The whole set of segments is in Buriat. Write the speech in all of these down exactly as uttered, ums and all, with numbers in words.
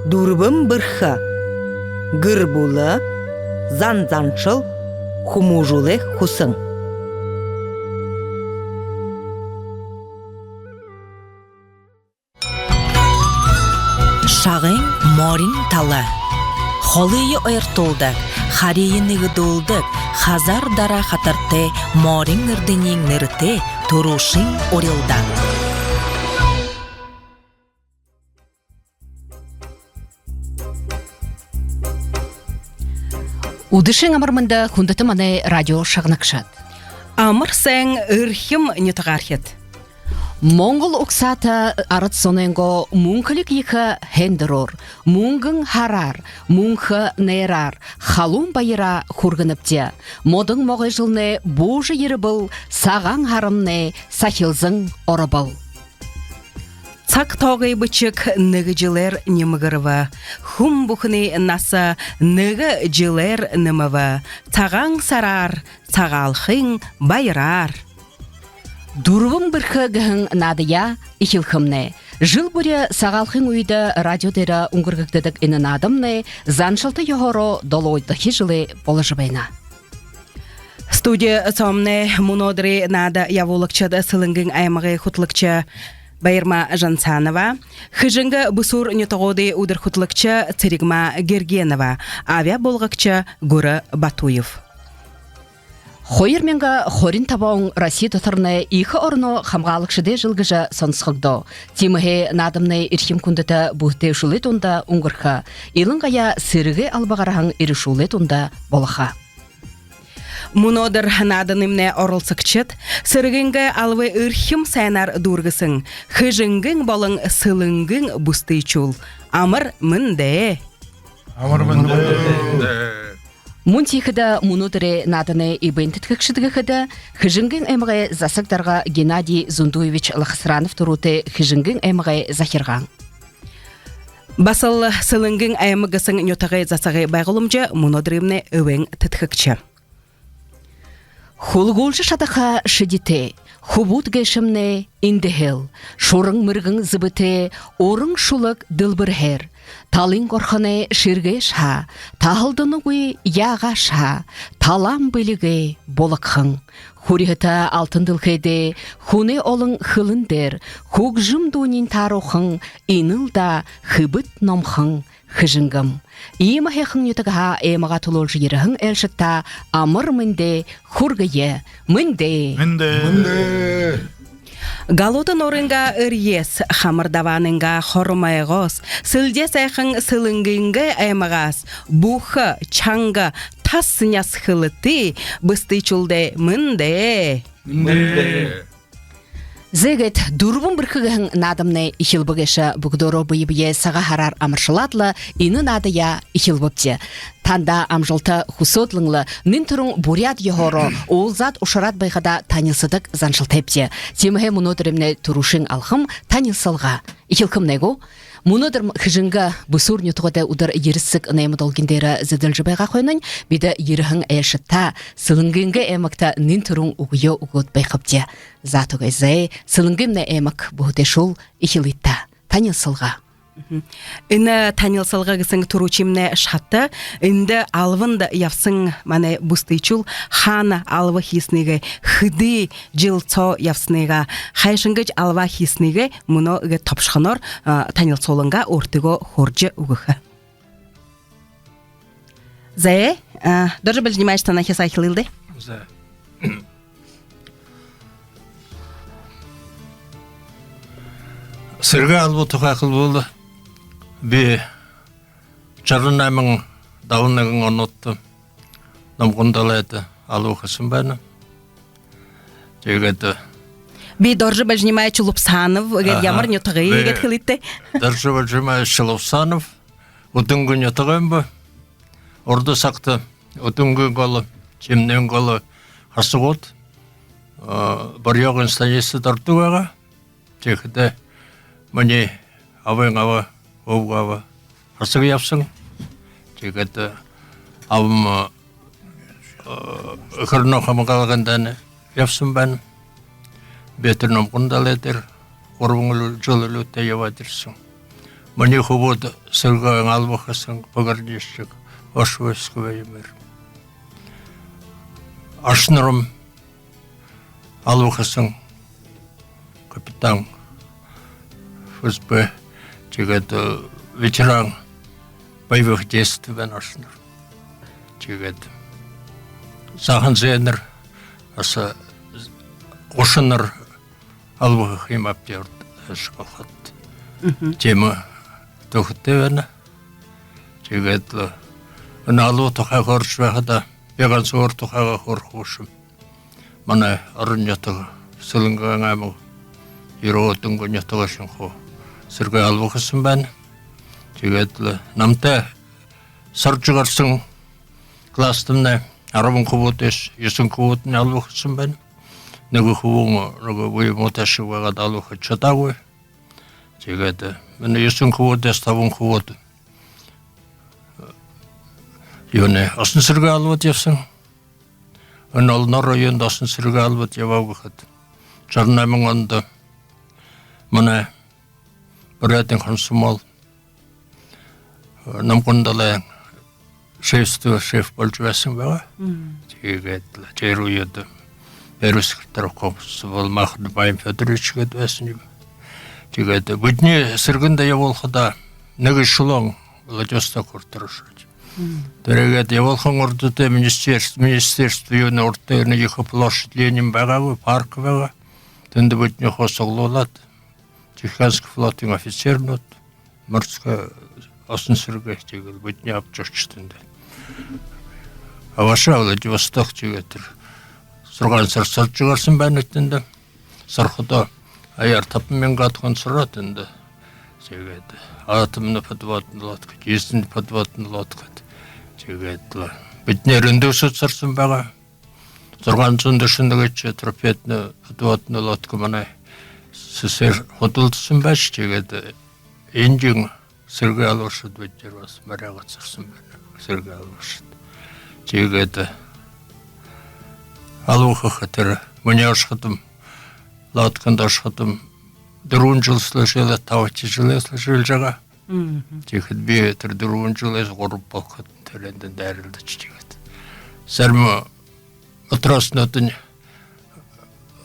Дүрбэн бэрхэ. Гэр бүлэ, зан заншал, хүмүүжүүлэй хүсэн. Шагай морин тала. Холые ойртуулдаг, харие нэгэдүүлдэг, хазар дара хатартай морин эрдэниин нэрэтэй түрүүшын урилдаан. Үдэшын амар мэндэ, хүндэтэ манай радио шагнагшад! Амар сайн, эрхим нютагаархид! Монгол угсаата арад зонойнгоо мүнхэлиг ехэ һайндэрөөр, мүнгэн һараар, мүнхэ найраар, халуун баяраа хүргэнэбди. Модон могой жэлнай буужа ерэбэл, Сагаан һарамнай сахилзан оробол. Саг тоогой бэшэг нэгэ жэлээр нимгэрэбэ. Хүн бүхэнэй наса нэгэ жэлээр нэмэбэ. Сагаан һараар, Сагаалганай баяраар. Дүрбэн бэрхэ гэһэн наадаяа эхилхэмнай. Жэл бүри Сагаалганай үедэ радио дээрэ үнгэргэгдэдэг энэ наадамнай заншалта ёһоороо долоодохи жэлээ боложо байна. Студи соомнай мүнөөдэрэй наада ябуулагшад: Сэлэнгын аймагай хүтэлэгшэ Баярма Жансанова, Хэжэнгэ, Бэшүүр нютагуудай үдэр хүтэлэгшэ Цэрэгма Гергенова, абяа буулгагша Гүрэ Батуев. Хоёр мянга хорин табан он Росси доторнай ехэ ороноо хамгаалагшадай жэл гэжэ соносхогдоо. Тиимэһээ наадамнай эрхим хүндэтэ бүһэтэйшүүлэй дунда үнгэрхэ. Илангаяа сэрэгэй алба гараһан эрэшүүлэй дунда болохо. Мүнөөдэр нааданаймнай оролсогшод: сэрэгынгээ албые эрхим һайнаар дүүргэһэн Хэжэнгын болон Сэлэнгын бүсэтэйшүүл. Амар мэндэ! Амар мэндэ! Мүн тиихэдэ мүнөөдэрэй нааданай эбээн тэдхэгшэд гэхэдэ, Хэжэнгын аймагай засаг дарга Геннадий Зундуевич Лахасранов түрүүтэй Хэжэнгын аймагай захиргаан. Баһал Сэлэнгын аймаг гэһэн нютагай засагай байгууламжа мүнөөдэрэймнай эбээн тэдхэгшэ. Хүлгүүлжэ шадаха шэдитэй хүбүүд гээшэмнай эндэһээл. Шуран мэргэн зэбэтэй уран шүлэг дэлбэрһээр, талын горхоной шэргээш һаа, таһалданагүй яагааш һаа, талаан бэлигэй булагхан. Хүрьһэтэ алтан дэлхэйдээ хүнэй олон хэлэн дээрэ хүгжэм дууниинь тааруулхан, энэл даа хэбэд номхон Хэжэнгэм. Иимэ һайхан нютагһаа аймагаа түлөөлжэ ерэһэн айлшадтаа амар мэндээ хүргэе. Мэндээ! Мэндээ! Мэндээ! Галуута нуурайнгаа эрьеэс, хамар дабаанайнгаа хормойгоос, сэлдеэ һайхан Сэлэнгынгээ аймагһаа бүхы чанга тас няс хэлэтэй бүсэтэйшүүлдээ мэндээ! Мэндээ! Зэ, гээд, «Дүрбэн бэрхэ» гэһэн наадамнай эхилбэ гээшэ. Бүгэдөөрөө бэе бэеэ Сагаан һараар амаршалаад лэ, энэ наадаяа эхилбэбди. Танда амжалта хүсөөд лэ, нэн түрүүн буряад ёһоороо уулзаад, ушараад байхадаа танилсадаг заншалтайбди. Тиимэһээ мүнөөдэрэймнай түрүүшын алхам — танилсалга. Эхилхэмнай гү? Мүнөөдэр Хэжэнгэ, Бэшүүр нютагуудай үдэр ерэн сэг найма долгин дээрэ зэдэлжэ байгаа хойнонь, бидэ ерэһэн айлшадтаа Сэлэнгынгээ аймагта нэн түрүүн үгөө үгөөд байхабди. За, тугай, зэ, Сэлэнгымнай аймаг бүһэтэйшүүл, эхилыт даа. Танилсалга. Мгм. Энэ танилсалга гэһэн түрүүшымнай шата. Эндэ албанда ябаһан манай бүсэтэйшүүл хаана алба хэһэнэйгээ, хэды жэл соо ябаһанайгаа, хайшан гэжэ алба хэһэнэйгээ мүнөө иигээд тобшохоноор, а, танилсуулангаа өөртэгөө хөөрэжэ үгэхэ. Зэ, а, Доржо Бальжинимаевич, танһаа эхилэе даа. Зэ. Сэрэгэй алба тухай хэлэбэл, би жаран найман, далан нэгэн онуудта Номгон далайда алба хэһэн байнаб. Тиигээд, э, би Доржо Бальжинимаевич Лубсанов гээд, аха, ямар нютагай гээд хэлыт даа. Доржо Бальжинимаевич Лубсанов, Үдэнгын нютагайм би. Урда сагта Үдэнгын гол, Тимнэйн гол һасагууд, э, Борьёогын станицада ородог байгаа. Тиихэдэ минии абын аба, өвгөө аба һасаг ябаһан. Тиигээд, э, абамни, э, Эхэрнөө хамгаалгын дайнда ябаһан байна. Би тэрэ Номгон далай дээрэ гурбан жэл үлүүтэй ябаад ерэһэн. Минии хүбүүд сэрэгэй алба хэһэн пограничник, ошвойск бэе юм. Ошонором алба хэһэн капитан ФСБ, тиигээд ветеран боевых действий байна ошонор. Тиигээд сахан зээнэр, аса гушанар алба хэхэ юм ааб даа, урда һаашаа болоходо. Тиимэ түүхэтэй байна. Тиигээд лэ энэ алба тухай хөөржэ байхада, би ганса өөр тухайгаа хөөрэхэ бэшэм. Манай орон нютаг, Сэлэнгын аймаг, Ерөөдэнэй нютагайшни хуу сэрэгэй алба хэһэн байна. Тиигээд лэ намтай һуража гараһан класстамнай арбан хүбүүдһээ юһэн хүбүүдынь алба хэһэн байна. Нэгэ хүбүүн нэгэ бэе муу ташаг байгаад, алба хэжэ шадаагүй. Тиигээд энэ юһэн хүбүүдһээ табан хүбүүд юунэй, уһан сэрэгэй албада ябаһан. Энэ олоной юундэ уһан сэрэгэй албада ябааб гэхэдэ, жаран найман ондо манай Буряадай комсомол Номгон далайн шефство, шеф боложо байһан байгаа. Тиигээд лэ тэрэ үедэ первый секретарь комсомола Махно Баян Фёдорович гээд байһан юм. Тиигээд бидэнэй сэргэндэ ябуулхадаа нэгэ эшелон Владивосток хүрэтэр ошоошоо. Тэрээгээд ябуулхын урда тээ министерств-, министерство юунэй урда тээ энэ ехэ площадь Ленин байгаагүй, парк байгаа. Тэндэ бидэнээ хуу суглуулаад, Тихоокеанский флотын офицернүүд, морской, уһан сэрэгэй, тиигээд лэ бидэнээ абажа ошоо тэндэ. Абаашоо, Владивосток, тиигээд тэрэ зургаан һара һуража гараһан байнабди тэндэ. Һураходоо аяар табан мянга хүн һураа тэндэ. Тиигээд атомна подводная лодка, дизельна подводная лодка. Тиигээд лэ бидэнэй Рендусуд һураһан байгаа. Зургаан зуун дүшэн нэгэдэхи торпедна подводная лодка манай СССР худалдаһан байшоо. Тиигээд энээн сэрэгэй албашад, бидэнэр баһа моряагаад һураһан байна, сэрэгэй албашад. Тиигээд алба хэхэ тэрэ минии ошоходом, лодканда ошоходом, дүрбэн жэл служилаа, табадахи жэлээ служилжа байгаа. Тиихэдэ би тэрэ дүрбэн жэлһээ гурба болоходо, тэрээндэнь дайралдажа, тиигээд зарим матроснуудынь,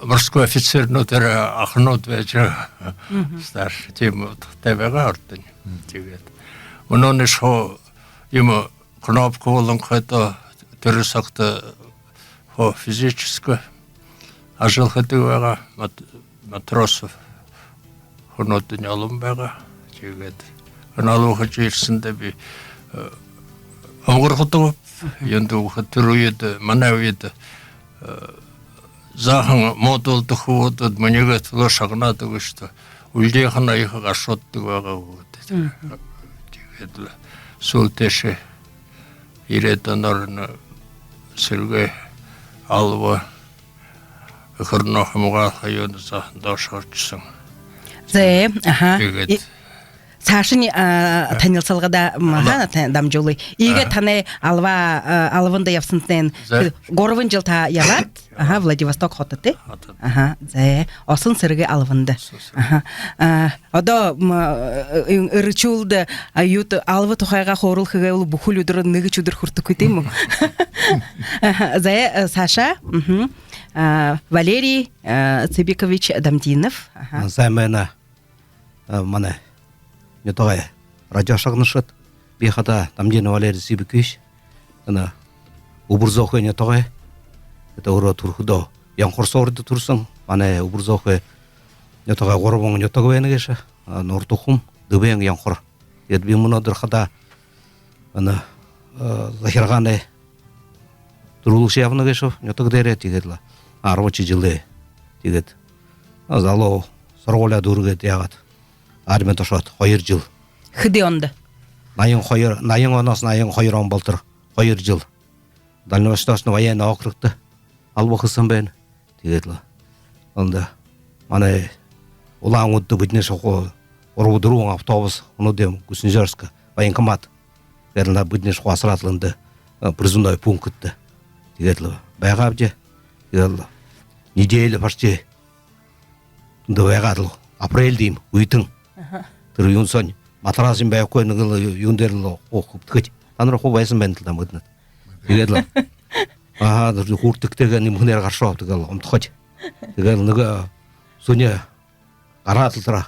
морской офицернүүд, тэрэ аханууд байжа байгаа. Старший, тиимэ удхатай байгаа урдань. Тиигээд мүнөөнэйшье хуу юумэ кнопка болонхой даа, тэрэ сагта хуу физически ажал хэдэг байгаа. Мат-, матросов хүнүүдынь олон байгаа. Тиигээд энэ алба хэжэ ерэһэндээ би омогорходогби. Юундэб гэхэдэ, тэрэ үедэ, манай үедэ, заахан муу дуулдаг хүбүүд миниигээ түлөө шагнаад үгышье даа, үльгэрһээнь ехэ гашууддаг байгаа хүбүүд. Тиигээд лэ һүүлдэнь ерээд, онор энэ сэрэгэй алба, эхэ ороноо хамгаалха юунэй заахан доошоо гаража ерэһэн. Зэ, аха. Тиигээд саашань танилсалгада, м, аха, дамжуулая. Иигээд танай алба, албанда ябаһантнай гурбан жэл та ябаад, аха, Владивосток хотодо, тии? Аха, зэ, уһан сэрэгэй албанда. Аха. Одоо, м, эршүүлдэ, юундэ, алба тухайгаа хөөрэлхэ гээ бол, бүхэли үдэрөөр нэгэшье үдэр хүртэхэгүй, тиимэ гү? Аха, зэ, саашаа. Валерий Цыбикович Дамдинов. Аха. Сайн байна, манай нютагай радио шагнагшад. Би хадаа Дамдинов Валерий Цыбикович. Энэ Үбэр Зөөхэй нютагай. Эдэ өөрөө түрэхэдөө Ёнхор суурьда түрэһэн. Манай Үбэр Зөөхэй нютагай гурбан нютаг байна гээшэ. Нуртахум, Дэбэн, Ёнхор. Тиигээд би мүнөөдэр хадаа энэ захиргаанай түрүүлэгшэ ябана гээшэб нютаг дээрээ. Тиигээд лэ арбадахи жэлээ. Тиигээд залуу һургуулияа дүүргээд, яагаад, армида ошоод хоёр жэл. Хэды ондо? Наян хоёр, наян онһоо наян хоёр он болотор хоёр жэл Дальневосточный военный округто алба хэһэн байна. Тиигээд лэ ондо манай Улаан-Үдэдэ бидэнэйшье хуу гурба-дүрбэн автобус, мүнөөдэр Гусиноозёрск военкомат гээд лэ, бидэнэйшье хуу асараад лэ, эндэ призывной пунктда тиигээд лэ байгаабди. Тиигээд лэ неделя почти эндэ байгаад лэ, апрельдэ юм үетэн. Аха. Тэрэ юун соонь матрас юм байхагүй, нэгэл юун дээрэл хуу хүбдэхэжэ. Танар хуу байһан байнат лэ даа, мэдэнэт. Тиигээд лэ, аха, хүртэхэтэйгээ нэмэхэнээр гаршоо, тиигээл унтахажа. Тиигээл нэгэ һүни гараад лэ тэрэ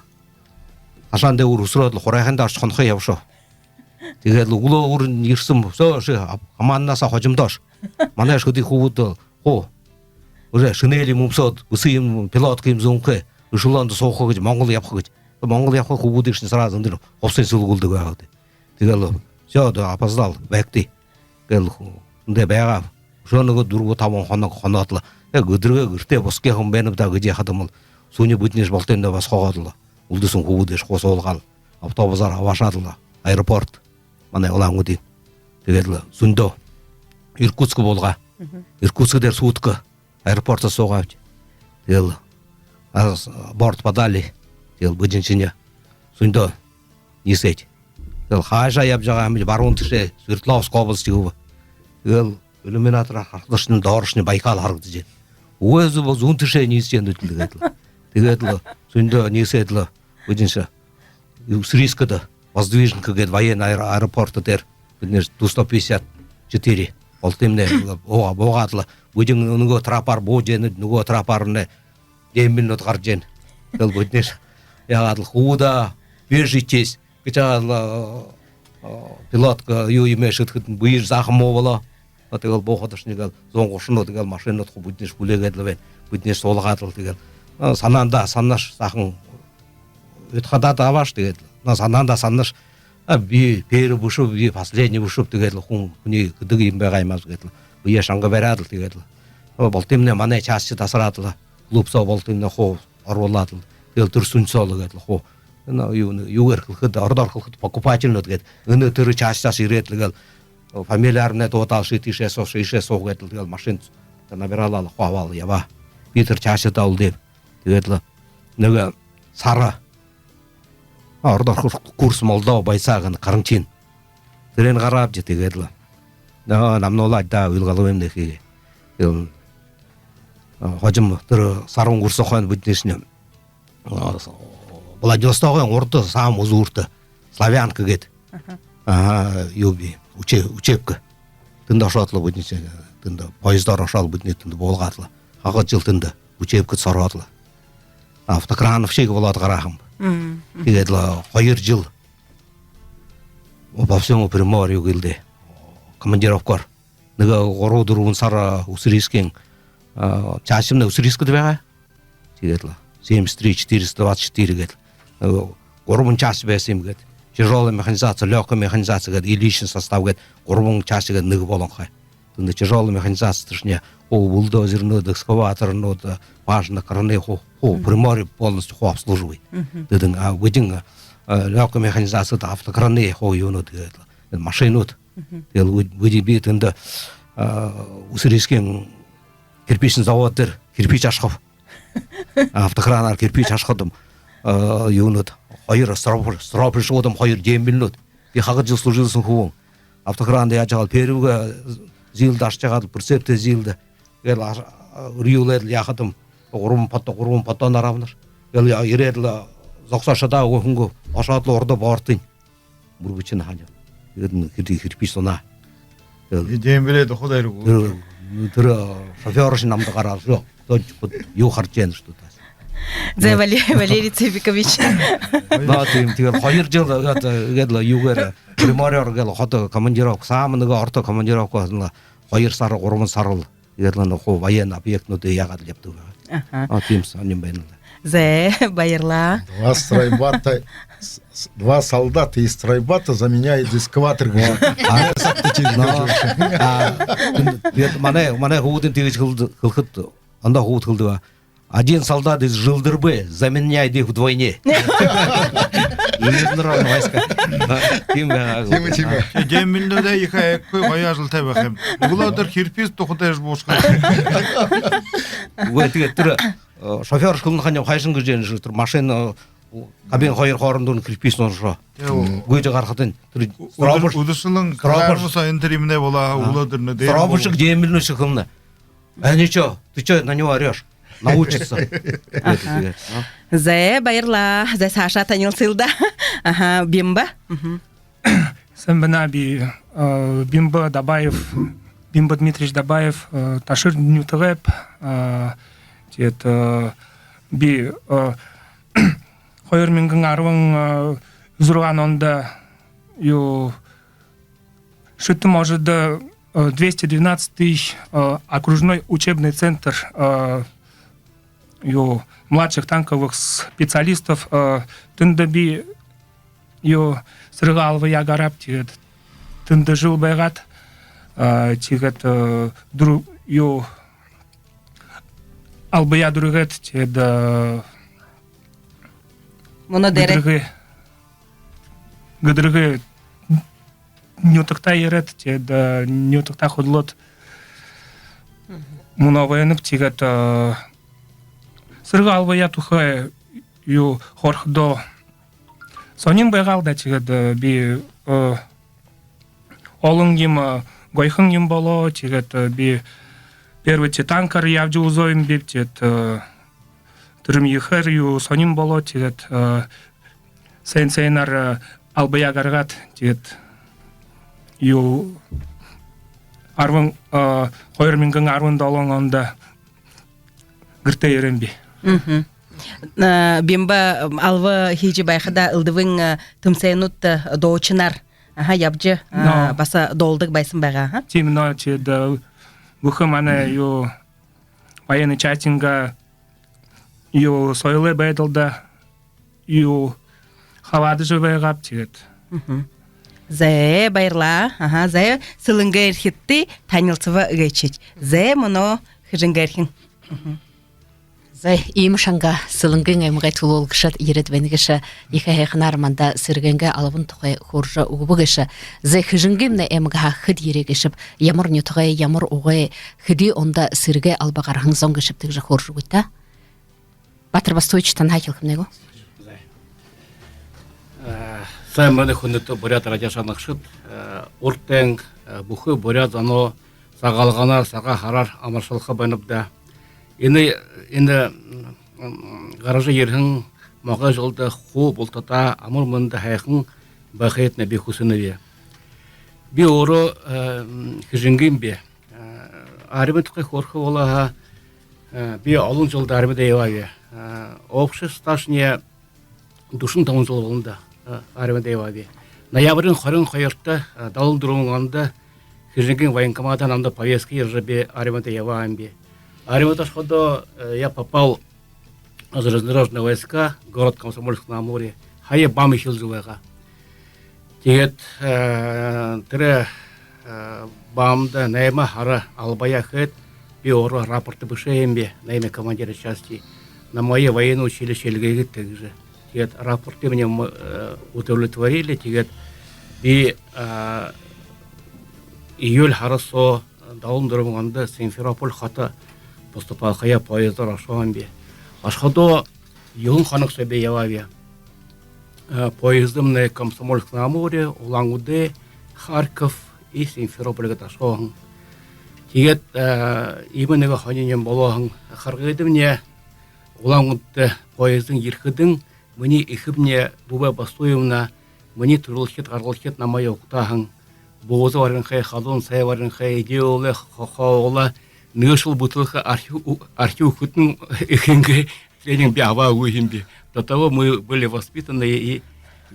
хашаан дээгүүр үсэрөөд лэ хурайхандаа орожо хонохоо ябашоо. Тиигээд лэ үглөөгүүр ерэһэн, всё, ши команднаас хожомдоош. Манайш хэды хүбүүд хуу уже шинель юм үмсөөд, бэсэ юм, пилотка юм зүүнхэй, эшелондо һууха гэжэ, Монгол ябаха гэжэ. Монгол ябаха хүбүүдые шни сразу эндэ хубсаһан сэлгүүлдэг байгаа даа. Тиигээл, всё, да, опоздал, байгты. Гээл, хүндэ байгаа. Үшөө нэгэ дүрбэ-табан хоног хоноод лэ, э, үдэрөө гэртээ бусхаха юм байнаб даа гэжэ яахадамнай, һүни бидэнэш бултыемнай босхоогоод лэ, үлдэһэн хүбүүдыеш хуу суулгаад, автобусаар абаашаад лэ, аэропорт, манай Улаан-Үдын. Тиигээд лэ һүндөө Иркутск буулгаа. Иркутск дээрэ сутка аэропортдо һуугаабди. Тиигээл, а, борт подали. Тиигээл бидэншни һүндөө ниисээбди. Тиигээл хаашаа ябажа байгаа юм гэжэ, баруун тээшээ Свердловск область гэбэ. Тиигээл иллюминатораар харахадашни, дорошни Байкал харагдажа байна. Үгы, зүб, зүүн тээшээ ниисэжэ байнабди лэ гээд лэ. Тиигээд лэ һүндөө ниисээд лэ, бидэншни Уссурийскдо воздвиженка гээд военный аэро-, аэропорт дээрэ бидэнэш Ту сто пятьдесят четыре бултыемнай буугаа-, буугаад лэ, бидэн нүгөө трапаар буужа байнабди, нүгөө трапаарнай дембельнүүд гаража байна. Тиигээл бидэнэш яагаад лэ, хүбүүд, бежитесь гэжэ яагаад лэ, а, пилотка юу юумэ шэдхэдэнь, бэеыш заахан муу болоо. А, тиигээл буухадашни гээл зуун гушанууд, тиигээл машинанууд хуу бидэнэш хүлеэгээд лэ байна. Бидэнэш суулгаад лэ, тиигээл, а, һанаандаа һананаш, заахан уйдхадаад абааш, тиигээд лэ. Но һанаандаа һананаш, а, би первый бэшэб, би последний бэшэб, тиигээд лэ хүн, хүнэй гэдэг юм байгаа юм ааб гээд лэ. Бэеэ шанга бариад лэ, тиигээд лэ. О, бултыемнай манай частида асараад лэ, клуб соо бултыемнай хуу оруулаад лэ. Тиигээл тэрэ һүн соо лэ гээд лэ хуу. Но юу, юугээр хэлэхэдэ, ородоор хэлэхэдэ, покупательнууд гээд. Энэ тэрэ частяашье ерээд лэ гээл, фамилиарнай дуудаад, ши тиишээ һуу, ши иишээ һуу гээд лэ, тиигээл машин набиралаа лэ, хуу абаал ябаа. Би тэрэ частяа үлдээб. Тиигээд лэ нэгэ сара, а, ородоор хэлэхэдэ, курс молодого бойца гэһэн, карантин. Тэрээн гараабди, тиигээд лэ. Но, намнуулаабди даа, үйлэ галаб юм даа хии. Тиигээл, а, хожом тэрэ сара үнгэрһэн хойно бидэнэшни, а, Владивостогой урда, саамай үзүүртэ, Славянка гээд. Аха. Аха, юу бии, уче-, учебка. Тэндэ ошоод лэ бидэнэш, тэндэ поездоор ошоод, бидэнэй тэндэ буулгаад лэ. Хахад жэл тэндэ учебкадэ һураад лэ. Автокрановщик болоод гарааб. Мм. Тиигээд лэ хоёр жэл по всему Приморью гэлдээ. Командировкаар. Нэгэ гурба-дүрбэн сара, а, Уссурийскын, а, частимнай Уссурийскдэ байгаа. Тиигээд лэ семьдесят три четыреста двадцать четыре гээд лэ. Э, гурбан часть байһан юм гээд. Тяжёлая механизация, лёгкая механизация гээд, и личный состав гээд, гурбан часть гээд нэгэ болонхой. Тэндэ тяжёлая механизация тэрэшни, хуу бульдозернүүд, экскаваторнууд, пажна краны, хуу, хуу, Приморье полностью хуу обслуживает. Мгм. Тэдэн, а, бидэн, а, лёгкая механизацияда автокраны, хуу юунүүд гээд лэ. Машинууд. Мгм. Тиигээл би, би, би тэндэ, а, Уссурийскын кирпичный завод дээрэ кирпич ашахаб. Автокранаар кирпич ашахадам, а, юунүүд, хоёр стропор-, стропоршуудам, хоёр дембельнүүд. Би хахад жэл служилһан хүбүүн. Автокранаар яажа байгаал, первыгээ зилдэ ашажа байгаад, прицептэй зилдэ. Гээл а-, а, үрьюулээд лэ яахадам, гурбан поддон, гурбан поддон нараабанар. Гээл я-, ерээд лэ зогсоо шадаа үгы хүнгөө, ошоод лэ урда бортынь. Бүргэшэн хажуу. Тиигээд нэгэ хэды кирпич сунаа. Тиигээд дембелээд ухаад ирэг. Тэрэ, тэрэ шофёршни намда гараад: «Жо, тон юу хаража байнаш даа?» Зэ, Вале-, Валерий Цыбикович. Но, тиимэ, тиигээд хоёр жэл гээд, гээд лэ юугээр, Приморьеор гээд лэ ходо командировка, саамай нэгэ орто командировка лэ хоёр сар, гурбан сар лэ. Тиигээд лэ нөөхи военный объектнуудые яагаад лэ ябадаг байгаа. Аха. А, тиимэ һонин байна лэ даа. Зэ, баярлаа. Два стройбата, с-, с-, два солдата и стройбата заменяют экскаватор, говорит. А, а, а, тиигээд манай, манай хүбүүдынь тиигэжэ хэл-, хэлэхэдэ, ондоо хүбүүд хэлэдэг байгаа: «Один солдат из Желдырбы заменяет их вдвойне». Железнодорожные войска. Тиимэ байгаа. Тиимэ, тиимэ. Дембельнүүдэй ехэ аягүй, гоё ажалтай байха юм. Үглөөдэр кирпич тухадайш буушха. Үгы, тиигээд тэрэ, э, шофёршни хэлэнэ ха юм, хайшан гэжэ байнаш, тэрэ машина, э, кабин хоёр хоорондонь кирпич сунашоо. Тиигээд гүйжэ гарахадань тэрэ стропор-, үдэшэлэн стропор-, кран соо энэ тэрэ юумэнэй болоо, а, үглөөдэрнэ дээрэ стропоршни дембельнүүдшни хэлэнэ: «А ничего, ты чё на него орёшь?» научиться. Аха. Зэ, баярлаа. Зэ, саашаа танилсая даа. Аха, Бимба. Мгм. Сайн байна, би, э, Бимба Дабаев, Бимба Дмитриевич Дабаев, э, Ташир нютагайб, э, тиигээд, э, би, э, хоёр мянган арбан зургаан ондо юу, Шэтын можодо, э, двести двенадцатый, э, окружной учебный центр, э, юу, младших танковых специалистов, э, тэндэ би юу, сэрэгэй албаяа гарааб, тиигээд тэндэ жэл байгаад, э, тиигээд, э, дүр-, юу, албаяа дүүргээд, тиигээд, э, Мүнөө дээрээ. Гэдэргээ, Гэдэргээ нютагтаа ерээд, тиигээд, э, нютагтаа хүдэлөөд, мүнөө байнаб, тиигээд, э, сэрэгэй албаяа тухай юу хөөрхэдөө, һонин байгаал даа, тиигээд, э, би, э, олон юумэ, гоёхон юумэ болоо, тиигээд, э, би первый танкаар ябажа үзөө юм биб, тиигээд, э, тэрэмни ехээр юу һонин болоо, тиигээд, э, һайн һайнаар, э, албаяа гаргаад, тиигээд юу арбан, э, хоёр мянган арбан долоон ондо гэртээ ерээб. Мгм. Э, Бимба, м, алба хэжэ байхадаа элдэбын, э, тэмсээнүүдтэ, э, дуушанаар, аха, ябажа, э, Но. баһа дуулдаг байһан байгаа, аха? Тиимэ, но, тиигээд, э, бүхы манай юу, военный частингаа юу, соёлой байдалда юу, хабаадажа байгааб, тиигээд. Мгм. Зэ, баярлаа. Аха, зэ, Сэлэнгэ эрхидтэй танилсаба гээшэт. Зэ, мүнөө Хэжэнгэ эрхин. Мгм. Зэ, иимэ шанга Сэлэнгын аймагай түлөөлэгшэд ерээд байна гээшэ, ехэ һайханаар манда сэрэгэй албан тухай хөөрэжэ үгэбэ гээшэ. Зэ, Хэжэнгын аймагһаа хэд ерээ гээшэб, ямар нютагай, ямар угай, хэды ондо сэрэгэй алба гараһан зон гээшэб, тиигэжэ хөөрэжэ үгыт даа. Баатар Бастуевич, танһаа эхилхэмнай гү? Э, сайн байна, хүндэтэ буряад радио шагнагшад. Э, урдань, э, бүхы буряад зоноо Сагаалганаар, Сагаан һараар амаршалха байнаб даа. Энэ, энэ, м, гаража ерэһэн Могой жэлдэ хуу бултадаа амар мэндэ, һайхан байхыетнай би хүсэнэб. Би өөрөө, э, м, Хэжэнгын би. Э, армида тухай хөөрэхэ болоо һаа, э, би олон жэлдэ армида ябааб. Э, общий стажни дүшэн табан жэл болоно даа, э, армида ябааб. Ноябриин хорин хоёрто, э, далан дүрбэн ондо Хэжэнгын военкоматһаа намда повестка ерэжэ, би армида ябааб. Армида ошоходоо, э, я попал в железнодорожные войска, город Комсомольск-на-Амуре. Һая БАМ эхилжэ байгаа. Тиигээд, э, тэрэ, э, БАМ-да найма һара албаяа хээд, би өөрөө рапорт бэшээб, найма командира части. Намайе военное училище эльгээгээд гэжэ. Тиигээд рапортымни, э, удовлетворили. Тиигээд би, э, июль һара соо далан дүрбэн ондо Симферополь хото поступалхаяа поездоор ошооб. Ошоходоо юһэн хоног соо би ябааб. Э, поездымнай Комсомольск-на-Амуре, Улан-Удэ, Харьков и Симферополь гээд ошоһон. Тиигээд, э, иимэ нэгэ һонин юумэн болоһон. Харгыдамни Улан-Удэдэ поездын ерэхэдэнь, минии эхэмни Бүбэ Бастуевна, минии түрэлхид, гаргалхид намайе угтааһан. Бууза бариһанхай, халуун сай бариһанхай, эдеэлээ, хо-, хоолоо, нэгэшье бутылка архи ү-, архи үгэхэдэнь эхингээ, тэрэниие би абаагүйб. До того мы были воспитанные и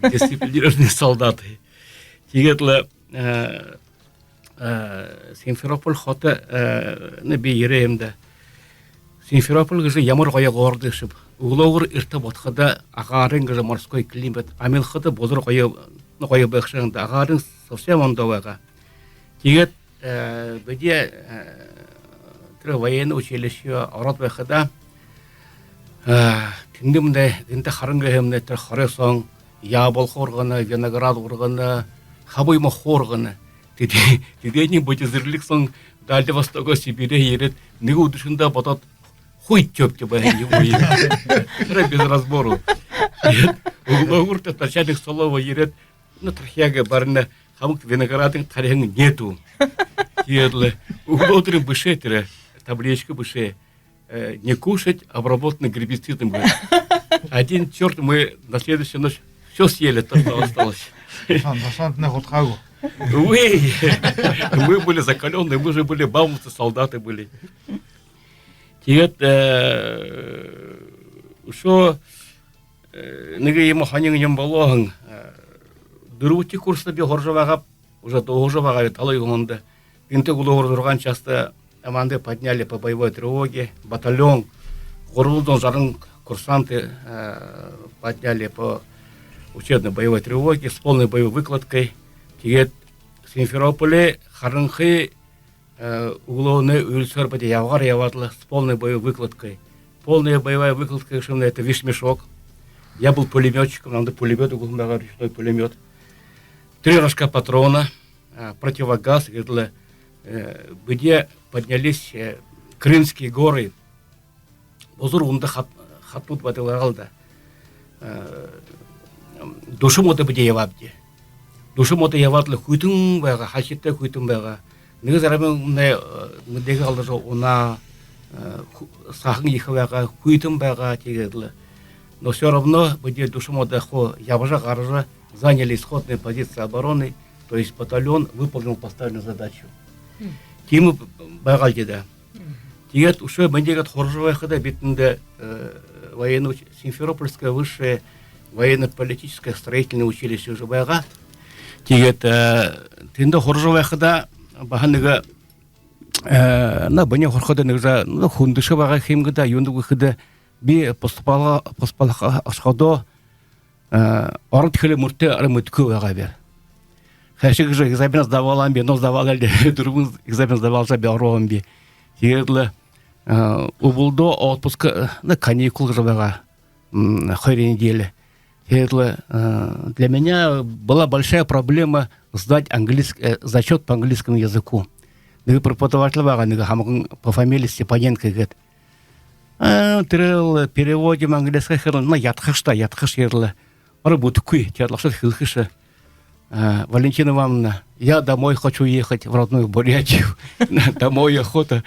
дисциплинированные солдаты. Тиигээд лэ, э, э, Симферополь хото, э, нэ би ерээб даа. Симферополь гэжэ ямар гоё город гээшэб. Үглөөгүүр эртэ бодоходо, агаарынь гэжэ морской климат, амилхада бузар гоё, ну, гоё байха шэнги даа, агаарынь совсем ондоо байгаа. Тиигээд, э, бидэ, э, тэрэ военное училище ороод байхада, э, тэндэмнай, тэндэ харан гэһэмнай, тэрэ хорёо соонь яблоко ургана, виноград ургана, хаб юумэ хуу ургана. Тэдэ-, тэдэниие бидэ зэрлиг соонь Дальний Востокһоо, Сибирьһээ ерээд, нэгэ үдэшэндөө бодоод, хуй тёпти байһан юм уу. Тэрэ без разбору. Тиигээд үглөөгүүр тэрэ начальник столовой ерээд, ну, тархяагаа барина, хамаг виноградынь тариһан нету. Тиигээд лэ үглөөдэрынь бэшээ тэрэ, табличка бэшээ. э, не кушать обработанный гербицидом, говорит. Один чёрт, мы на следующую ночь всё съели, то, что осталось. Досоонь, досоонь худхаагүй. Увы, мы были закалённые, мы же были бауманцы, солдаты были. Тиигээд, э, үшөө, э, нэгэ иимэ һонин юм болоо һэн, э, дүрбэдэхи курста би һуража байгааб, уже дууһажа байгааб, талын үгы ондо. Гэнтэ үглөөгүүр зургаан часта команды подняли по боевой тревоге, батальон, гурбан зуун жаран курсанты, э, подняли по учебно-боевой тревоге с полной боевой выкладкой. Тиигээд Симферополе харанхы, э, үглөөнэй үйлсөөр бидэ ябагаар ябаад лэ с полной боевой выкладкой. Полная боевая выкладка, гээшэмнай, это вещмешок. Я был пулемётчиком, намда пулемёт үгэһэн байгаа, ручной пулемёт. Три рожка патрона, э, противогаз, гээд лэ, э, бидэ поднялись, э, Крымские горы. Бузар үндэр хат-, хатанууд байдаг байгаа л даа. Э, Дүшэ модо бидэ ябаабди. Дүшэ модо ябаад лэ хүйтэн байгаа, халхитай хүйтэн байгаа. Нэгэ заримынь, э, мэдэхэ алдажа унаа, э, ху-, саһан ехэ байгаа, хүйтэн байгаа, тиигээд лэ. Но всё равно бидэ дүшэ модо хуу ябажа, гаража, заняли исходные позиции обороны, то есть батальон выполнил поставленную задачу. Мгм. Тиимэ байгаал даа. Тиигээд үшөө мэндэ гээд һуража байхада, бидэндэ, э, военно уч-, Симферопольское высшее военно-политическое строительное училище уже байгаа. Тиигээд, э, тэндэ һуража байхада, баһа нэгэ, э, на, бэеэ һурахада нэгэ за-, ну, хүндэшье байгаа юм гээд, юундэб гэхэдэ, би поступалга-, поступалга ошоходоо, э, ород хэлэ мүртэй арай мэдэхэгүй байгаа бээр. Хайшан гэжэ экзамен сдавалааб би, но сдавалаал даа, дүрбэн экзамен сдавалжа би, ороо юм би. Тиигээд лэ, э, үбэлдөө отпуск, э, на, каникул гэжэ байгаа, м, хоёр неделя. Тиигээд лэ, э, для меня была большая проблема сдать английск-, э, зачёт по английскому языку. Нэгэ преподаватель байгаа, нэгэ һамган, по фамилии Степаненко гээд. А, тэрээл переводим английскэ хэл, на, ядахаш даа, ядахаш, ерэл. Арай бүтэхэгүй, тиигээд лэ ошоод хэлэхэш: «А, Валентина Ивановна, я домой хочу ехать, в родную Бурятию. Домой охота.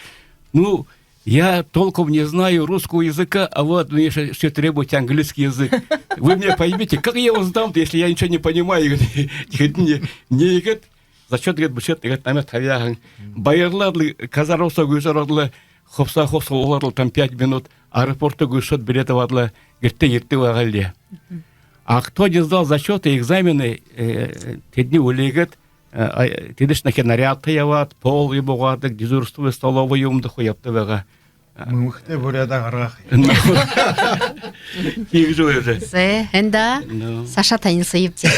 Ну, я толком не знаю русского языка, а вы от меня всё требуете английский язык. Вы меня поймите, как я его сдам-то, если я ничего не понимаю?» Тиигээд лэ, не, не, иигээд зачёт гээд, бэшээд, иигээд намайе табяаһан. Баярлаад лэ, казарма соо гүйжэ ороод лэ, хубсаһа хубсаһа уугаад лэ, там пять минут аэропорто гүйшөөд, билет абаад лэ, гэртээ ерэдэг байгаал даа. А кто не сдал зачёты, экзамены, э, тэдэнээ үлеэгээд, э, а, тэдэшни нахи нарядтай ябаад, пол юумэ угаадаг, дежурство, столовая юумэндэ хуу ябадаг байгаа. Мүнхэ буряадаа гаргаха. Ну. Тиигэжэ байжа. Зэ, эндэ. Ну. Саша, танилсая бди.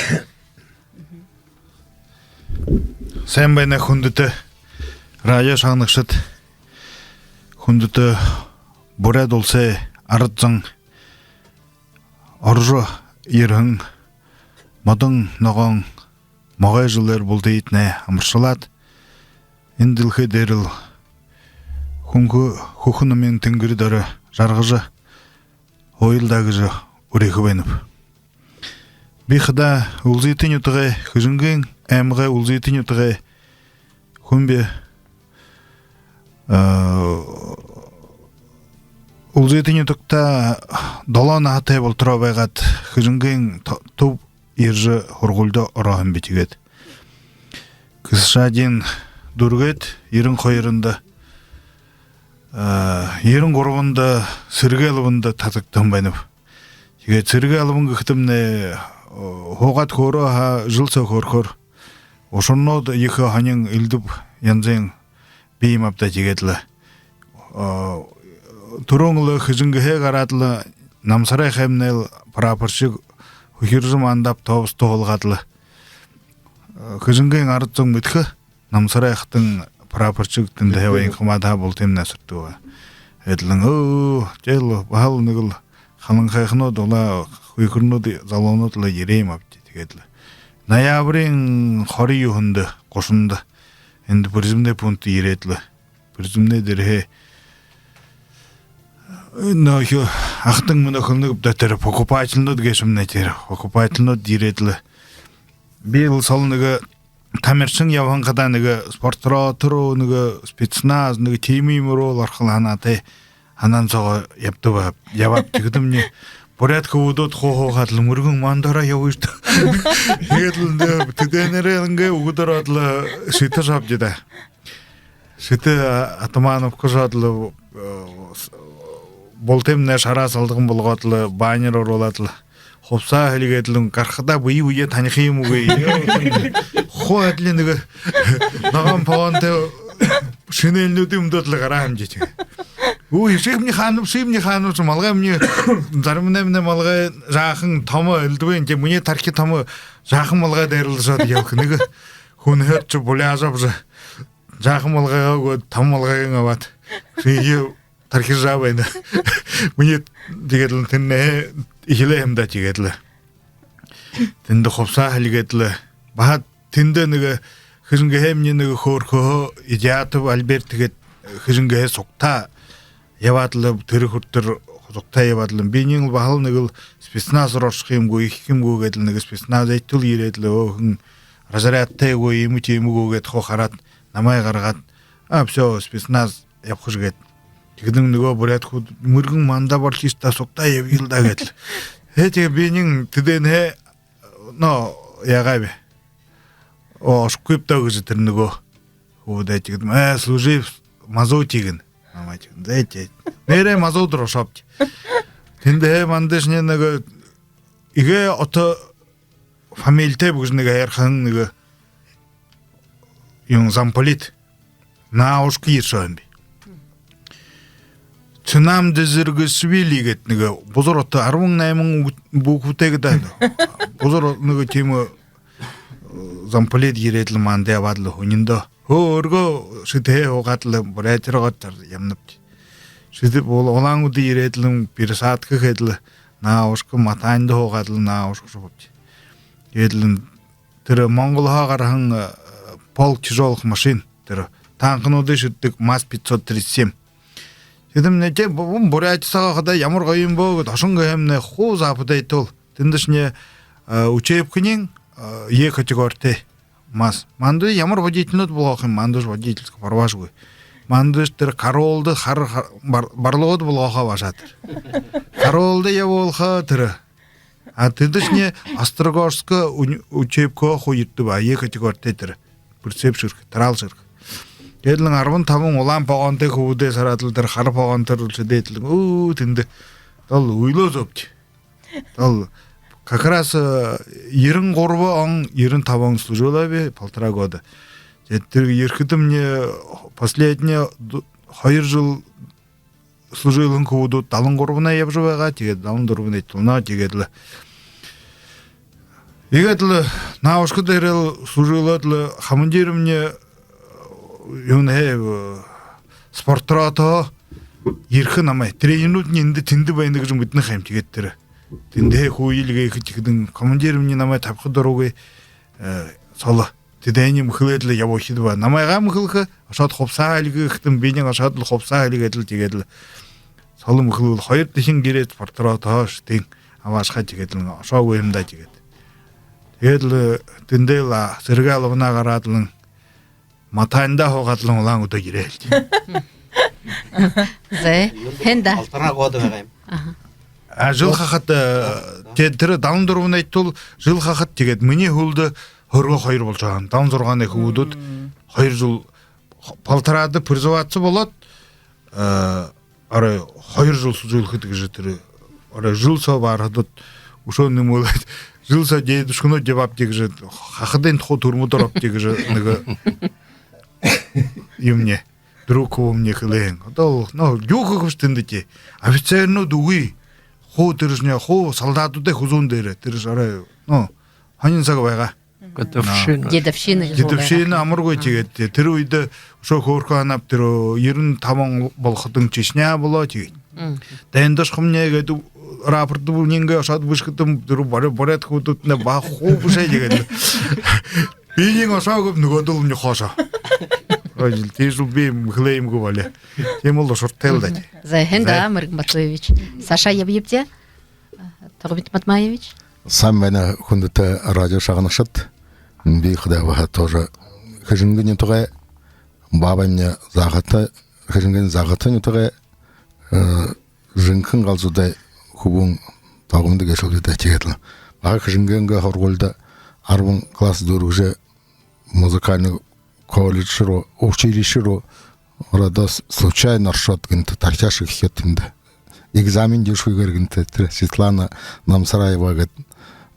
Сайн байна, хүндэтэ радио шагнагшад, хүндэтэ Буряад уласай арад зон, орожо ерэһэн модон ногоон могой жэлээр бултыетнай амаршалаад, энэ дэлхэй дээрэл хүнхэ-, хүхэ номин тэнгэри доро жаргажа һууял даа гэжэ үреэхэ байнаб. Би хадаа Үлзытэ нютагай, Хэжэнгын аймагай Үлзытэ нютагай хүнби. Э, Үлзытэ нютагта долоон наһатай болотороо байгаад, Хэжэнгын то-, түб ерэжэ һургуулида орооһон би. Тиигээд КСШ один дүүргээд, ерэн хоёрдо, э, ерэн гурбанда Сэрэгэй албанда татагдаһан байнаб. Тиигээд Сэрэгэй албан гэхэдэмнай, э, һуугаад хөөрөө һаа, жэл соо хөөрхөөр, ушарнууд ехэ һонин элдэб янзын бии юм ааб даа. Тиигээд лэ, э, түрүүн лэ Хэжэнгэһээ гараад лэ, Намсарай хэмнэл прапорщик Хүхиржэм Андап тообсто һуулгаад лэ, э, Хэжэнгын арад зон мэдэхэ, Намсарай ахатан прапорщик, тэндэһээ военкоматһаа бултыемнай асардаг байгаа. Эдлэн, өө, тиигээд лэ баһал нэгэл халанхайханууд, улаа хүхэрнүүд, залуунууд лэ ерээ юм ааб даа. Тиигээд лэ ноябриин хорин юһэндэ, гушанда эндэ призывной пункт ерээд лэ, призывной дээрэһээ, нөөхи ахатан мүнөө хэлэнэ гүб даа, тэрэ покупательнууд гээшэмнай, тэрэ покупательнууд ерээд лэ. Би лэ соло нэгэ тамиршан ябаһан хадаа нэгэ спортроту руу, нэгэ спецназ, нэгэ тиимэ юумэ руу лэ орохо һанаатай. һанаан соогоо ябадаг байгааб. Ябааб. Тиихэдэмни буряад хүбүүдүүд хуу һуугаад лэ: «Мэргэн, мандаараа ябыш даа». Тиигээд лэ тэдэнэрээ лэ иигээд үгэдөө ороод лэ Шэтэ ошообди даа. Шэтэ Атамановка ошоод лэ, э, с-, бултыемнай шараа салдаган болгоод лэ, баннер оруулаад лэ, хубсаһаа һэлгээд лэ, гарахадаа бэе бэеэ таниха юм гү? Хуу адли нэгэ ногоон погонтой, шинэлнүүдые үмдөөд лэ гараа һэмди. Үгы, шимни хаанаб, шимни хаанаб, малгаймни, заримнаймнай малгай жаахан томо элдэбын, тиимэ, минии тархи томо, жаахан малгай дээрэ лэ ошоод ябаха. Нэгэ хүнһөө ши буляажа абажа, жаахан малгайгаа үгөөд, томо малгайгаа абаад, шиие тархижа абаа байна. Минии тиигээд лэ тэрэнээ эхилээ һэм даа, тиигээд лэ. Тэндэ хубсаһаа һэлгээд лэ. Баһа тэндэ нэгэ Хэжэнгэһээмни нэгэ хөөрхэһөө Идиатов Альберт гээд Хэжэнгэһээ сугтаа ябаад лэ, тэрэ хүрэтэр сугтаа ябаад лэ. Биниинь лэ баһал нэгэл спецназ руу ошохо юм гү, ерэхэ юм гү гээд лэ, нэгэ спецназайт лэ ерээд лэ: «Өө, хэн разрядтай гү, иимэ тиимэ гү?» гээд хуу хараад, намайе гаргаад: «А, всё, спецназ, ябахаш», — гээд. Тиихэдэнь нүгөө буряад хүбүүд: «Мэргэн, мандаа барилыш даа, сугтаа ябыел даа», — гээд лэ. Ээ, тиигээд биниинь тэдэнһээ, но, яагааб, ошохогүйб даа гэжэ тэрэ нүгөө хүбүүдээ. Тиигээд: «Ээ, служи в мазуте», — гэнэ намайе. Тиигээд: «Зэ, тиигээд». Нээрээ мазут руу ошообди. Тэндэһээ мандаашни нэгэ эгээ ото фамилитай бэшэ нэгэ һайрхан нэгэ юун, замполит наушка ерэшоо һэм би. Цунам Дезиргашвили гээд нэгэ бузар ото, арбан найман үгэ-, букватай гэдэг даа. Бузар о-, нэгэ тиимэ, э, замполит ерээд лэ манда абаад лэ һүниндөө. Хөө, өөрыгөө Шэтэһээ һуугаад лэ Буряад руу ороод ябанабди. Шэдэ бол Улаан-Үдэ ерээд лэ пересадка хээд лэ наушка, Матаньда һуугаад лэ наушка ошообди. Ерээд лэ тэрэ Монголһоо гараһан, э, полк тяжёлых машин, тэрэ танкануудые шэдэдэг МАЗ пятьсот тридцать семь. Шэдэмнай, тээ, бу-, бу-, Буряад соогоо хадаа ямар гоё юм бэ гээд, ошонгүй һэмнай, хуу западайт лэ. Тэндэшни, э, учебканиинь, э, Е категоритэй МАЗ. Мандаш ямар водительнүүд болохо юм, мандаш водительскэ правашьегүй. Мандаш тэрэ караулда хара, хара, бар-, барлуугад болгохо баһа тэрэ. Караулда ябуулха тэрэ. А тэдэшни Острогожско уни-, учебкаһаа хуу ерэдэг ба, Е категоритэй тэрэ. Прицеп шэрхэ, трал шэрхэ. Тиигээд лэ арбан табан улаан погонтой хүбүүдээ сараад лэ, тэрэ хара погонтойр лэ шэдээд лэ, өө, тэндэ. Тол үйлөө зобти. Тол как раз, э, ерэн гурба он, ерэн табан он служил би, полтора года. Тиигээд тэрэ ерэхэдэмни последний ду-, хоёр жэл служилһан хүбүүд далан гурбанай ябажа байгаа, тиигээд далан дүрбэнэйт лэ унаа, тиигээд лэ. Иигээд лэ наушка дээрэл служилаад лэ, командирымни юунһээ, э, спортротаһаа ерэхэ намайе. Тренернүүдынь эндэ тэндэ байна гэжэ мэдэнэ һэм, тиигээд тэрэ. Тэндэһээ хуу илгээхэ, тиихэдэнь командирымни намайе табиха дурагүй, э, соло. Тэдэнь мэхэлээд лэ ябахада ба, намайгаа мэхэлхэ, ошоод хубсаһаа һэлгэхэдэнь, биниинь ошоод лэ хубсаһаа һэлгээд лэ, тиигээд лэ соло мэхэлбэл, хоёрдохинь ерээд спортротаһаа шэтын абаашаха, тиигээд лэ ошоогүй юм даа, тиигээд. Тиигээд лэ тэндээ лэ, а, сэрэгэй албанаа гараад лэ, Матаньда һуугаад лэ Улаан-Үдэ ерээ һэм. Зэ, хэн даа? Полтора года байгаа юм. Аха. А, жэл хахад, э, тээ, тэрэ далан дүрбэнэйт лэ жэл хахад, тиигээд минии һүүлдэ һөргөө хоёр болжо байгаа. Далан зургаанай хүбүүд хоёр жэл, полторада призываться болоод, э, арай хоёр жэл служилхэ гэжэ тэрэ, арай жэл соо баарахадууд үшөө нэмүүлээд, жэл соо дедушканууд ябаабди гэжэ, хахадынь тухай түрмэдэ орообди гэжэ нэгэ юумни, друг хүбүүмни хэлээ һэн. Одоо, но, юу хэхэбши тэндэ, тээ. Офицернүүд үгы. Хуу тэрэшни, хуу солдатуудай хүзүүн дээрэ. Тэрэш арай, но, һонин саг байгаа. Дедовщина. Дедовщина гэжэ. Дедовщина амаргүй, тиигээд, тээ. Тэрэ үедэ үшөө хөөрхэ һанааб, тэрэ ерэн табан болоходонь Чечня болоо, тиигээд. Дайнда ошохомни гээд рапорт бү-, нэгэ ошоод бэшэхэдэм, тэрэ буря-, буряад хүбүүдтнай баһа хуу бэшээ, тиигээд. Биниинь ошоо гэб, нүгөөдүүлни хоошоо. Ой, жэл, тиижэл би мэхэлээ юм гү, болёо. Тиимэл ушартай лэ даа, тээ. Зэ, хэн даа, Мэргэн Батуевич. Саша ябаябди. Тогбит Матмаевич. Сайн байна, хүндэтэ радио шагнагшад. Би хадаа баһа тоже Хэжэнгын нютагай, баабаймни Загата, Хэжэнгын Загата нютагай, Э, жэнхэн галзуудай хүбүүн Тогондо гээшэл даа, тиигээд лэ. Баһа Хэжэнгэйнгээ һургуулида арбан класс дүүргэжэ, музыкальный колледж руу, училище руу ороод, случайно оршоод, гэнтэ тархяа шэхихэдэ тэндэ. Экзамен дүүшэхэгүйгөөр гэнтэ тэрэ Светлана Намсараева гээд,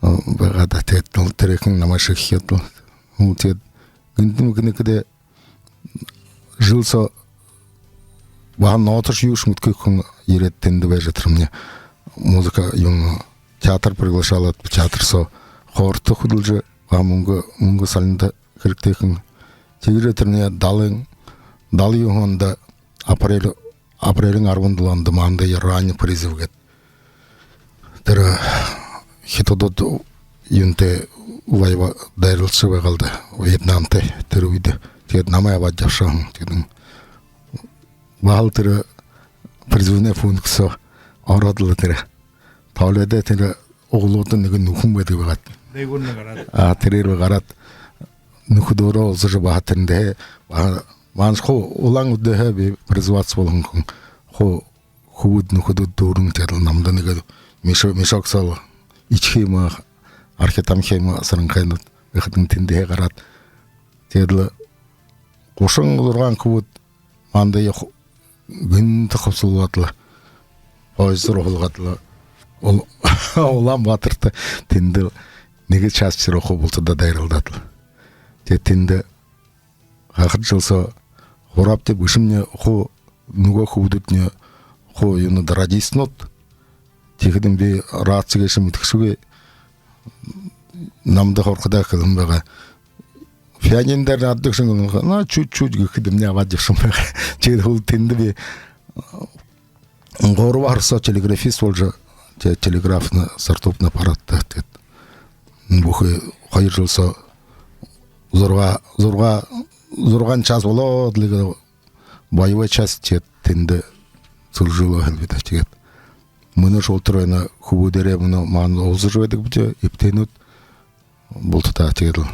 э, байгаа даа. Тиигээд лэ тэрэхэн намайе шэхихэдэ лэ. Хуу тиигээд гэнтэ мэгнэхэдэ жэл соо баһа ноташ юушье мэдэхэгүй хүн ерээд тэндэ байжа тэрэмни музыка юун, театр приглашалаад, театр соо хорто хүдэлжэ, баһа мүнгэ, мүнгэ салинда хэрэгтэй хүн. Тиигэжэ тэрэмни далан, далан юһэн ондо апрель, апрелиин арбан долоондо мандаа ранний призыв гээд тэрэ хитадууд юунтэй, воевал, дайралсажа байгаал даа, Вьетнамтай тэрэ үедэ. Тиигээд намайе абаад ябашаһан. Тиигээд баһал тэрэ призывной пункт соо ороод лэ, тэрэ тоолоодо, тэрэ углуудан нэгэ нүхэн байдаг байгаад. Дээгүүрнь гараад. А, тэрээр гараад, нүхэдөөрөө уулзажа, баһа тэрэндээ, баһа, маанадшье хуу Улаан-Үдэһөө би призываться болоһон хүн. Хуу хүбүүд, нүхэдүүд дүүрэн, тиигээд лэ намда нэгэ мешо-, мешок соол эдихэ юумэ, архи тамхи юумэ, асаранхайнууд, эхидэн тэндээ гараад. Тиигээд лэ гушан зургаан хүбүүд мандаа ху-, гэнтэ хубсалуулаад лэ, поезд руу һуулгаад лэ, Ул-, Улаан-Баатарта тэндэ нэгэ часть руу хуу бултадаа дайралдаад лэ. Тиигээд тэндэ хахад жэл соо һураабди, бэшэмни хуу, нүгөө хүбүүдтнай хуу юунууд, радистнууд. Тиихэдэнь би раци гээшые мэдэхэшьегүй, намда һурахадаа хэлэһэн байгаа. Пианино дээрэ нааддаг шэнги, ну, чуть-чуть гэхэдэмни абаад ябашаһан байгаа. Тиигээд хуу тэндэ би гурба һара соо телеграфист боложо, те-, телеграфна сартупна аппаратта, тиигээд бүхы хоёр жэл соо зургаа, зургаа, зургаан час болоод лэ, боевой часть, тиигээд тэндэ служил һэн би даа. Тиигээд мүнөөшье болотор энэ хүбүүдээрээ мүнөө манда уулзажа байдаг бди, эбтэйнүүд. Булта даа, тиигээд лэ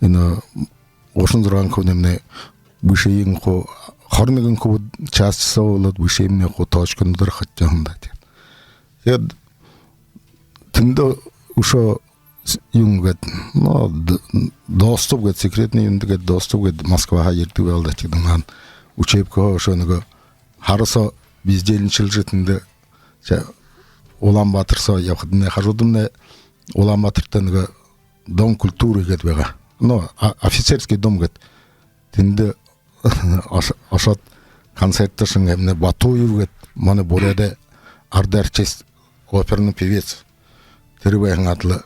энэ гушан зургаан хүбүүмнай бэшыень хуу, хорин нэгэн хүбүүд часть соо болоод, бэшыемнай хуу точкануудаар хатаһан даа, тиигээд. Тиигээд тэндэ үшөө с-, юун гээд, ну, д-, доступ гээд, секретный юун гээд, доступ гээд, Москваһаа ерэдэг байгаал даа, тиигээд лэ. Манда учебкаһаа үшөө нэгэ һара соо бездельничалжа тэндэ, за, Улаан-Баатар соо ябахадамнай, хажуудамнай Улаан-Баатарта нэгэ Дом культуры гээд байгаа. Ну, а-, офицерский дом гээд. Тэндэ ош-, ошоод, концертдэ шэнги, эмнэ Батуев гээд, манай буряадай арад артист, оперный певец. Тэрэ байһан аад лэ.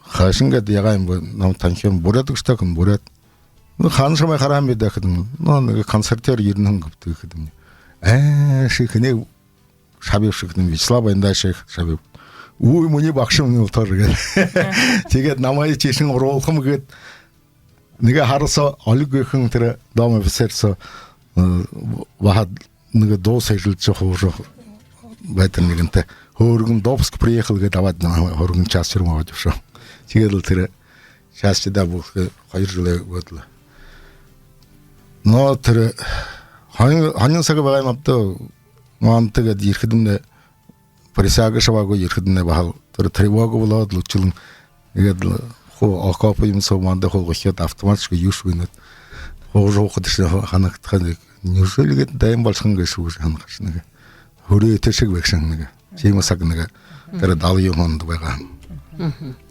Хайшан гээд, яагаа юм бэ, намайе танихаб, буряад гүш даа, хэн буряад. Ну, хаана шамайе хараһан бэ даа гэхэдэм. Ну, нэгэ концертээр ерэнэ һэн гээбта гэхэдэм. Ээ, ши хэнэй шабибши гэхэдэм, Вячеслав Баяндаевичай шабиб. Үй, минии багша минии болотор гээд. Тиигээд намайе тиишэнь оруулхам гээд, нэгэ һара соо Олег гэһэн тэрэ дом офицер соо, э, баһа нэгэ дуу сээжэлжэ һуужа байтар, нэгэнтэ: «Хөөргэн, допуск приехал», — гээд абаад, намайе хөөргэн часть руу абаад ябашоо. Тиигээд лэ тэрэ частьда бүхы хоёр жэлээ үгөөд лэ. Но тэрэ һонин, һонин саг байгаа юм ааб даа. Манда гээд ерэхэдэмнай, присяга шабаагүй ерэхэдэмнай, баһал тэрэ тревога болоод лэ, үхибүүн. Тиигээд лэ хуу окоп юм соо манда хуу гахаад, автомат шэнги юушье гэнэ. Һуужа һуухадашни һанагдаха: «Неужели гээд дайн болошоһон гээшэб?» гэжэ һанахаш нэгэ. Хүрэтэ шэг байгша нэгэ. Тиимэ саг нэгэ. Тэрэ далан юһэн ондо байгаа.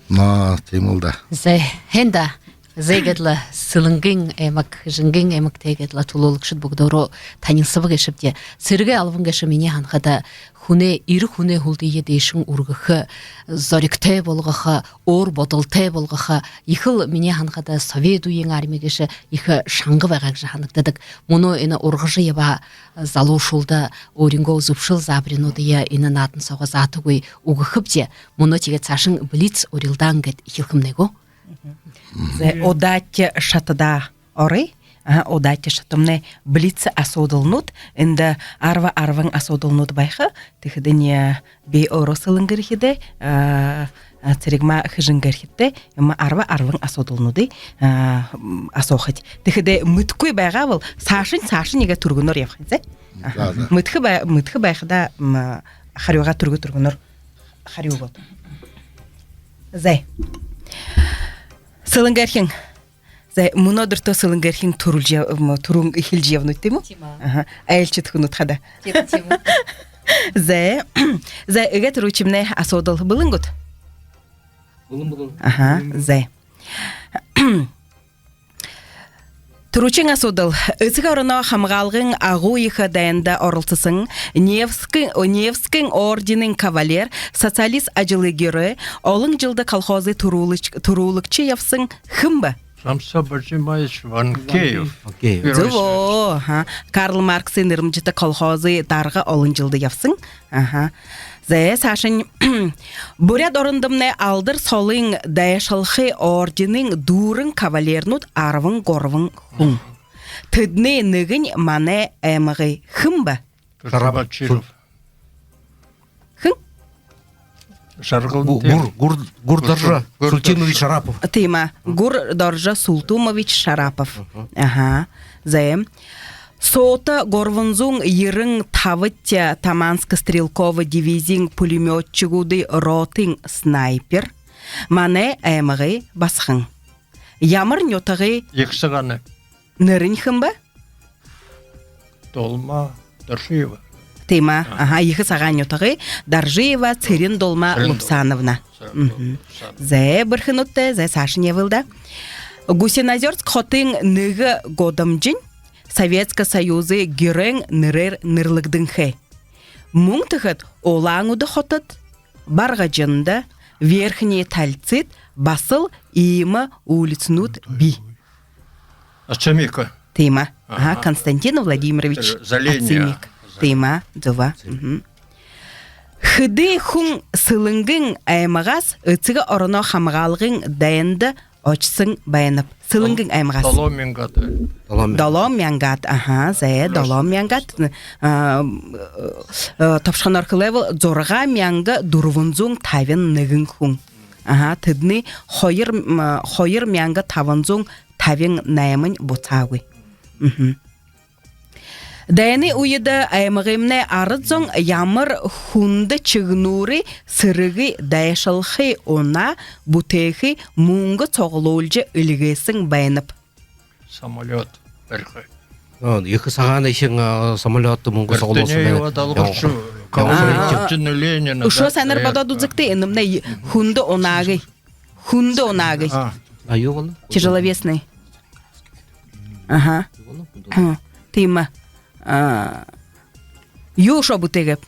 Но, тиимэл даа. Зэ, һайн даа. Зэ, иигээд лэ Сэлэнгын аймаг, Хэжэнгын аймаг, тиигээд лэ түлөөлэгшэд бүгэдөөрөө танилсаба гээшэбди. Сэрэгэй албан гээшэ, минии һанахада, хүнэй, эрэ хүнэй һүлдые дээшэнь үргэхэ, зоригтой болгохо, өөр бодолтой болгохо, ехэл, минии һанахада, совет үеын арми гээшэ ехэ шанга байгаа гэжэ һанагдадаг. Мүнөө энэ ургажа ябаа залуушуулда өөрынгөө зүбшэл заабаринуудые энэ наадан соогоо заатагүй үгэхэбди. Мүнөө тиигээд саашань блиц урилдаан гээд эхилхэмнай гү? Зэ, удаадахи шатада оръё. Аха, удаадахи шатамнай блиц асуудалнууд. Эндэ арба, арбан асуудалнууд байха. Тиихэдэнь, э, би өөрөө Сэлэнгэ ерэхэдээ, э, а, цэрэгмаа хэжэ ерэхэдээ, юм арба арбан асуудалнуудые, а, м, асуухабди. Тиихэдээ мэдэхэгүй байгаа бол саашань, саашань иигээд түргэнөөр ябахабди. Аха. За, за. Мэдэхэ бай-, мэдэхэ байхадаа, м, харюугаа түргэ-түргэнөөр харюу болтогой. Зай. Сэлэнгын эрхим. Зай, мүнөөдэртөө Сэлэнгын эрхим түрүүлжэ я-, м, түрүүн эхилжэ ябанабди, тиимэ гү? Тиимэ. Аха. Айлшад хүнүүд хадаа. Тиимэ, тиимэ. Зай. Зай, иигээд түрүүшымнай асуудал. Бэлэн гүт? Бэлэн, бэлэн. Аха, зай. Түрүүшын асуудал. Эсэгэ ороноо хамгаалгын Агуу Ехэ дайнда оролсоһон, Невскын, Невскын орденын кавалер, социалист ажалай герой, олон жэлдэ колхозой түрүүлэгш-, түрүүлэгшэ ябаһан хэн бэ? Самсо Бажимаевич Ванкеев. Ванкеев. Первый Зүб. Аха. Карл Марксын нэрэмжэтэ колхозой дарга олон жэлдэ ябаһан. Аха. Зай, саашань. Буряад орондомнай Алдар солын дайшалхы орденын дүүрэн кавалернүүд арбан гурбан хүн. Тэдэнэй нэгэнь манай аймагай хэн бэ? Шарапов. Шарапов. Хэн? Жаргалан Гу-, Гур-, Гур-, Гурдоржо Гур-, Гурдоржо. Султымович Шарапов. Тиимэ. Гурдоржо Султымович Шарапов. Мгм. Аха. Зай. Суута гурбан зуун ерэн табадахи Таманско стрелково дивизиин пулемётчигуудай ротын снайпер. Манай аймагай басаган. Ямар нютагай? Ехэ Сагаанай. Нэрэнь хэн бэ? Долма Доржиева. Тиимэ. Аха. Аха, Ехэ Сагаан нютагай Доржиева Цырен-Долма Цырен-Долма Лубсановна. Цырен-Долма Мгм. Лубсановна. Зай, бэрхэнүүдтэй, зай, саашань ябая даа. Гусиноозёрск хотын нэгэ гудамжань Советскэ Союзай Геройн нэрээр нэрлэгдэнхэй. Мүн тиихэдэ Улаан-Үдэ хотодо, Баргажанда, Верхний Тальцыт баһал иимэ улицанууд бии. Ацимик. Тиимэ. Аха, аха. Константин Владимирович Э, Зеленин. Ацимик. Тиимэ, зүб. Мгм. Хэды хүн Сэлэнгын аймагһаа Эсэгэ ороноо хамгаалгын дайнда ошоһон байнаб? Сэлэнгын аймагһаа. Долоо мянгаад. Долоо мянгаад. Долоо мянгаад, аха, зай, долоо мянгаад. А, э, тобшохоноор хэлээ бол, зургаа мянга дүрбэн зуун табин нэгэн хүн. Аха, тэдэнэй хоёр, м, хоёр мянга табан зуун табин найман бусаагүй. Мгм. Дайнай үедэ аймагаймнай арад зон ямар хүндэ чигнүүрые сэрэгэй дайшалхы унаа бүтээхэ мүнгэ суглуулжа эльгээһэн байнаб? Самолёт бариха. О, Ехэ Сагаанай ехэ, а, самолёт мүнгэ суглуулһан байна. Бертенеева, Долгоршо, Янга-, Янга-, Янга-, Ленина, үшөө да, һайнаар э, бодоод үзэгты, энэмнай хүндэ унаагы. Хүндэ унаагы. А. А, юу болоно? Тяжеловесный. Аха. Юу болоно? Хүндэ. Хм, тиимэ. А, юу үшөө бүтээгээб?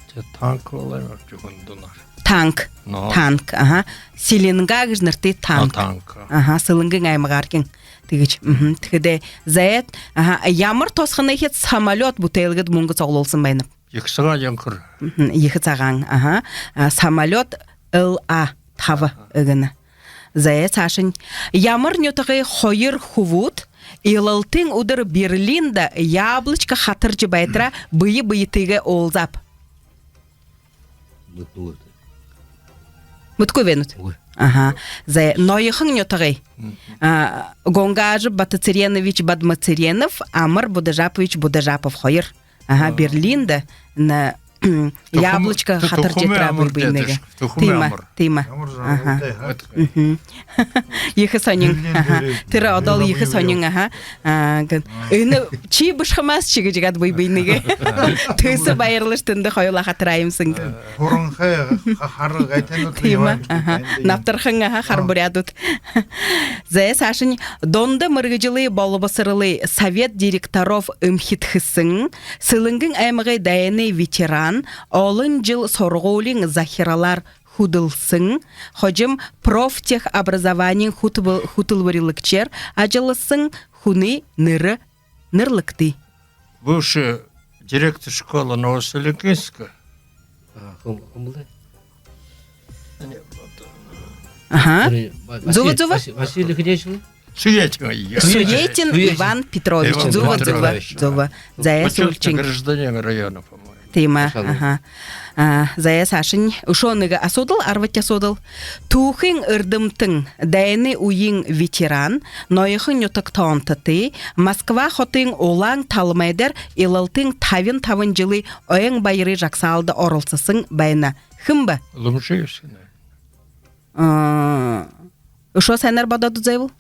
Тэ танк болоо юм, хүндэ унаа. Танк. Но. Танк, аха. Селенга гэжэ нэрэтэй танк. А, танк. Аха, Сэлэнгын аймагаархин. Тиигэжэ, мгм, тиихэдэ зай, аха, ямар тосхоной хээд самолёт бүтээлгэд мүнгэ суглуулһан байнаб? Ехэ Сагаан, Янхар. Мгм, Ехэ Сагаан, аха. А, самолёт Л А таба, аха, гэнэ. Зай, саашань. Ямар нютагай хоёр хүбүүд Илалтын үдэр Берлиндэ яблочко хатаржа байтараа бэе бэетэйгээ уулзааб? Мэдэнэгүйб. Мэдэнэгүйб гүт? Үгы. Аха. Зай, Ноёхон нютагай. Мгм. А, Гонгажаб Батоцыренович Бадмацыренов, Амар Будажапович Будажапов хоёр. Аха, а, Берлиндэ на, м, Түхэм-, яблочко Тү-, хатаржа Түхэм байтараа амар бэе бэенэйгээ. Түхэм амар. Тиимэ, тиимэ. Ямар жаргалтай, аха. Мгм. Ехэ һонин, аха. Берлин дээрэ. Тэрэ одоол ехэ һонин, аха. А, гэн. Энэ ши бэшэ хамаас ши гэжэ яагаад бэе бэенэйгээ. Тээһээ баярлажа тэндэ хоюулаа хатараа юм һэн гэн. Хуранхай ха-, хара гайтайнууд. Тиимэ, аха. Набтархан, аха, хара буряадууд. Зай, саашань. Дунда мэргэжэлэй болбосоролой совет директоров эмхидхэһэн, Сэлэнгын аймагай дайнай ветеран, олон жэл һургуулиин захиралаар хүдэлһэн, хожом профтехобразованиин хүтэлбэ-, хүтэлбэрилэгшээр ажаллаһан хүнэй нэрэ нэрлэгты. Бывший директор школы Новоселенгинска. А, хм, хм, да. Аха. Ва-, Зүб, Василий, зүб. Василий, Василий Хидеевич. Суетин, ай, я. Суетин, Суетин Иван Петрович. Иван Петрович. Зүб, зүб, зүб. Зай, почётный гражданин района, по-моему. Тиимэ. Саашань. Аха. А, зай, саашань. Үшөө нэгэ асуудал, арбадахи асуудал. Түүхын эрдэмтэн, дайнай үеын ветеран, Ноёхон нютаг тоонтотой, Москва хотын Улаан талмай дээрэ Илалтын табин табан жэлэй ойн баярай жагсаалда оролсоһон байна. Хэн бэ? Лумжиев һэн. А, үшөө һайнаар бодоод үзэбэл.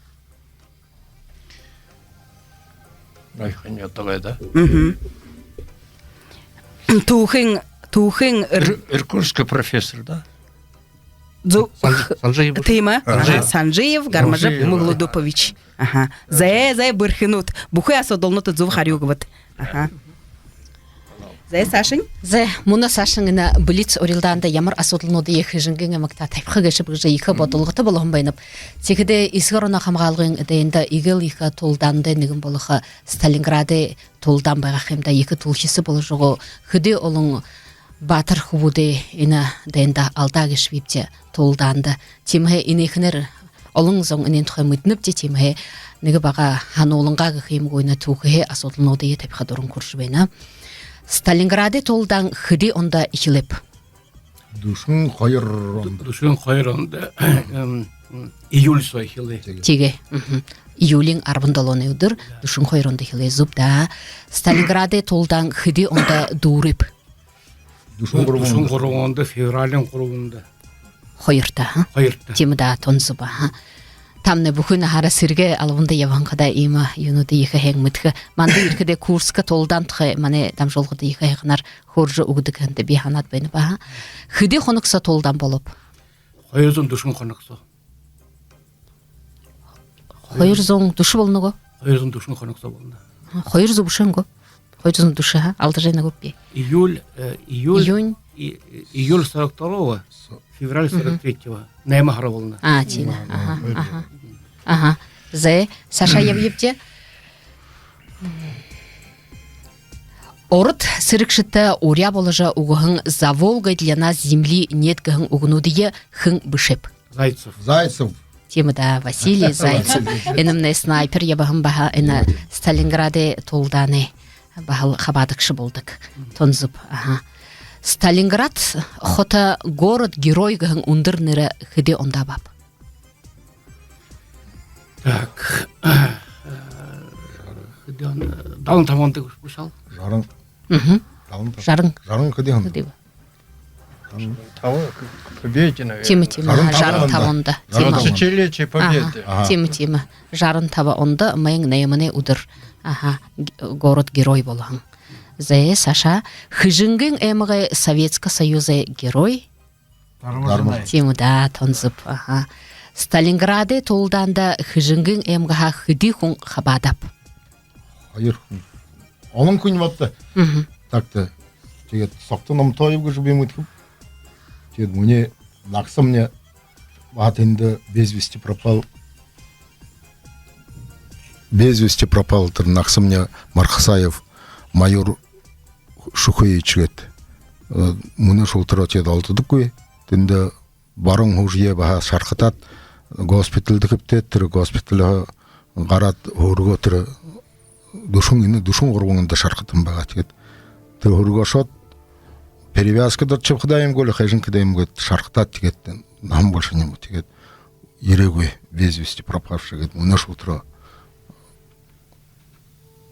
Ноёхон нютагай, да? Мгм. Түүхын, түүхын эр- Ир-, Иркутский профессор, да? Зу-, Санж-, Санжиев. Тиимэ. Аха. Санжиев. Санжиев Гармажап Санжиев. Муглудупович. Аха. Зай, зай, бэрхэнүүд. Бүхы асуудалнуудта зүб харюу үгөөт. Аха. Зай, саашань. Зай, мүнөө саашань энэ блиц урилдаанда ямар асуудалнуудые Хэжэнгын аймагта табиха гээшэб гэжэ ехэ бодолготой болоһон байнаб. Тиихэдээ Эсэгэ ороноо хамгаалгын дайнда эгээл ехэ тулалдаануудай нэгэн болохо Сталинградай тулалдаан байгаа юм даа, ехэ түлхисэ боложо байгаа. Хэды олон баатар хүбүүдэй энэ дайнда алдаа гээшэбибди тулалдаанда. Тиимэһээ энээнһээ олон зон энээн тухай мэдэнэбди, тиимэһээ нэгэ бага һануулангаа гэхэ юм гү, энэ түүхэһээ асуудалнуудые табиха дуран хүрэжэ байна. Сталинградай тулалдаан хэды ондо эхилээб? Дүшэн хоёр ондо. Дүшэн хоёр ондо, эм, июль соо эхилээ. Тиигээ. Тиигээ. Мгм. Июлиин арбан долооной үдэр, дүшэн хоёр ондо эхилээ, зүб даа. Сталинградай тулалдаан хэды ондо дүүрээб? Дүшэн гурбан ондо. Дүшэн гурбан ондо, февралиин гурбанда. Хоёрто, аха? Хоёрто. Тиимэ даа, тон зүб, аха. Тамнай бүхы наһаараа сэрэгэй албанда ябаһан хадаа иимэ юунуудые ехэ һайн мэдэхэ. Манда ерэхэдээ Курскын тулалдаан тухай манай дамжуулгада ехэ һайханаар хөөрэжэ үгэдэг һэн даа, би һанаад байнаб, аха. Хэды хоног соо тулалдаан болооб? Хоёр зуун дүшэн хоног соо. Хоёр зуун дүшэ болоно гү? Хоёр зуун дүшэн хоног соо болоно. Аха, хоёр зуун бэшэ гү? Хоёр зуун дүшэ, аха, алдажа байна гүб би? Июль, э, июль, июнь. И-, июль сорок второго, февраль сорок третьего. Мгм. Найман һара болоно. А, тиимэ. Аха, аха. Аха. Зай, саашаа ябаябди. Урда сэрэгшэдтэ уряа боложо үгэһэн «За Волгой для нас земли нет» гэһэн үгэнүүдые хэн бэшээб? Зайцев. Зайцев. Тиимэ даа, Василий Зайцев. Зайцев. Энэмнай снайпер ябаһан баһа, энэ Сталинградай тулалдаанай баһал хабаадагша болодог. Тон зүб, аха. Сталинград хото город-герой гэһэн үндэр нэрэ хэды ондо абааб? Так. Хэды он-, далан табан ондо бэшэл. Жаран. Мгм. Далан табан. Жаран. Жаран хэды ондо? Хэды бэ? Табан, к-, к победе, наверное. Тиимэ, тиимэ. Жаран табан ондо. Жаран табан ондо. Тиимэ. Тридцатилетие Победы. Аха. Тиимэ, тиимэ. Жаран табан ондо, майн найманай үдэр. Аха, г-, город-герой болоһон. Зай, саашаа. Хэжэнгын аймагай Советскэ Союзай Герой. Дарма Дарма. Жанай. Тиимэ даа, тон зүб. Аха. Сталинградай тулалдаанда Хэжэнгын аймагһаа хэды хүн хабаадааб? Хоёр хүн. Олон хүн бата. Мгм. Так-то. Тиигээд Согто Номтоев гэжэ би мэдэхэб. Тиигээд минии нагаса минии баһа тэндэ без вести пропал. Без вести пропал тэрэ нагаса минии Мархасаев майор Шухеевич гээд. Э, мүнөө шултараа тиигээд олдодоггүй. Тэндэ баран һүжэеэ баһа шархатаад, госпитальда хэбтээд, тэрэ госпитальһаа гараад, һөөргөө тэрэ дүшэн, энэ дүшэн гурбан ондо шархатан байгаа. Тиигээд тэрэ һөөргөө ошоод, перевязкада оршобходой юм гү, али хайшан хэдэг юм гээд шархатаад, тиигээд намһаа болошоһон юм. Тиигээд ерээгүй, без вести пропавший гээд, мүнөө шултараа.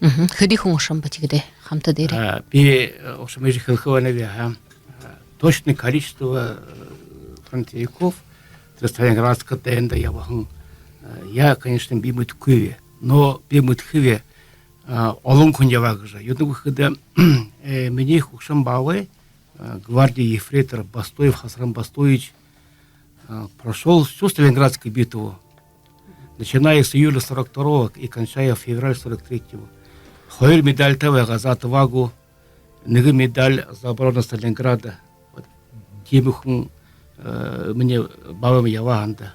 Мгм. Хэды хүн ошоһон бэ тиигэдэ хамта дээрээ? А, би, э, ошоһон гэжэ хэлэхэ байнаб, аха. А, точное количество, э, фронтовиков, тэрэ Сталинградскэ дайнда ябаһан, э, я, конечно, би мэдэхэгүйб. Но би мэдэхэб, а, олон хүн ябаа гэжэ. Юундэб гэхэдэ, э, минии хүгшэн баабай, э, гвардии ефрейтор Бастуев Хасаран Бастуевич, э, прошёл всю Сталинградскую битву, начиная с июля сорок второго и кончая февраль сорок третьего. Хоёр медальтай байгаа: за отвагу, нэгэ медаль за оборону Сталинграда. Вот. Тиимэ хүн, э, минии баабаймни ябаа һэн даа.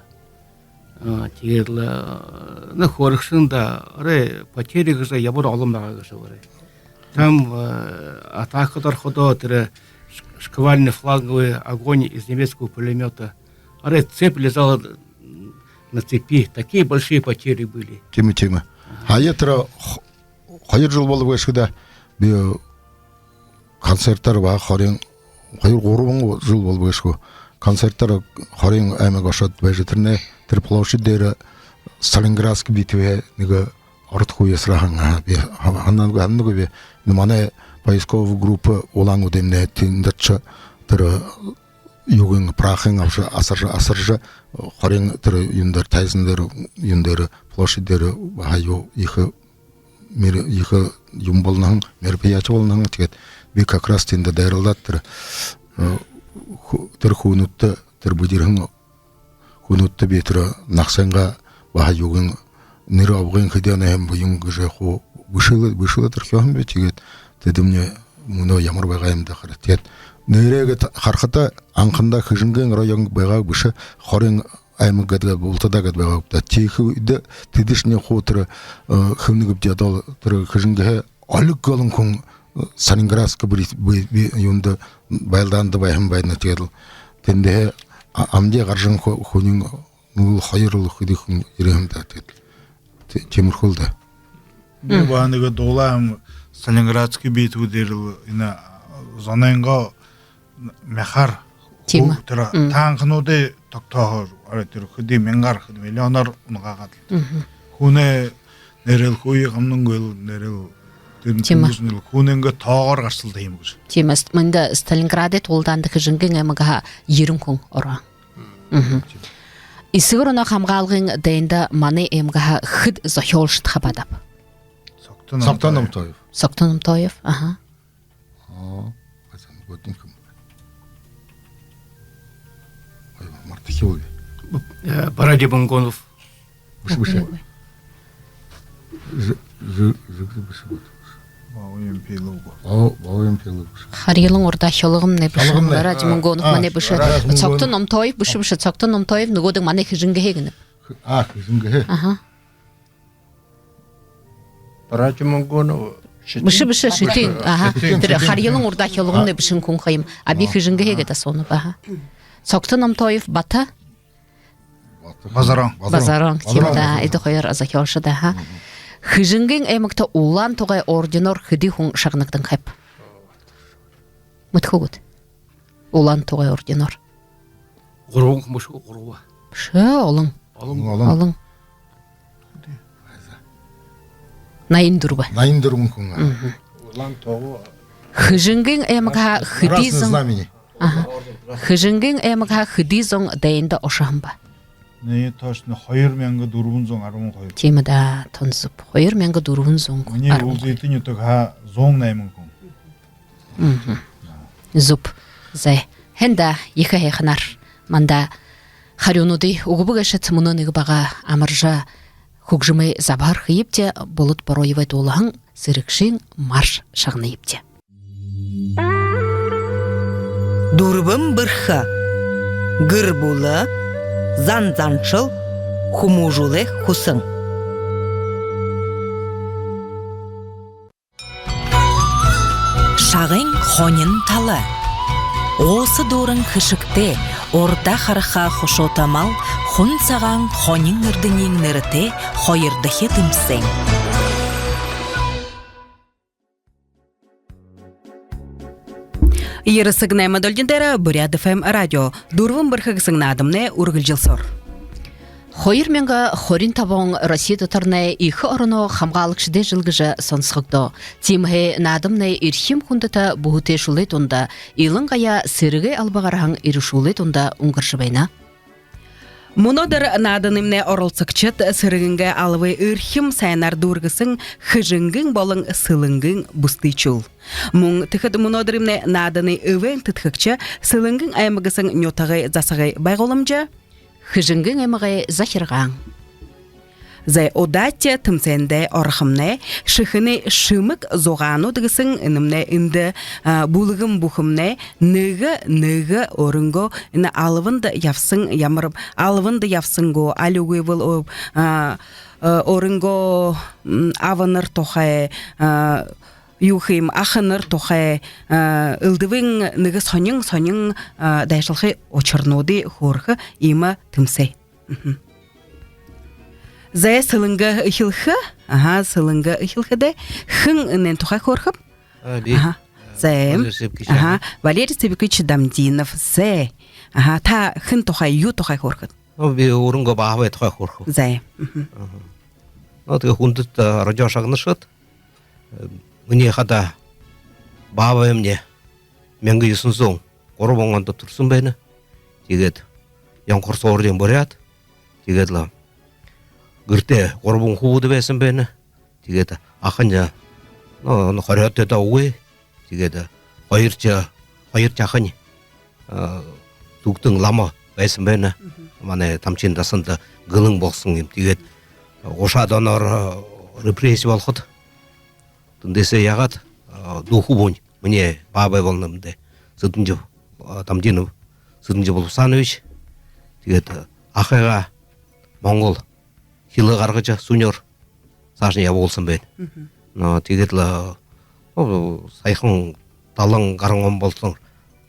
А, тиигээд лэ, э, ну, хөөрэгшэн даа, арай потери гэжэ ямар олон байгаа гээшэб, арай. Там, э, атакада орходоо, тэрэ ш-, шквальный фланговый огонь из немецкого пулемёта. Арай цепь лежала на цепи. Такие большие потери были. Тиимэ, тиимэ. Ага. Хаяа тэрэ х-, хоёр жэл болоо гээшэ даа, би, э, концертээр баһа хорин хоёр-гурбан жэл болбо гээшэ гү. Концертээр Хориин аймаг ошоод байжа, тэрэнэй тэрэ площадь дээрэ Сталинградская битваһаа нэгэ ород хуу ясарһан, аа, би һананагүйб, һананагүйб. Манай поисковая группа Улаан-Үдэмнай тэндэ ошоо, тэрэ юугыень, прахыень абажа, асаржа, асаржа, Хориин тэрэ юун дээрэ, тайзан дээрэ, юун дээрэ, площадь дээрэ баһа юу, ехэ мер-, ехэ юм болоһон, мероприятие болоһон. Тиигээд би как раз тэндэ дайралдаад, тэрэ, э, хү-, тэрэ хүнүүдтэ, тэрэ бэдэрһэн хүнүүдтэ би тэрэ нагасайнгаа баһа юугыень, нэрэ абгын хэды оной һэм бэ, юун гэжэ хуу бэшэлээ, бэшэлээ, тэрэ хёоһон би. Тиигээд тэдэмнай мүнөө ямар байгаа юм даа, хараа. Тиигээд нээрээ гээд харахада, анхандаа Хэжэнгын район байгаа бэшэ, Хориин аймаг гээд, гээд бултадаа гээд байгаа гүб даа. Тиихэ үедэ тэдэшни хуу тэрэ, э, хэмнэ гүбди, одоол тэрэ Хэжэнгэһээ олиг олон хүн, э, Сталинградская бри-, би-, би-, юундэ, байлдаанда байһан байна. Тиигээд лэ тэндэһээ а-, амиды гаража ху-, хүниинь нүгэл хоёр лэ хэды хүн ерэһэн даа. Тиигээд лэ ти-, тиимэрхүү лэ даа. Би баһа нэгэ дуулаа һэм, Сталинградская битва дээрэ лэ энэ зонойнгоо мяхаар, тиимэ, ху-, тэрэ танкануудые тогтооһоор, арай тэрэ хэды мянгаар, хэды миллионоор унагаагаад лэ. Хүнэй нэрэл, хүйе гамнангүй лэ нэрэл, тэрэ, тиимэ, хүнэй нэрэл, хүнэйнгээ тоогоор гаршалдаг юм гэжэ. Тиимэ, ст-, мүнөө Сталинградай тулалдаанда Хэжэнгын аймагһаа ерэн хүн ороһон. Эсэгэ ороноо хамгаалгын дайнда манай аймагһаа хэд зохёолшод хабаадааб? Согто Номтоев. Согто Номтоев, аха. Аа, хасан годин хэм. Ой, мартахи болби. Э, Баради Монгонов. Бэшэ, бэшэ. Ж-, ж-, ж-, бэшэ, бэшэ. Баоим Пилов. Бао-, Баоим Пилов бэшэ. Харьялан урда хёлгомнай бэшэ. Хёлгомнай. Баради Монгонов, аа, манай бэшэ. Баради Монгонов. Согто Номтоев бэшэ, бэшэ. Согто Номтоев нүгөөдэнь манай Хэжэнгыһээ гэнэб. Х-, а, Хэжэнгыһээ. Аха. Баради Монгонов Шэтын. Бэшэ, бэшэ, Шэтын. Аха. Шэтын, тэрэ Шэтын. Харьялан урда хёлгомнай бэшэһэн хүн ха юм. А би Хэжэнгыһээ гээд асуунаб, аха. Согто Номтоев Бата. Базарон. Базарон. Базарон, тиимэ даа. Базарон. Эдэ хоёр зохёолшод, аха. Хэжэнгын аймагта Улаан Тугай орденоор хэды хүн шагнагданхайб? Мэдэхэ гүт? Улаан Тугай орденоор. Гурбан хүн бэшэ гү, гурба? Бэшэ, олон. Олон. Олон. Олон. Наян дүрбэ. Наян дүрбэн хүн. Мгм. Улаан Тугай. Хэжэнгын аймагһаа хэды зон... Красное Знамени. Аха. Хэжэнгын аймагһаа хэды зон дайнда ошоһон бэ? Нээ, точно, хоёр мянга дүрбэн зуун арбан хоёр. Тиимэ даа, тон зүб. Хоёр мянга дүрбэн зуун арбан хоёр. Минии үлзытэ нютагһаа зуун найман хүн. Мгм. Зүб. Зай. Һайн даа, ехэ һайханаар манда харюунуудые үгэбэ гээшэт, мүнөө нэгэ бага амаржа, хүгжэмэй забһаар хэебди, Болот Бороевой дуулаһан «Сэрэгшын марш» шагнаябди. Дүрбэн бэрхэ. Гэр бүлэ, зан заншал, хүмүүжүүлэй хүсэн. Шагын хонин тала. Ууса дүүрэн хэшэгтэй, урда хараха хушуута мал, хун сагаан хонин эрдэниин нэрэтэй хоёрдохи тэмсээн. Ерэ сэг найман долгин дээрэ Буряад ФМ радио. «Дүрбэн бэрхэ» гэһэн наадамнай үргэлжэлсөөр. Хоёр мянга хорин табан он Росси дотор нэ ехэ ороноо хамгаалагшадай жэл гэжэ соносхогдоо. Тиимэһээ наадамнай эрхим хүндэтэ бүһэтэйшүүлэй дунда, илангаяа сэрэгэй алба гараһан эрэшүүлэй дунда үнгэржэ байна. Мүнөөдэр нааданаймнай оролсогшод сэрэгынгээ албые эрхим сайнаар дүүргэһэн Хэжэнгын болон Сэлэнгын бүсэдынүүд. Мүн тиихэдэ мүнөөдэрэймнай нааданай эбээн тэдхэгшэ Сэлэнгын аймаг гэһэн нютагай засагай байгууламжа, Хэжэнгын аймагай захиргаан. Зай, удаадаа тэмсээндээ орохомнай, шэхэнэй «Шэмэг зугаанууд» гэһэн энэмнай эндэ, а, бүлгэм бүхэмнай нэгэ нэгэ өөрынгөө энэ албанда ябаһан, ямар албанда ябаһан гү, али үгы бол, а, а, өөрынгөө, м, абанар тухай, а, юу гэхэ юм, аханар тухай, а, элдэбын нэгэ һонин һонин, а, дайшалхы учарнуудые хөөрэхэ иимэ тэмсээ. Мгм. Зай, Сэлэнгэ эхилхэ. Аха, Сэлэнгэ эхилхэдээ. Хэн энээн тухай хөөрэхэб? А, би. Аха. Зай. Валерий Цыбикович. Аха, Валерий Цыбикович Дамдинов. Зай. Аха, та хэн тухай, юу тухай хөөрхэт? Ну, би өөрынгөө баабай тухай хөөрхэ. Зай. Мгм. Аха. Ну, тиигээд хүндэтэ, э, радио шагнагшад, э, минии хадаа баабаймни мянга юһэн зуун гурбан ондо түрэһэн байна. Тиигээд Ёнхор суурин буряад. Тиигээд лэ гэртээ гурбан хүбүүд байһан байна. Тиигээд ахань, ну, ну, хорёодтой даа үгы. Тиигээд хоёрдохи, хоёрдохи ахань, э, Түгдэн лама байһан байна. Мгм. Манай Тамчын дасанда гэлэн болоһон юм. Тиигээд гушаад оноор, э, репресси болоходо, тэндэһээ яагаад, э, дүү хүбүүнь минии баабай болоно юм даа. Цыденжаб, э, Дамдинов Цыденжаб Улбасанович. Тиигээд, э, ахайгаа монгол хилэ гаргажа, һүниөөр саашань ябуулһан байна. Мгм. Но, тиигээд лэ, ну, саяхан далан гаран он болоһон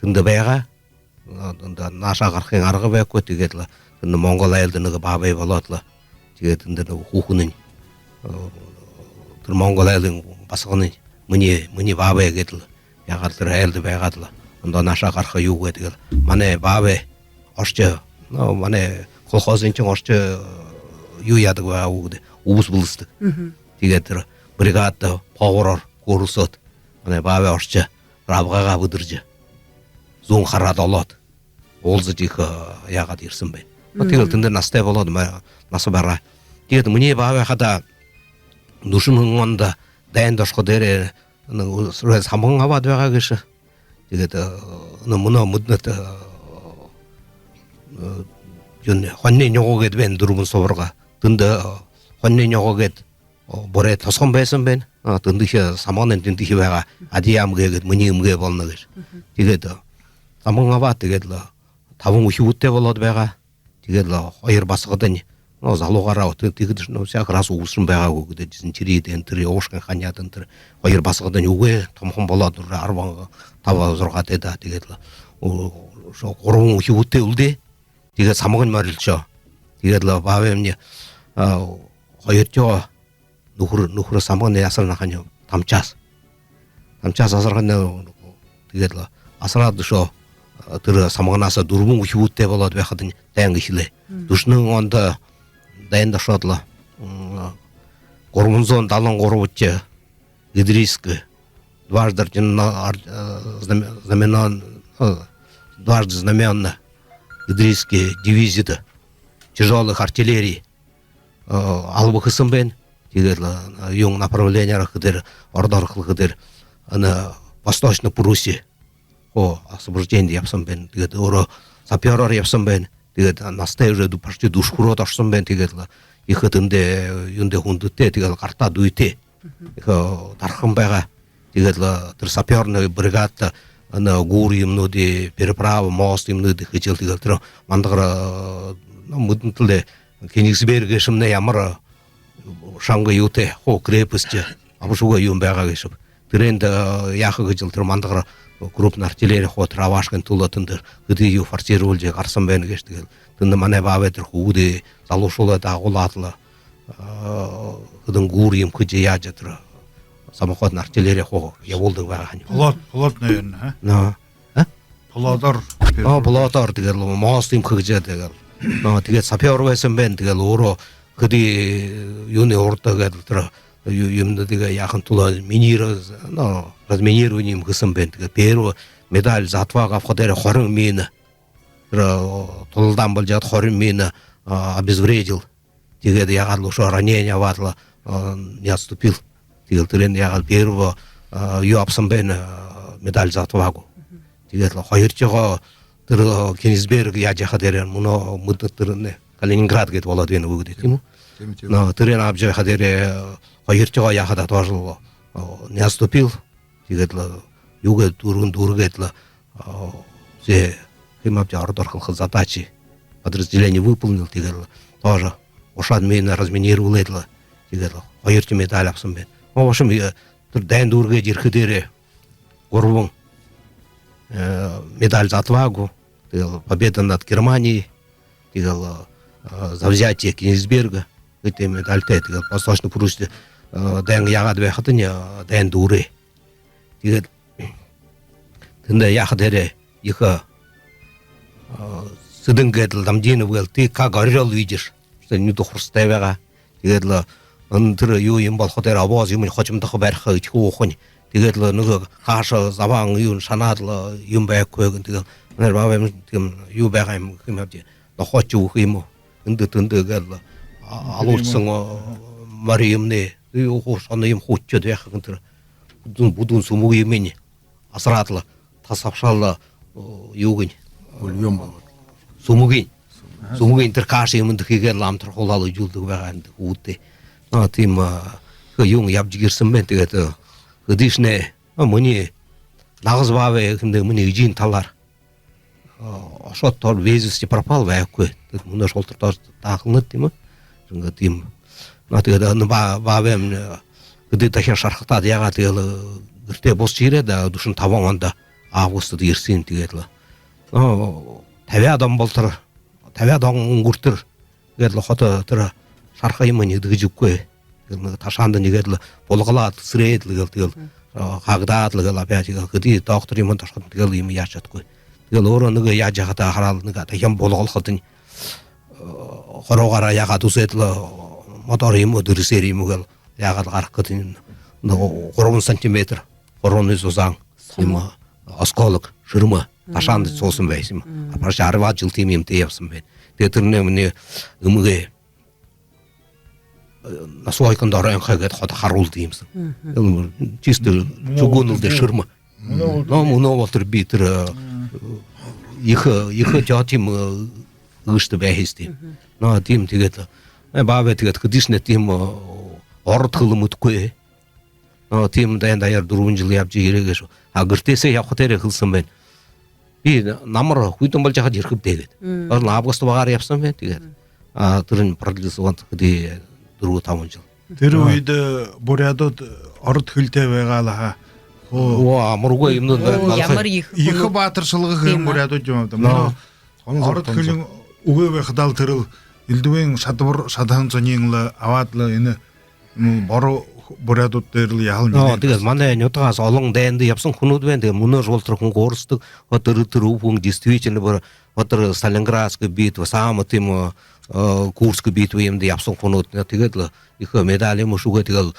тэндэ байгаа. Но, тэндэ наашаа гарахын арга байхагүй, тиигээд лэ тэндэ монгол айлда нэгэ баабай болоод лэ. Тиигээд тэндэ нэгэ хүүхэнынь, э, тэрэ монгол айлын басаганынь минии, минии баабай гээд лэ. Яагаад тэрэ айлда байгаад лэ ондоо наашаа гараха юу гээд, тиигээд лэ манай баабай оршо, ну, манай колхозынь шэнь оршо, э, юу яадаг байгаа гү гээд, үбһэ бэлэсдэг. Мгм. Тиигээд тэрэ бригадада повараар хөөрэлсөөд, манай баабай оршо тэрэ абгайгаа бэдэржэ, зүүн хараад олоод, уулзажа ехэ, э, яагаад ерэһэн байна. Ну, тиигээд лэ Мгм. тэндэ наһатай болоод, ма-, наһа бараа. Тиигээд минии баабай хадаа дүшэн ондо дайнда ошоходоо, ну, уже самган абаад байгаа гээшэ. Тиигээд, э, ну, мүнөө мэдэнэт, э, э, юун, Хонинай нюгы гээд байна, Дүрбэн субарга. Тэндэ, э, Хонинай нюгы гээд, э, буряад тосхон байһан байна. А, тэндэхи, самганай тэндэхи байгаа. Адьяа эмгээ гээд, минии эмгээ болоно гээшэ. Мгм. Тиигээд, э, самган абаад, тиигээд лэ табан үхибүүдтэй болоод байгаа. Тиигээд лэ хоёр басагадынь, ну, залуугаараа, тиигээд, ну, всяко раз үбһэн байгаа гү гээд, дизентерия дэнтэр, ушкан ханяа дэнтэр. Хоёр басагадынь үгы, томохон болоод, уже арбан таба, зургаатай даа. Тиигээд лэ, о, шо, гурбан үхибүүдтэй үлдөө. Тиигээд самгань морилшоо. Тиигээд лэ баабаймни, а, хоёрдохи нүхэр, нүхэр самгань асарна хань, тамчаас. Тамчаас асархань, тиигээд лэ асараад, үшөө, э, тэрэ самганаһаа дүрбэн үхибүүдтэй болоод байхадань дайн эхилээ. Мгм. Дүшэн ондо дайнда ошоод лэ, м, гурбан зуун далан гурбадахи Гидрийскэ, дважды орден-, ор-, э, знаме-, знаменон-, э, дважды знаменна Гидрийскэ дивизида тяжёлых артиллерий, э, алба хэһэн байна. Тиигээд лэ, э, юун, направлениеэр хэхэдээр, ородоор хэлэхэдээр, энэ Восточна Пруссия хуу освобожденида ябаһан байна. Тиигээд өөрөө сапёроор ябаһан байна. Тиигээд наһатай уже дүү-, почти дүшэ хүрөөд ошоһон байна. Тиигээд лэ ехэ тэндэ, э, юундэ, хүндэтэй, тиигээд лэ гартаа дүйтэй. Мгм. Ехэ, э, дархан байгаа. Тиигээд лэ тэрэ сапёрный бригадада энэ гүүр юумэнүүдые, переправа, мост юумэнүүдые хэжэл, тиигээд лэ тэрэ мандагар, э, ну, мэдэнэт лэ даа, Кёнигсберг гээшэмнай ямар, э, шанга юутэй, хуу крепость, абашагүй юумэн байгаа гээшэб. Тэрээндэ, э, яаха гэжэл, тэрэ мандагар крупная артиллерия хуу тэрэ абаашахын тула тэндэ хэды юу форсировалжа гараһан байна гээшэ. Тиигээд лэ тэндэ манай баабай тэрэ хүүгэдые, залуушуулые дагуулаад лэ, э, хэдэн гүүр юумэ хэжэ, яажа, тэрэ самоходная артиллерия хуу ябуулдаг байгаа хань. Плот, плот, наверное, а? Но. А? Плотоор. Оо, плотоор, тиигээд лэ мост юумэ хэжэ, тиигээд лэ. Но, тиигээд сапёр байһан байна, тиигээд лэ өөрөө хэды юуны урда гээд лэ тэрэ ю-, юумэнүүдые яахын тула миниро-, но, разминирование юумэ хэһэн байна. Тиигээд первый медаль «За отвагу» абахадаа хорин мина, тэрэ, э, тулалдаан болжо байгаад хорин мина, э, обезвредил. Тиигээд яагаад лэ, үшөө ранение абаад лэ, э, не отступил. Тиигээд лэ тэрээн яагаад первый, э, юу абаһан байна, э, медаль «За отвагу». Тиигээд лэ хоёрдохиёо тэрэ, э, Кёнигсберг яажа яхадаа, мүнөө мэдэнэт, тэрэнэй Калининград гээд болоод байна гү гэдэг, тиимэ гү? Тиимэ, тиимэ. Но, тэрээн абажа яхадаа, э, хоёрдохиёо яахадаа тоже лэ, э, не отступил. Тиигээд лэ юугээ дүүргэн дүүргээд лэ, а, все, хэм абжа, ородоор хэлэхэдэ, задачи подразделение выполнил, тиигээд лэ тоже гушаад мина разминировал гээд лэ, тиигээд лэ хоёрдохи медаль абаһан байна. Ну, в общем, э, тэрэ дайн дүүргээд ерэхэдээрээ гурбан, э, медаль «За отвагу», тиигээд лэ «Победа над Германией», тиигээд лэ, э, «За взятие Кёнигсберга» гэдэг медальтай, тиигээд лэ Восточно-Пруссида, э, дайн яагаад байхадань, э, дайн дүүрээ. Тиигээд Тэндэ яаха дээрээ ехэ, а, Цыден гээд лэ Дамдинов гээд лэ: «Ты как орёл видишь». Что нюдэ хурсатай байгаа. Тиигээд лэ энэ тэрэ юу юм болохо дээрэ, обоз юм, хожомдохо, бариха, эдихэ, уухань. Тиигээд лэ нэгэ каша, забаан юун шанаад лэ юм байхагүй гэн. Тиигээд лэ манай баабай юм, тиимэ юу байгаа юм гэхэ юм һэн даа. Нохой ч үгэхэ юм гү, эндэ тэндэ гээд лэ, а, алуулсан, а, мори юумэнэй. Юу хуу шоно юм хуучаад байха гэн тэрэ. Бүдүүн, бүдүүн сүмэг юумыень асараад лэ, тас абшаал лэ, о, юугынь. Бульон болгоод. Сүмэгынь. Сүмэгынь тэрэ каша юумэндэ хээд лэ амтархуулаад лэ үзүүлдэг байгаа эндэ хүүгэдтэ. Но, тиимэ, а, юун ябажа ерэһэн байна. Тиигээд, а, хэдышье, а, минии нагаса баабай гэхэндэ, минии эжын талаар, а, ошоод, тор без вести пропал байхагүй. Тиигээд мүнөө шултар тор таахалнад, тиимэ. Шэнги тиимэ. Но, тиигээд, а, ну, ба-, баабаймни, а, хэды дахин шархатаад, яагаад, тиигээд лэ, а, гэртээ бусажа ерээд, а, дүшэн табан ондо августада ерэһэн юм. Тиигээд лэ, но, табяад он болотор, табяад он үнгэртэр гээд лэ ходо тэрэ шарха юумыень эдэгэжэ үгэхэгүй. Тиигээд лэ нэгэ ташаанда нэгээд лэ булгалаад, сэрээд лэ гээд лэ, тиигээд лэ, а, хагдаад лэ гээд лэ, опять гээд лэ хэды доктор юумэндэ ошоходонь, тиигээд лэ юумэ яажа шадахагүй. Тиигээд лэ өөрөө нэгэ яажа яахадаа хараал, нэгэ дахин булгалхадань, а, хорёогоороо яагаад үзөөд лэ, мотор юм гү, дэрисээр юм гү гээд лэ яагаад гарахадань, нэгэ гурбан сантиметр, гурбан зузаан юм, осколок, ширмэ ташаанда сууһан байһан юм. Апаржа арбаад жэл тиимэ юумэтэй ябаһан байна. Тиигээд тэрэнээ минии эмгээ, э, наслойканда оройнхой гээд ходо харуулдаг юм һэн. Чисто чугунлдэ ширмэ. Но, мүнөө болотор би тэрэ, э, ехэ, ехэ тётя юм, э, гэртэ байһан юм. Но, тиимэ, тиигээд лэ, э, баабай тиигээд хэдышье тиимэ, э, ород хэлэ мэдэхэгүй. Но, тиимэ дайн даяар дүрбэн жэл ябажа ерээ гээшэ. А гэртээһээ ябаха дээрээ хэлэһэн байна: «Би намар хүйтэн болжо байхада ерэхэб даа», — гээд. Баһал август багаар ябаһан байна, тиигээд. А тэрэнь продлился вон хэды, дүрбэ-табан жэл. Тэрэ үедэ буряадууд ород хэлэтэй байгаа лэ һаа. Оо, амаргүй юумэнүүд байна. Ямар ехэ, ехэ баатаршалга хэһэн буряадууд юм ааб даа. Но. Мүнөө ород хэлэн үгы байхадаа лэ, тэрэл элдэбын шадабар шадаһан зониие лэ абаад лэ, энэ, м, боро буряадууд дээрэ лэ яһала нилээн. Тиигээд манай нютагһаа олон дайнда ябаһан хүнүүд байна. Тиигээд мүнөө болотор хүн хөөрэлдэдэг. Вот тэрэ, тэрэ үбгэн действительно, вот тэрэ Сталинградская битва, самая тиимэ, э, Курская битва юумэндэ ябаһан хүнүүд. Тиигээд лэ ехэ медаль юумэ шүүгээ. Тиигээд лэ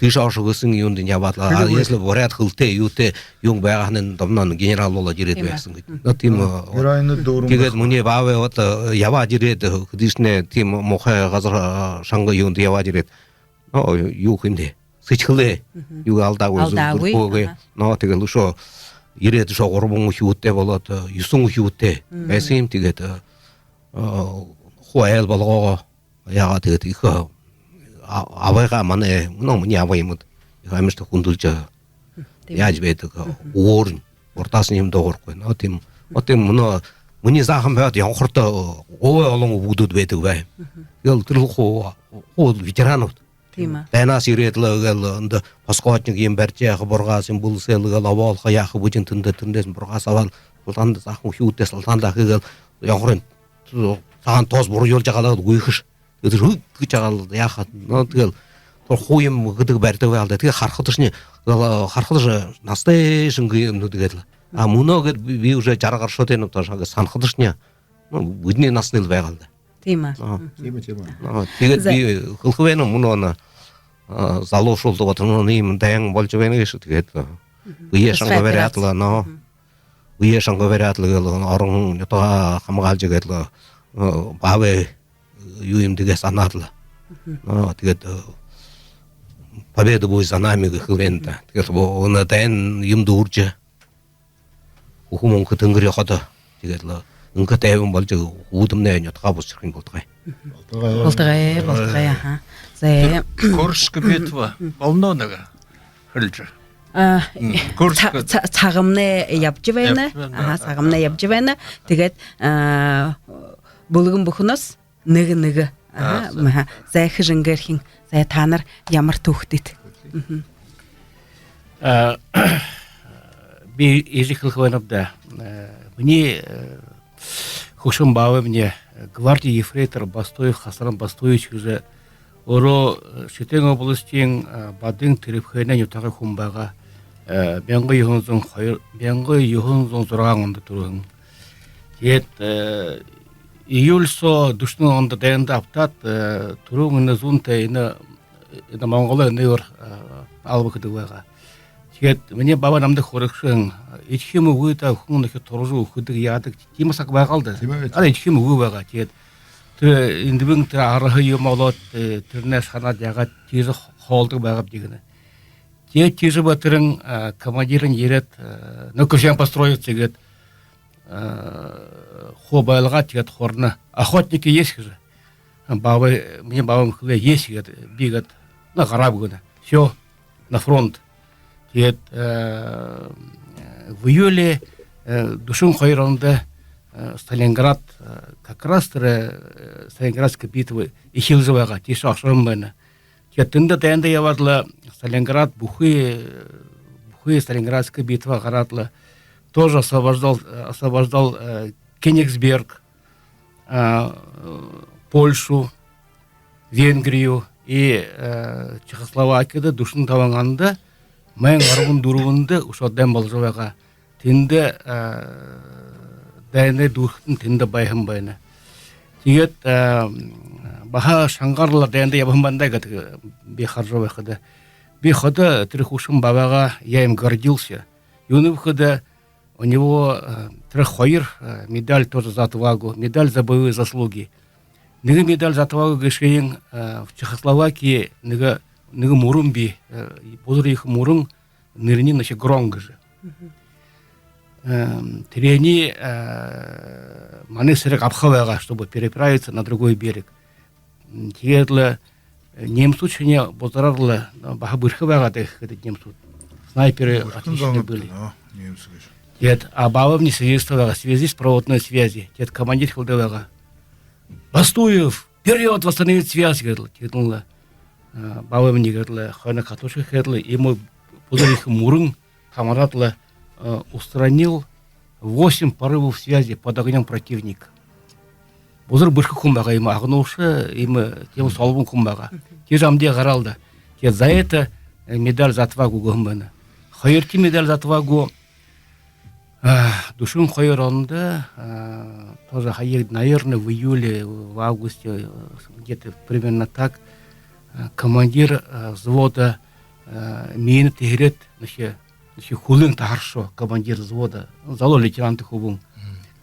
тиишээ ошохо гэһэн юундэнь ябаад лэ. А если буряад хэлэтэй, юутэй юун байгаа һаань, домноо генерал болоод ерээд байһан гээд. Но, тиимэ, э, геройнууд дүүрэн. Тиигээд минии баабай вот, э, ябаад ерээд, э, хэдышье тиимэ муухай газар, э, шанга юундэ ябаад ерээд, но, юу хэндэ, сэдьхэлээ юу алдаагүй, алдаагүй зүрхөөгөө. Но, тиигээд лэ үшөө ерээд, үшөө гурбан үхибүүдтэй болоод, э, юһэн үхибүүдтэй байһан юм. Тиигээд, э, хуу айл болгоогоо. Яагаад, тиигээд ехэ, а-, абайгаа манай, мүнөө минии абай юумэд ехэ амаршалта хүндэлжэ яажа байдаг, үгөөрнь, урдааһаань юумэ дуугархагүй. Но, тиимэ, вот тиимэ. Мүнөө минии заахан байгаад, Ёнхорто гурбан олон үбгэдүүд байдаг бай. Тиигээл тэрэл хуу, хуу ветеранууд. Тиимэ. Дайнһаа ерээд лэ, гээл, эндэ поскотник юумэ барижа яаха, бургааһа юумэ бэлсээл гээл, обоолхо яаха, бүжэн тэндэ, тэндээһээнь бургааһа абаад, Алтанда заахан үхибүүдтэ Алтанда хэгээл, Ёнхорынь сагаан тоос буруужуулжа байгаа лэ гүйхэш. Эдэр хүд гэжэ байгаа лэ яаха. Но, тиигээл, тэрэ хуу юумэ гэдэг баридаг байгаал даа. Тиигээд харахадашни, гээл, харахадаш наһатай шэнги юумэнүүд гээд лэ. А мүнөө гээд би, би уже жаран гарашоод байнаб, тиигээд һанахадашни, ну, бидэнэй наһанай лэ байгаал даа. Тиимэ. Тиимэ, тиимэ. Тиигээд би хэлэхэ байнаб, мүнөө, а, залуушуулда, вот, ну, иимэ дайн болжо байна гээшэ, тиигээд, а, бэеэ шанга бариад лэ, но, бэеэ шанга бариад лэ, гээл, орон нютагаа хамгаалжа гээд лэ, а, баабай юу юм даа гэжэ һанаад лэ. Но, тиигээд, а, победа будет за нами гэхэ байна даа. Тиигээд бо-, энэ дайн юумэ дүүржэ, хүхэ мүнхэ тэнгэри ходо. Тиигээд лэ энхэ тайбан болжо, хүбүүдэмнай нютагаа бусажархин болтогой. Болтогой, болтогой, аха. За. Курская битва болоно нэгэ хэлэжэ. А, Курск. Ца-, ца-, сагамнай ябажа байна. Ябажа байна. Аха, сагамнай ябажа байна. Тиигээд, а, бүлгэм бүхэнһөө нэгэ-нэгэ. Аха, аха. За, хэжэ энгээрхин. За, таанар ямар түүхэтэйт? А, би иигэжэ хэлэхэ байнаб даа. Э, минии, э, хүгшэн баабаймни, э, гвардии ефрейтор Бастуев Хасан Бастуевич гэжэ, өөрөө, э, Шэтын областиин, э, Бадын Тэрибхэйн нютагай хүн байгаа. Э, мянга юһэн зуун хоёр, мянга юһэн зуун зургаан ондо түрэһэн. Тиигээд, э, июль соо дүшэн ондо дайнда абтаад, э, түрүүн энэ зуунтай энэ, энэ Монголой энэ үеэр, э, алба хэдэг байгаа. Тиигээд минии баба намда хөөрэгшэ һэн, эдихэ юм үгы даа, хүн нэгэ туржа үхэдэг, яадаг, тиимэ саг байгаал даа. Тиимэ байгаал. Арай эдихэ юм үгы байгаа. Тиигээд тэрэ эндэ бэеын тэрэ арһа юм олоод, э, тэрэнээ шанаад яагаад тиижэ хоолдог байгааб даа гэнэ. Тиигээд тиижэ байтарынь, э, командирынь ерээд, э, ну, к всем построиться гээд, э, хуу байлгаа, тиигээд хурана. Охотники есть гэжэ. Баба, минии бабамни хэлээ, есть гээд, би гээд, ну, гарааб гэнэ. Всё, на фронт. Тиигээд, э, в июле, э, дүшэн хоёр ондо, э, Сталинград, э, как раз тэрэ, э, Сталинградская битва эхилжэ байгаа, тиишээ ошоһон байна. Тиигээд тэндэ дайнда ябаад лэ Сталинград бүхы, бүхы Сталинградская битва гараад лэ тоже освобождал, освобождал, э, Кёнигсберг, а, э, Польшу, Венгрию и, э, Чехословакияда дүшэн табан ондо, мянга арбан дүрбэндэ үшөө дайн боложо байгаа. Тэндэ, э, дайнай дүүрэхэдэнь тэндэ байһан байна. Тиигээд, э, баһа шангаар лэ дайнда ябаһан байна даа гээд, э, би хаража байхада. Би ходо тэрэ хүгшэн бабайгаа, я им гордился. Юундэб гэхэдэ, у него, э, тэрэ хоёр, э, медаль тоже за отвагу, медаль за боевые заслуги. Нэгэ медаль за отвагу гээшэнь, э, в Чехословакии нэгэ, нэгэ мүрэн бии, э, бузар ехэ мүрэн, нэрэнь нэгэ Грон гэжэ. Эм, тэрээниие, э, манай сэрэг абаха байгаа, чтобы переправиться на другой берег. М, тиигээд лэ, э, немцүүд шэнэ бузараар лэ, э, баһа бэрхэ байгаа даа гэхэдэ, немцүүд. Снайперы отличные были. Тиигээд, а бабамни связист байгаа, связист проводной связи. Тиигээд командир хэлэдэг байгаа: «Бастуев, вперёд, восстановить связь», гээд лэ. Тиигээд лэ, э, бабамни гээд лэ хойно катушка хээд лэ, иимэ бузар ехэ мүрэн хамараад лэ, э, устранил восемь порывов связи под огнём противника. Бузар бэрхэ хүн байгаа, иимэ агнуурша, иимэ тиимэ солбон хүн байгаа. Тиижэ амиды гараал даа. Тиигээд за это, э, медаль за отвагу үгэһэн байна. Хоёрдохи медаль за отвагу, э, дүшэн хоёр ондо, э, тоже һая, наверное, в июле, в августе, э, где-то примерно так, э, командир, э, взвода, э, минэ тэһэрээд, нэгэ, нэгэ хүлынь таһаршоо, командир взвода, залуу лейтенант хүбүүн.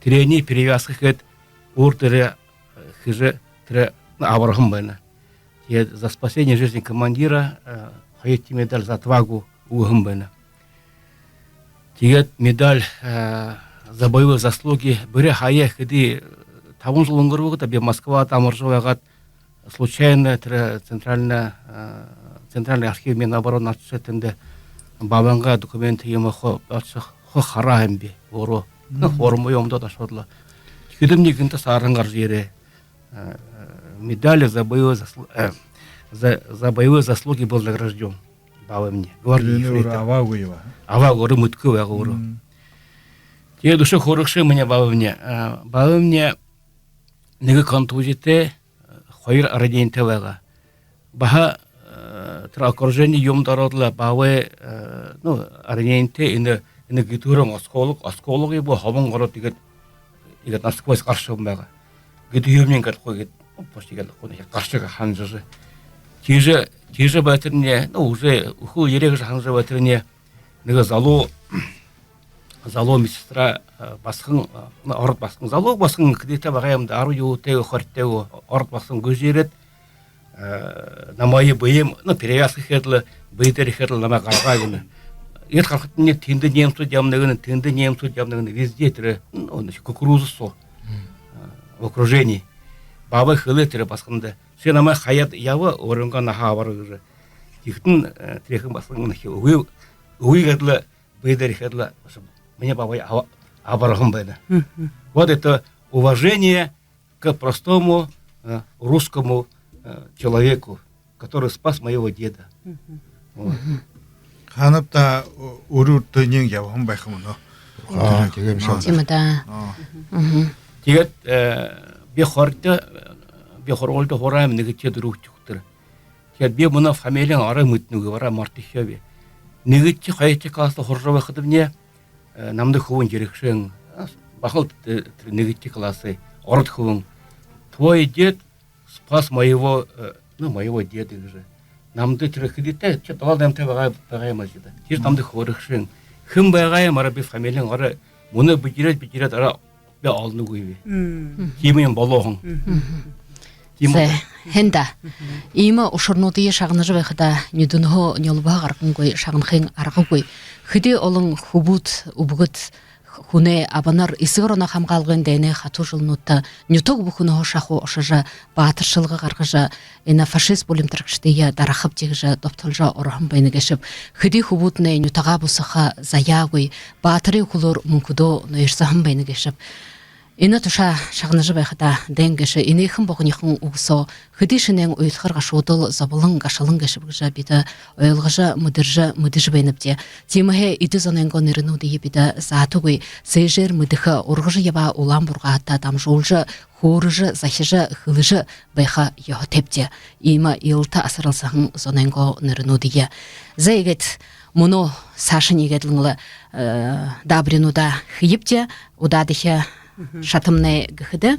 Тэрээниие перевязка хээд, уур дээрээ, э, хэжэ, тэрэ, ну, абарһан байна. Тиигээд за спасение жизни командира, э, хоёрдохи медаль за отвагу үгэһэн байна. Тиигээд медаль, э, за боевые заслуги, бүри һая хэды, табан жэл үнгэрбэ гү даа, би Москвада амаржа байгаад, случайно тэрэ центральна, э, центральный архив Минобороны ошожо, тэндэ бабайнгаа документы юумэ хуу, ошожо хуу хараа һэм би өөрөө. Ну, форма юумэндэ ошоод лэ. Тиихэдэмни гэнтэ саарһан гаража ерээ. Э, медалью за боевые заслу-, э, за, за боевые заслуги был награждён бабамни. Гвардии. Тэрэнээ өөрөө абаагүй юм аа? Абаагүй, өөрөө мэдэхэгүй байгаа өөрөө. Тиигээд үшөө хөөрэгшэ минии бабамни. Э, бабамни нэгэ контузитэй, э, хоёр раненитай байгаа. Баһа, э, тэрэ окружение юумэндэ ороод лэ бабай, э, ну, раненитай, энэ, энэ гэдэһүүрэн осколок, осколок юм гү, хобон ороод, тиигээд, тиигээд насквозь гараһан байгаа. Гэдэһүүмнай гээд хуу, тиигээд, ну, почти гээд хуу, нэгэ гараха һанажа. Тиижэ, тиижэ байтарни, ну, уже үхэл ерээ гэжэ һанажа байтарни, нэгэ залуу, залуу медсестра, э, басаган, э, ну, ород басаган, залуу басаган, хэдытэй байгаа юм даа, арбан юһэтэй гү, хорётой гү, ород басаган гүйжэ ерээд, э, намайе бэеэ, ну, перевязка хээд лэ, бэе дээрэ хээд лэ, намайе гаргаа гэнэ. Иигээд харахадамни, тэндэ немцүүд ябана гэнэ, тэндэ немцүүд ябана гэнэ, везде тэрэ, ну, значит, кукуруза соо, э, в окружении. Бабай хэлээ тэрэ басаганда: «Ши намайе хаяад яба, өөрынгөө наһа абар», — гэжэ. Тиихэдэнь, э, тэрэхэн басаган нэгэ үгы, үгы гээд лэ, бэе дээрэ хээд лэ, минии бабай аба-, абарһан байна. Вот это уважение к простому, э, русскому, э, человеку, который спас моего деда. Вот. Хаанаб даа, ү-, үрөөр тэниин ябаһан байха юм гү? Аа, тиигээ бэшэ. Тиимэ даа. Аа. Тиигээд, э, би хоридо, би һургуулида һураһам нэгэдэхи, дүрбэдэхи үхтэр. Тиигээд би мүнөө фамилиин арай мэдэнэгүй, арай мартаһан би. Нэгэдэхи, хоёрдохи класста һуража байхадамни, э, намда хүбүүн ерэгшэн, а, баһал тэ-, тэрэ нэгэдэхи классай ород хүбүүн: «Твой дед спас моего, э, ну, моего деда», — гэжэ. Намда тэрэ хэдытэй, ши долоон наймтай байгаа, байгаа юм ааб даа. Тэрэ намда хөөрэгшэн. Хэн байгаа юм, арай би фамилиин арай мүнөө бэдэрээд, бэдэрээд арай би олоногүйб. Тиимэ юм болоһон. Тиимэ. Зэ, һайн даа. Иимэ ушарнуудые шагнажа байхада, нюдэнһөө нёлбоһо гаргангүй, шагнахын аргагүй. Хэды олон хүбүүд, үбгэд, хүнэй абанар Эсэгэ ороноо хамгаалгын дайнай хатуу жэлнүүдтэ нютаг бүхэнһөө шахуу ошожо, баатаршалга гаргажа, энэ фашист булимтарагшадые дарахабди гэжэ добтолжо ороһон байна гээшэб. Хэды хүбүүднай нютагаа бусаха заяагүй, баатарай хүлөөр мүнхэдөө ноёрсоһон байна гээшэб. Энэ тушаа шагнажа байхада, дайн гээшэ энэхэн богонихон үгэ соо хэды шэнээн уйдхар гашуудал зоболон, гашалан гээшэб гэжэ бидэ ойлгожо, мэдэржэ, мэдэжэ байнабди. Тиимэһээ эдэ зонойнгоо нэрэнүүдые бидэ заатагүй, сээжээр мэдэхэ, ургажа ябаа улаан бургааһадта дамжуулжа, хөөрэжэ, захижа, хэлэжэ байха ёһотойбди. Иимэ илта асаралсаһан зонойнгоо нэрэнүүдые. Зэ, иигээд мүнөө саашань иигээд лэ, э, даабаринуудаа хэебди. Удаадахи шатамнай гэхэдэ,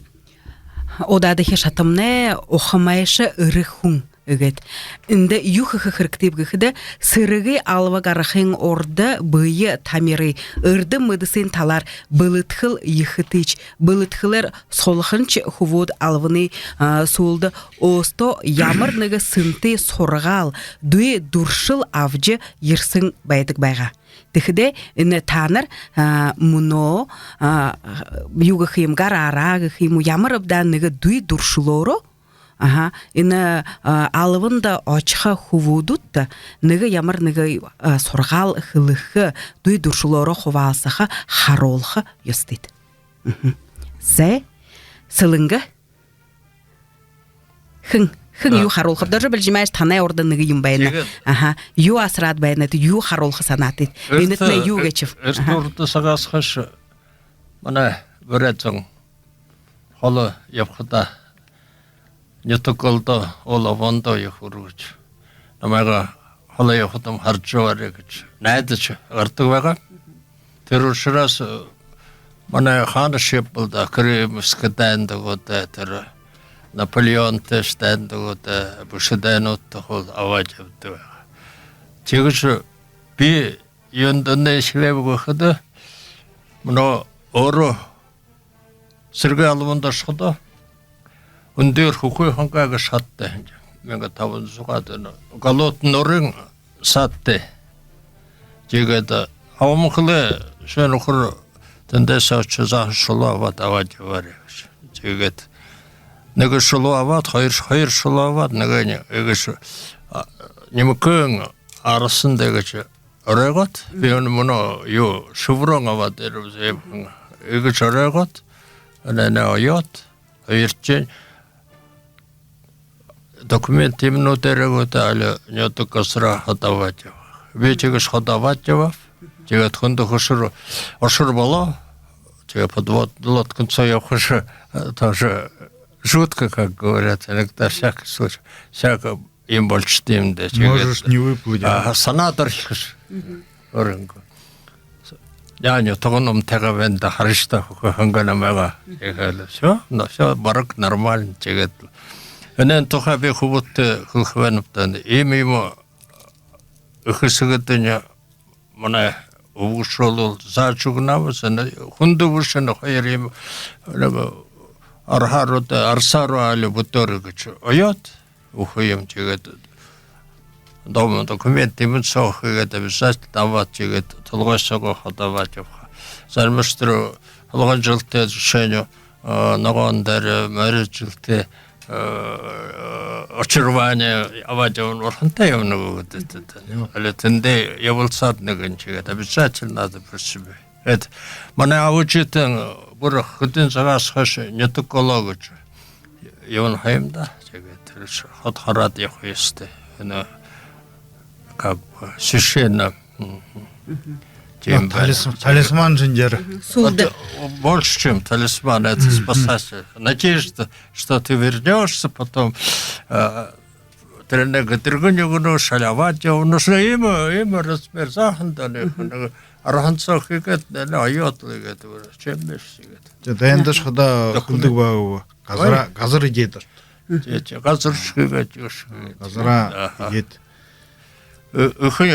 удаадахи шатамнай «Ухамайша эрэ хүн» гээд. Эндэ юу хэхэ хэрэгтэйб гэхэдэ, сэрэгэй алба гарахын урда бэе тамирая, эрдэм мэдэсын талаар бэлэдхэл ехэтэйш, бэлэдхэлээр һуулханшье хүбүүд албанай, а, һүүлдэ өөһэдөө ямар нэгэ сэнтэй һургаал, дүй дүршэл абажа ерэһэн байдаг байгаа. Тиихэдээ энэ таанар, а, мүнөө, а, юу гэхэ юм, гараараа гэхэ юм гү, ямар бэ даа, нэгэ дүй дүршэлөөрөө, аха, энэ, а, албанда ошохо хүбүүдтэ нэгэ ямар нэгэ, а, һургаал хэлэхэ, дүй дүршэлөөрөө хубаалсаха, харуулха ёһотойт. Зэ, Сэлэнгэ. Хэн, хэн юу харуулхаб? Даже бэлжэмэш, танай урда нэгэ юм байна. Аха. Юу асараад байнат, юу харуулха һанаатайт? Энэтнай юу гээшэб? Эртэ урда сагһаа хойшо манай буряад зон холо ябахадаа нютаг голдоо, уул обоондоо ехэ үргэжэ, намайгаа холо ябахадам хаража ябаарай гэжэ найдажа гарадаг байгаа. Тэрэ ушараас, э, манай хаанашье ябабал даа, Крымскэ дайнда гү даа, тэрэ Наполеонтойшье дайнда гү даа, бэшэ дайнуудта хуу абаад ябадаг байгаа. Тиигэжэ би юундэ нэшэбэб гэхэдэ, мүнөө өөрөө сэрэгэй албанда ошоходоо, үндэр хүхы хангаа гээшэ саадтай. Мянга табан зуугаад, энэ голодный нуурай саадтай. Тиигээд, э, абамни хэлээ: «Ши нүхэр, тэндэ соо ши заахан шулуу абаад, абаад ябаарай», — гэжэ. Тиигээд нэгэ шулуу абаад, хоёр, хоёр шулуу абаад, нэгэ нэ-, иигэжэ, а, нимгэн арһан дээрэшье оройгоод, би мүнөө юу, шеврон абаад ерээб, иигэжэ оройгоод, энээнээ оёод, хоёрдохинь документ юумэнүүдээрээ гү даа, али нютаг газараа ходо абаад ябаха. Би тиигэжэ ходо абаад ябааб. Тиигээд хүндэ хүшэр, ушар болоо. Тиигээд подвод-, лодкын соо ябахашье тоже жутко, как говорят, иногда всякий случай, всяко юм болошодог юм даа. Тиигээд можешь не выплыть, а, а, һанаад орхихош. Өөрынгөө. Яа, нютагнай умтайгаа байна даа, харыш даа, хүхы хангаа намайгаа. Тиигээд лэ всё, но всё, бараг нормально. Тиигээд лэ энээн тухай би хүбүүдтэ хэлэхэ байнаб даа. Иимэ юм ехэ эсэгэдэнь манай үбгэшүүл заажа үгэнэ бэзэ, энэ хүндэ бэшэ, энэ хоёр юм, нэгэ арһаараа, арһаараа али бүдөөрөө гэжэ оёод үгэхэ юм. Тиигээд дом-, документ юумэн соо хээд, обязательно абаад, тиигээд толгой соогоо ходо абаад ябаха. Зариманиинь тэрэ хулгана жэлтэй, жэшээнь, э, ногоон дайра, мори жэлтэй, э, очирваани абаад ябана, бурхантай ябана гү гэдэг. Али тэндээ ябалсаад нэгэн, тиигээд обязательно надо при себе. Эд, манай аба эжытэйнь бүри хэдэн сагһаа хойшо нютаг голоо гэжэ юун һэн юм даа. Тиигээд тэрэшье ходо хараад ябаха ёһотой. Энэ как бы священно. Тиимэ байна. Талисман, талисман жэнжэр. Сүлдэ. Это больше, чем талисман, это спасатель. Надежда, что ты вернёшься потом, э, тэрэнээ гэдэргэнь үгэнэ, шалябаад ябана. Иимэ, иимэ размер заахан даа, нэгэ арһан соо хээд, нэгэ оёод лэ гээд, чэм бэшэ гээд. Тэ, дайнда ошоходоо хэлэдэг байгаа гү? Газараа, газар эдеэд орт. Тэ, тэ, газар шэхигээд, юу шэхигээд. Газараа эдеэд. Эхэ,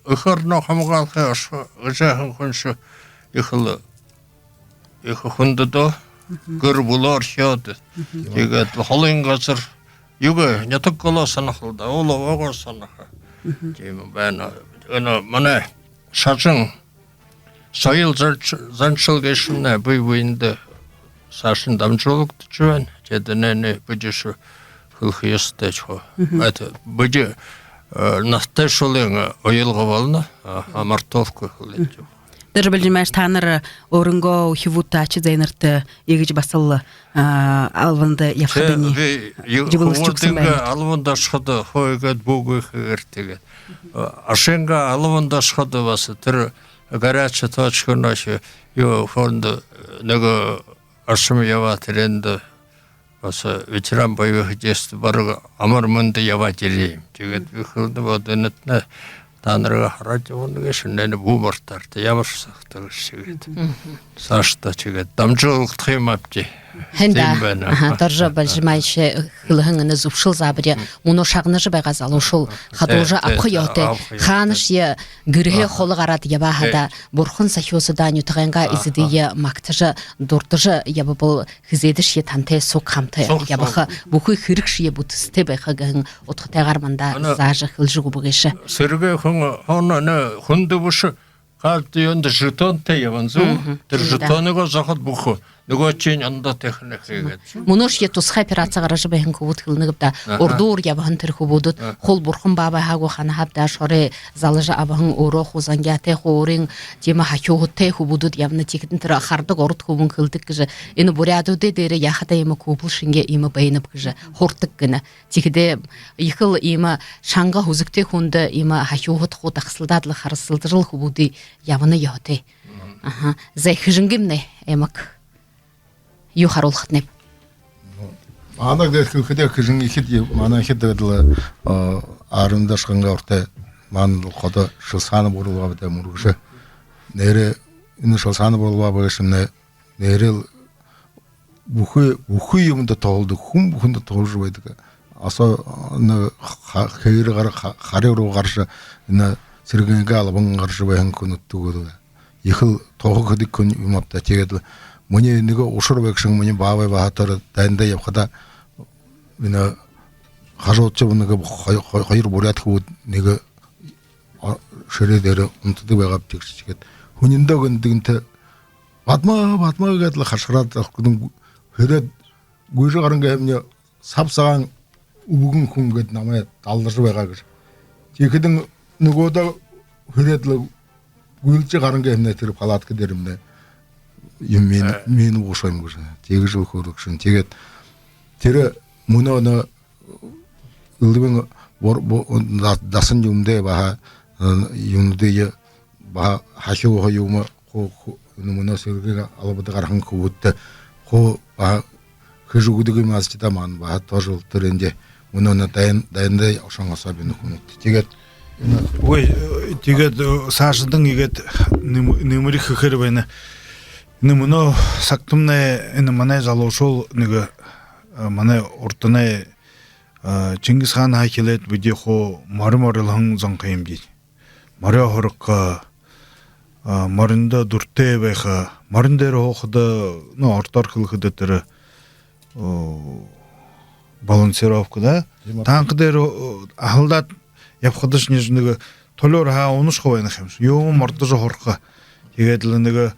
эхэ ороноо хамгаалхаяа ошохо гэжэ һэн хүн шэ ехэл, ехэ хүндэдөө, гэр бүлөөр хёод. Тиигээд холын газар, юугээ, нютаг голоо һанахал даа, уул обоогоо һанаха. Тиимэ байна. Энэ манай шажан, соёл занш-, заншал гээшэмнай бэе бэедээ саашань дамжуулагдажа байна. Тэдэнэйнь бидэ шэ хэлэхэ ёһотойбди. Бидэ, э, наһатайшуулын уялга болоно, а, амартовка хэлэдэг. Тэрэ Бальжимаевич, таанар өөрынгөө үхибүүдтэ, аша зээнэртэ иигэжэ баһал, а, албанда ябахадань, би, ю-, жэбэл хүбүүдынгээ албанда ошоходо хойгоод бү гүйхэ гэртэ гээд. Ашынгаа албанда ошоходо баһа тэрэ горячая точка ночи, юу, хоорондо нэгэ оршом ябаа, тэрээндэ баһа ветеран боевых действий, бараг амар мэндэ ябаад ерээ юм. Тиигээд би хэлэнэб, вот энэтнай таанарые хараад ябана гээшэ, энээнээ бү мартаарайт, ямаршье сагта гээшэ гээд. Саашадаа тиигээд дамжуулагдахым абди. Һайн даа. Тиимэ байна. Аха, Доржо Бальжимаевич хэлэһэн энэ зүбшэл заабари мүнөө шагнажа байгаа залуушуул хадуужа абаха ёһотой. Хаанашье гэрһээ холо гараад ябаа хадаа, бурхан сахюусадаа, нютагайнгаа эзэдые магтажа, дурдажа ябабал, хэзээдэшье тантай суг хамта ябаха, бүхы хэрэгшье бүтэсэтэй байха гэһэн удхатайгаар манда заажа хэлэжэ үгөө гээшэ. Сэрэгэй хүн, хүн, энэ хүндэ бэшэ, картын юундэ жетонтой ябана зү. Тэрэ жетоныгоо зохоод бүхэ, нүгөөшэнь ондоо техник хээд. Мүнөөшье тусхай операци гаража байһан хүбүүд хэлэнэ гээб даа. Урдуур ябаһан тэрэ хүбүүдүүд, хуу бурхан баабай һаа гү, хаана һаа б даа, шорой залажа абаһан, өөрөө хуу зангяатай, хуу өөрын тиимэ һахюуһатай хүбүүдүүд ябана. Тиихэдэнь тэрэ хардаг урд хүбүүн хэлэдэг гэжэ, энэ буряадуудай дээрэ яахадаа иимэ купол шэнги иимэ байнаб гэжэ һурадаг гэнэ. Тиихэдээ ехэл иимэ шанга һүзэгтэй хүндэ иимэ һахюуһад хуу дагсалдаад лэ, харасалдажал хүбүүдые ябана ёһотой. Аха. Зай, Хэжэнгын аймаг юу харуулхатнайб? Манай гээд хэлэхэдэ, Хэжэн ехэ, манай ехэ гээд лэ, а, армида ошохонгаа урда, манай ходо Шэлсаана Буралба бэдэ мүргэжэ. Нээрээ, энэ Шэлсаана Буралба бэшэ, нэ-, нээрээ л бүхы, бүхы юумэндэ туһалдаг, хүн бүхэндэ туһалжа байдаг. Асо, нэ, ха-, хээрэ гар-, ха-, хари руу гаража, нэ, сэрэгынгээ албан гаража байһан хүнүүд түгэл. Ехэл туһа хэдэг хүн юм ааб даа. Тиигээд лэ минии нэгэ ушар байгша, минии баабай баһа тэрэ дайнда ябахада, энэ хажуудашни бу нэгэ хо-, хо-, хоёр буряад хүбүүд нэгэ, а, шэрээ дээрэ унтадаг байгааб, тиигэжэ. Тиигээд хүниндөө гэнтэ, гэнтэ, «Бадма, Бадма» гээд лэ хашхараад, охидонь гү-, хээд гүйжэ гарангүй һэмни, саб сагаан үбгэн хүн гээд намайе далдажа байгаа гэжэ. Тиихэдэнь нүгөөдөө хээд лэ гүйлжэ гарангүй һэмни, тэрэ палатка дээрэмнай юм, мин-, мина буушаа юм гэжэ. Тиигэжэ лэ хөөрэлдэгшэн. Тиигээд тэрэ мүнөө нэ элдэбын бор-, бо-, да-, дасан юумэндэ баһа, э, юумэндэ баһа һахюуһа юумэ хуу, хуу, нэ, мүнөө сэрэгэй албада гараһан хүбүүдтэ хуу баһа хэжэ үгэдэг юм аабза даа, манай баһа тоже тэрэ эндэ. Мүнөө нэ дайн-, дайнда ошоһон особенно хүнүүд. Тиигээд, ой, э, тиигээд, э, саашадань иигээд нэм-, нэмэри хэхээр байна. Энэ мүнөө сагтамнай энэ манай залуушуул нэгэ, э, манай урданай, э, Чингис хаанһаа эхилээд бидэ хуу морин морилһон зон ха юмди. Мориёо һургаха, а, мориндо дуратай байха, морин дээрэ һуухада, ну, ородоор хэлэхэдэ тэрэ, о, балансировка, да? Тиимэ. Танка дээрэ, о, аһалдаад ябахадашни нэгэ тулюур һаа унашаха байна ха юмши. Юумэ мордожо һураха. Тиигээд лэ нэгэ,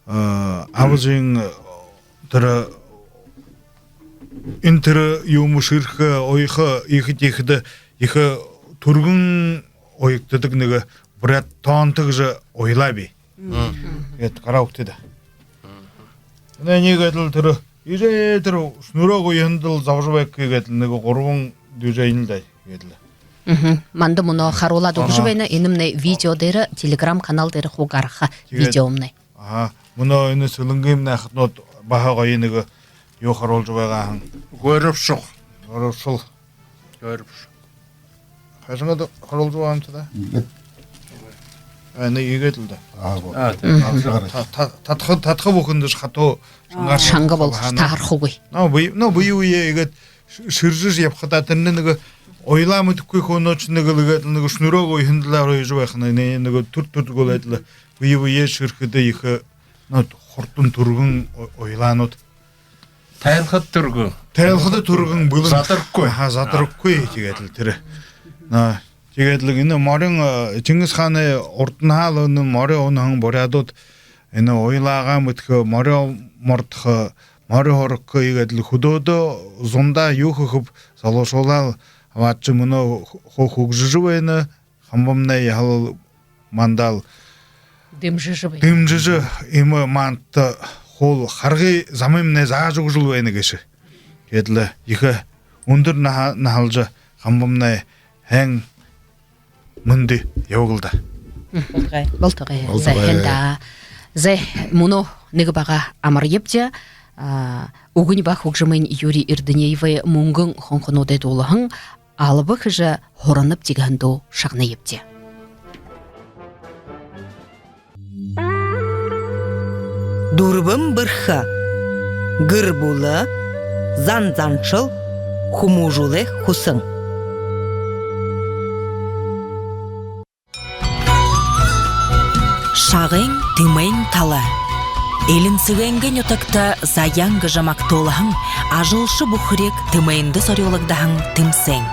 а, абажын тэрэ, энэ тэрэ юумэ шэрхэ, уяха, иихэ тиихэдэ ехэ түргэн уягдадаг нэгэ буряад тоонто гэжэ уялаа би. Мгм. Гээд гараа үгтэ даа. Мгм. Энээниие гээд лэ тэрэ, иигэжэ тэрэ шнурок уяһандал зобожо байхагүй гээд лэ нэгэ гурбан движени лэ даа, гээд лэ. Мгм. Манда мүнөө харуулаад үгэжэ байна. Энэмнай видео дээрэ, Telegram канал дээрэ хуу гараха видеомнай. Аха. Мүнөө энэ Сэлэнгын ахатанууд баһа гоё нэгэ юу харуулжа байгаа һэн. Гойробшол. Гойробшол. Гойробшол. Гажангада хоролжо байгаа юм та даа. Иигээд. Э, нэ, иигээд лэ даа. Аа, вот. Аа, тии. Мгм. Алжаар. Та-, та-, татаха, татаха бүхэндэ хатуу шангаар. Шанга бол таһарха үгы. Но, бэе, но, бэе бэеэ иигээд ш-, шэржэжэ ябахадаа, тэрэнээ нэгэ уйлаа мэдэхэгүй хүнүүд шэнги иигээд лэ нэгэ шнурок уйһан даа лэ оройжо байха, нэ, нэгэ түр түр гүлээд лэ бэе бэеэ шэрхэдэ ехэ, но, хурдан түргэн у-, уйлаанууд. Тайлхада түргэн. Тайлхада түргэн бэлэн. Задархагүй. Аха, задархагүй, тиигээд лэ тэрэ. Но, тиигээд лэ энэ морин, э, Чингис хаанай урданһаа лэ энэ мори унаһан буряадууд энэ уйлаагаа мэдэхэ, мори мордохо, мори һурахагүй, иигээд лэ хүдөөдөө зундаа юу хэхэб, залуушуулаа абаашажа мүнөө ху-, хүгжэжэ байна. Хамба мүнөө яһала мандаа лэ дэмжэжэ байна. Дэмжэжэ, иимэ манда хуу харгы замые мүнөө заажа үгэжэл байна гээшэ. Тиигээд лэ ехэ үндэр наһа-, наһалжа, хамба мүнөө һайн мэндэ ябаг лэ даа. Болтогой. Болтогой. Болтогой. Зай, һайн даа. Зай, мүнөө нэгэ бага амарыебди. А, үгэнь ба хүгжэмынь Юрий Ирдынеевэй «Мүнгэн хонхонуудые» дуулаһан «Алба хэжэ һуранаб» гэһэн дуу шагныебди. Дүрбэн бэрхэ. Гэр бүлэ, зан заншал, хүмүүжүүлэй хүсэн. Шагай тэмээн тала. Элинсэгэй нютагта Заяан гэжэ магтуулһан ажалша бүхэриг тэмээндэ зорюулагдаһан тэмсээн.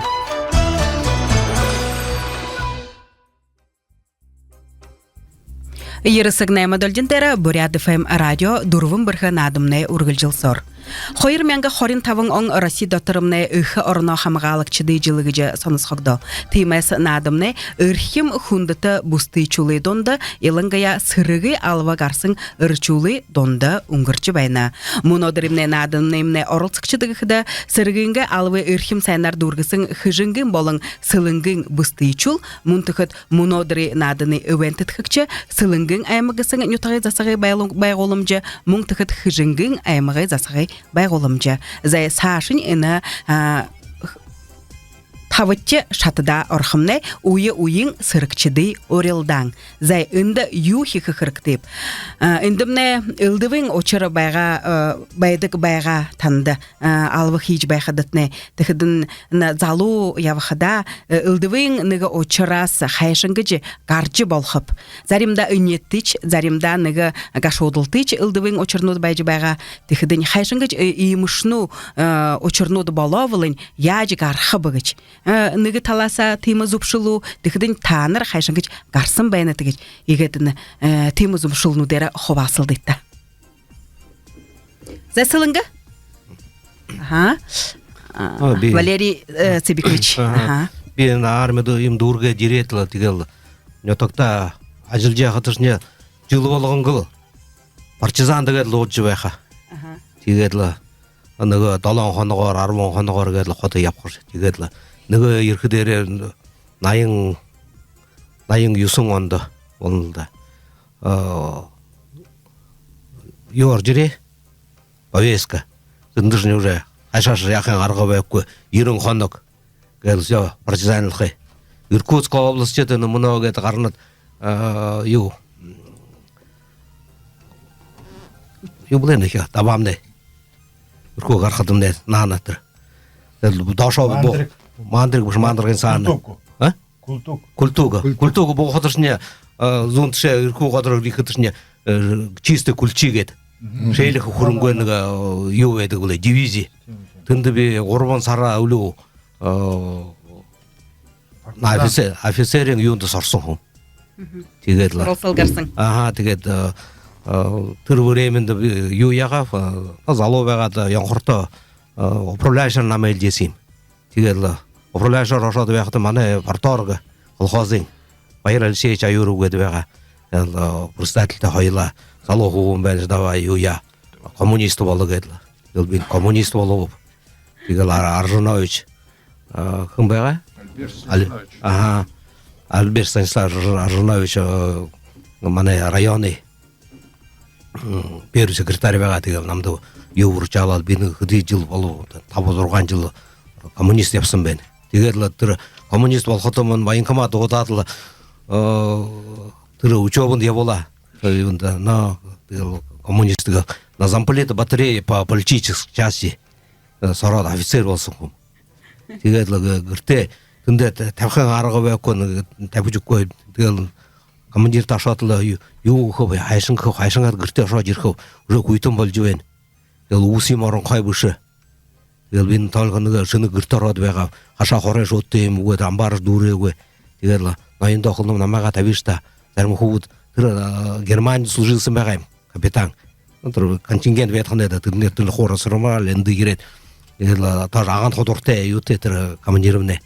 Ерэ сэгнай мэдэлжэн дээрэ Буряад ФМ радио «Дүрбэн бэрхэ» наадамнай үргэлжэлсөөр. Хоёр мянга хорин табан он Росси дотормнай эхэ ороноо хамгаалагшадай жэл гэжэ соносхогдоо. Тиимэһээ наадамнай эрхим хүндэтэ бүстыхүүлэй дунда, илангаяа сэрэгэй алба гараһан эршүүлэй дунда үнгэржэ байна. Мүнөөдэрэймнай наадамнаймнай оролсогшод гэхэдэ, сэрэгынгээ албые эрхим һайнаар дүүргэһэн Хэжэнгын болон Сэлэнгын бүстыхүүл, мүн тиихэдэ мүнөөдэрэй нааданай эвентэдхэгшэ Сэлэнгын аймаг гэһэн нютагай засагай байгуул-, байгууламжа, мүн тиихэдэ Хэжэнгын аймагай засагай байгууламжа. Зай, саашань энэ, а, табадахи шатада орохомнай: үе үеын сэрэгшэдэй урилдаан. Зай, эндэ юу хэхэ хэрэгтэйб? А, эндэмнай элдэбын ушар байгаа, а, байдаг байгаа танда, а, алба хэжэ байхадатнай. Тиихэдэнь залуу ябахадаа, э, элдэбын нэгэ ушарһаа хайшан гэжэ гаража болохоб. Заримдаа энеэдэтэйшье, заримдаа нэгэ гашуудалтайшье элдэбын ушарнууд байжа байгаа. Тиихэдэнь хайшан гэжэ, э, иимэшэнь, э, ушарнууд болоо болонь, яажа гарахаб гэжэ. Э, нэгэ талаһаа тиимэ зүбшэлөө, тиихэдэнь таанар хайшан гэжэ гараһан байнат гэжэ. Иигээд энэ, э, тиимэ зүбшэлнүүдээр хубаасалдыт даа. Зай, Сэлэнгэ? Аха. А, а, би. Валерий, э, Цыбикович. Аха. Аха. Би энэ армида юумэ дүүргээд ерээд лэ, тиигээд лэ нютагта ажаллажа байхадашни жэл болгон гэл партизан тиигээд лэ луужа байха. Аха. Тиигээд лэ нэгэ долоон хоногоор, арбан хоногоор гээд лэ ходо ябахаш. Тиигээд лэ нэгэ ерэхэдээ наян, наян юһэн ондо болоно лэ даа. А, юу орожо ерээ? Повестка. Тэндэ шни уже хайшаашье яаха арга байхагүй. Ерэн хоног гээд лэ, всё, партизанлхай. Иркутская область, тэндэ мүнөө гээд гаранат, а, юу, юу бэлэй нэгэ, дабаамнай. Иркутск гарахадамнай наана тэрэ. Тиигээд лэ доошоо бу-, Мандрик. Мандрик бэшэ, Мандригын саана. Культук. А? Культук. Культук. Культук. Культук буухадашни, а, зүүн тээшээ Иркутск газар ерэхэдэшни, э, чистые кулчи гээд. Мгм. Шээлэхэ хүрэнгүй нэгэ, э, юу байдаг бэлэй, дивизи. Тиимэ, тиимэ. Тэндэ би гурбан һара үлүү, э, партизан. Офицер, офицерын юундэ ороһон хүн. Мгм. Тиигээд лэ. Оролсол гараһан. Аха, тиигээд, э, э, тэрэ времяда би юу яагааб, э, залуу байгаад, э, ёнхортоо, э, управляющаяа намайе илгээһэн юм. Тиигээд лэ управляющаяа ошоод байхада манай парторг, колхозын Баир Алексеевич Аюров гээд байгаа. Тиигээд лэ, э, председательтэй хоюулаа: «Залуу хүбүүн байнаш, давай, юу яа, коммунист боло», — гээд лэ. Тиигээд лэ би коммунист болооб. Тиигээд лэ Ар-, Аржанович, э, хэн байгаа? Альберт Ал-, Станиславович. Аха. Альберт Станиславович Ар-, Аржанович, э, манай районын, м, первый секретарь байгаа. Тиигээд лэ намда юу вручалаад, би нэгэ хэды жэл болооб, таба-зургаан жэл коммунист ябаһан байна. Тиигээд лэ тэрэ коммунист болоходо мүн военкомат дуудаад лэ, э, тэрэ учёбанда ябуулаа. Юундэ, но, тиигээл коммунист, тиигээл, но замполит батареи по политической части, э, һураад офицер болоһон хүн. Тиигээд лэ гэ-, гэртээ тэндэ та-, табиха арга байхагүй, нэгэ табижа үгэхэгүй. Тиигээл командирта ошоод лэ юу, юу гэхэб, хайшан гэхэб, хайшан гээд гэртээ ошоод ерэхэб, уже хүйтэн болжо байна. Тиигээл үбһэ юумэ оронхой бэшэ. Тиигээл би только нэгэ шэнэ гэртэ ороод байгаа. Хашаа хорёо шуудтай юм үгы, амбааршье дүүрээгүй. Тиигээл ноёндоо хэлэнэм: намайгаа табыш даа. Зарим хүбүүд, тэрэ, э, Германидэ служил һэн байгаа юм, капитан. Ну, тэрэ контингент байдаг ха юм даа, тэрэнэй тэрэ хуу расформировали, эндэ ерээд. Тиигээл, э, тоже агаарһан дуратай, юутэй тэрэ командирмнай.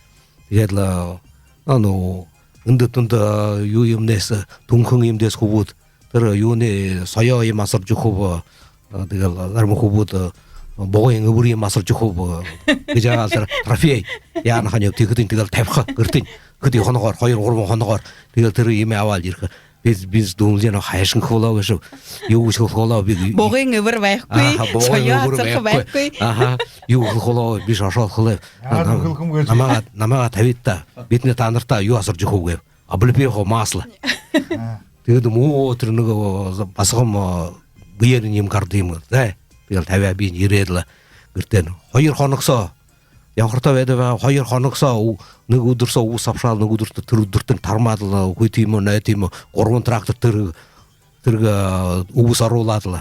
Тиигээл, э, а, ну, эндэ тэндэ, э, юу юумэнһээ, түнхэн юумэнһээ хүбүүд. Тэрэ юунэй соёо юумэ асаржа үгэхэб, э, тиигээл, э, зарим хүбүүд, э, бугын эбэр юумэ асаржа үгэхэб, э, гэжэ байгаа лэ тэрэ трофей. Яана ха юм, тиихэдэнь тиигээл табиха гэртэнь. Хэды хоногоор, хоёр-гурбан хоногоор. Тиигээл тэрэ юумэ абаад ерэхэ. Би, би дүүмэлжэ байна, хайшан гэхэ болоо гээшэб. Юу гэжэ хэлэхэ болоо, би. Бугын эбэр байхагүй, аха, бугын соёо эбэр асарха байхагүй, байхагүй. Аха, юу гэжэ хэлэхэ болоо, би шошоод хэлээб. Яагаад, нам-, хэлэхэм гээшэб? Намайгаа, намайгаа табыт даа. Бидэнэй таанарта юу асаржа үгэхэб гээб. Облепиховое масло. А. Тиигээд мүн, оо, тэрэ нэгэ, оо, басагам, оо, бэеэрынь юумэ гарадаг юм. За, тиигээл табяа, би ерээд лэ гэртэнь. Хоёр хоног соо ябахарта байдаг байгаа, хоёр хоног соо ү-, нэгэ үдэр соо үбһэ абашаал, нэгэ үдэртэ, тэрэ үдэртэнь тармаад лэ, хүйтэн юумэ, нойтон юумэ, гурбан трактор тэрэ, тэрэ, э, үбһэ оруулаад лэ.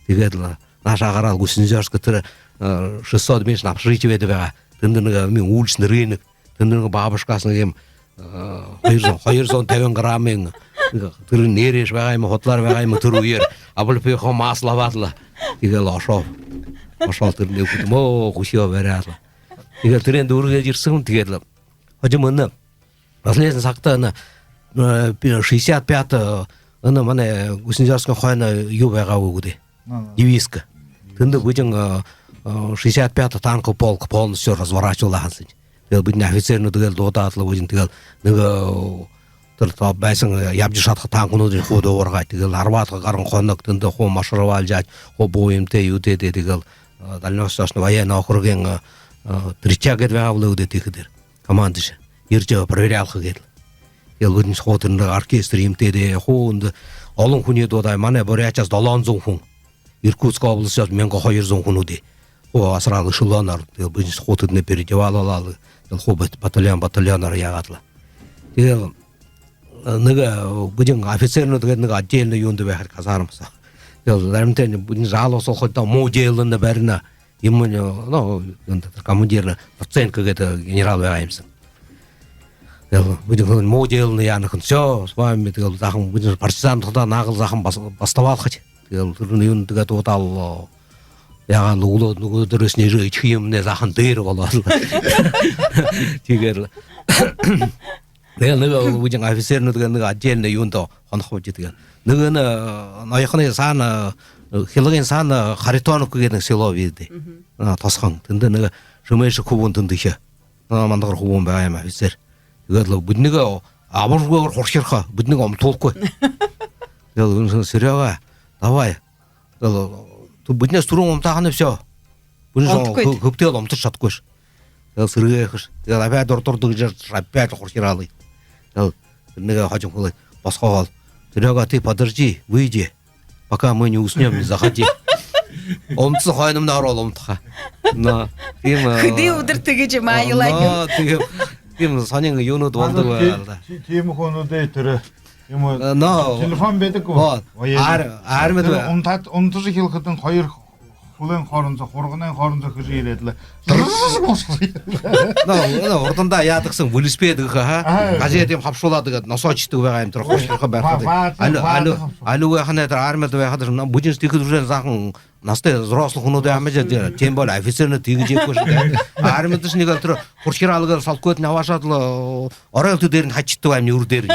Тиигээд лэ наашаа гараад, Гусиноозёрск тэрэ, э, шестьсот метр общежитие байдаг байгаа. Тэндэ нэгэ, э, юумэ, уличный рынок. Тэндэ нэгэ бабушкаһаа нэгэ юумэ, э, хоёр зуун, хоёр зуун табин граммын, э, тэрэ нээрээшье байгаа юм, худалаар байгаа юм, тэрэ үеэр облепиховое масло абаад лэ. Тиигээл ошооб. Ошоол, тэрэнээ үгэхэдэм, оо, хүсөө баряад лэ. Тиигээл тэрээн дүүргээд ерэһэм, тиигээд лэ. Хожом, энэ последний сагта энэ, э, пи-, шестьдесят пятый, э, энэ манай Гусиноозёрскын хойно юу байгаа гү гэдэг. Ну, ну. Девиска. Тэндэ бидэн, э, э, шестьдесят пятый танковый полк полностью разворачивалаа һэн. Тиигээл бидэнэй офицернүүд тиигээл дуудаад лэ, бидэн тиигээл нэгэ, э, тэрэ тоо байһан, э, ябажа шадаха танкануудынь хуу дуугаргаад, тиигээл арбаад гаран хоног тэндэ хуу маршировалжа, хуу буу юумэтэй, юутэй, тиигээл, э, дальневосточный военный округын, э, э, тридцатая гээд байгаа бэлэй гү даа тиихэдэр. Командующий ерэжэ проверялха гээд лэ. Тиигээл бидэнэй хуу тэрэнэй оркестр юумэтэй даа, хуу эндэ олон хүниие дуудаа, манай Буряадһаа долоон зуун хүн. Иркутская область соо мянга хоёр зуун хүнүүдые. Хуу асараад эшелоноор, тиигээл бидэнэй хуу тэдэнээ переодевалаад лэ, тиигээл хуу бат-, батальон, батальоноор яагаад лэ. Тиигээл, э, нэгэ, э, бидэн офицернүүд гээд нэгэ отдельно юундэ байха, казарма соо. Тиигээл заримдаа бидэнэй жаловаться болохо даа, муу дээлэнь барина. Юумэнь, ну, юундэ, командир Доценко гээд генерал байгаа юм һэн. Тиигээл бидэн хэлэнэ: муу дээлэнь яана хэн, всё, с вами, тиигээл, заахан, бидэн партизан тулдаа нагло заахан бас-, бастабаалхаш. Тиигээл тэрэнь юундэ гээд удаал, яагаад лэ, үглөөдэ, үглөөдэ дээрээһээ нэгэ эдихэ юумэнь заахан дээрэ болоол. Тиигээл, тиигээл нэгэ бидэн офицернүүд гээд нэгэ отдельно юундэ хонохобди, тиигээл. Нэгэ энэ, э, ноёхоной саана, э, Хилгын саана, э, Харитоновка гээд нэгэ село бии даа. Мгм. А, тосхон. Тэндэ нэгэ шэмээшэг хүбүүн тэндэ ехэ. А, мандагар хүбүүн байгаа юм, офицер. Тиигээд лэ бидэнэйгээ абаргүйгөөр хурхирха, бидэнэйгээ умтуулхагүй. Тиигээл: Серёга, давай. Тиигээл: ту-, бидэнһээ түрүүн умтаа һаань, всё. Бидэн шо-, унтахагүй хэ-, хэбтээл, умтажа шадахагүйш. Тиигээл сэргээхэш. Тиигээл опять дур-, дур-, дур-, дур-, опять хурхиралаа. Тиигээл нэгэ хожом хэлээ: босхоогоол: Серёга, ты подожди, выйди. Пока мы не уснём, не заходи. Умтаһан хойномнай ороод умтаха. Но, тиимэ, э, хэды үдэр тиигэжэ маялаа юм. Но, тиимэ, тиимэ һонин юунууд болодог байгаа лэ даа. Ти-, ти-, тиимэ хүнүүдэй тэрэ юумэ, э, но, телефон байдаг гү? Вот. Ой, ар-, армида тэрэ бай-, умтаад, умтажа эхилхэдэнь хоёр хүлэй хоорондоо, хурганай хоорондоо хэжэ ерээд лэ. Но, но, урдандаа яадаг һэн, велосипед гэхэ, ха? Аа. Газетэ юумэ хабшуулаад, тиигээд носоо шэдэг байгаа юм, тэрэ хурхирха байхада. Ба-, ба-, алю, ба-, алю, ба-, алю байхадаа, тэрэ армида байхадаа, но, бидэн тиихэдэ уже заахан наһатай взрослый хүнүүд юм даа, тем более офицернүүд тиигэжэ ябахагүй шүү дээ. Армидашни гээл тэрэ хурхиралаа гээл салкойтнай абаашаад лэ, орой элтэ дээрэнь хашадаг юм, нюур дээрэнь.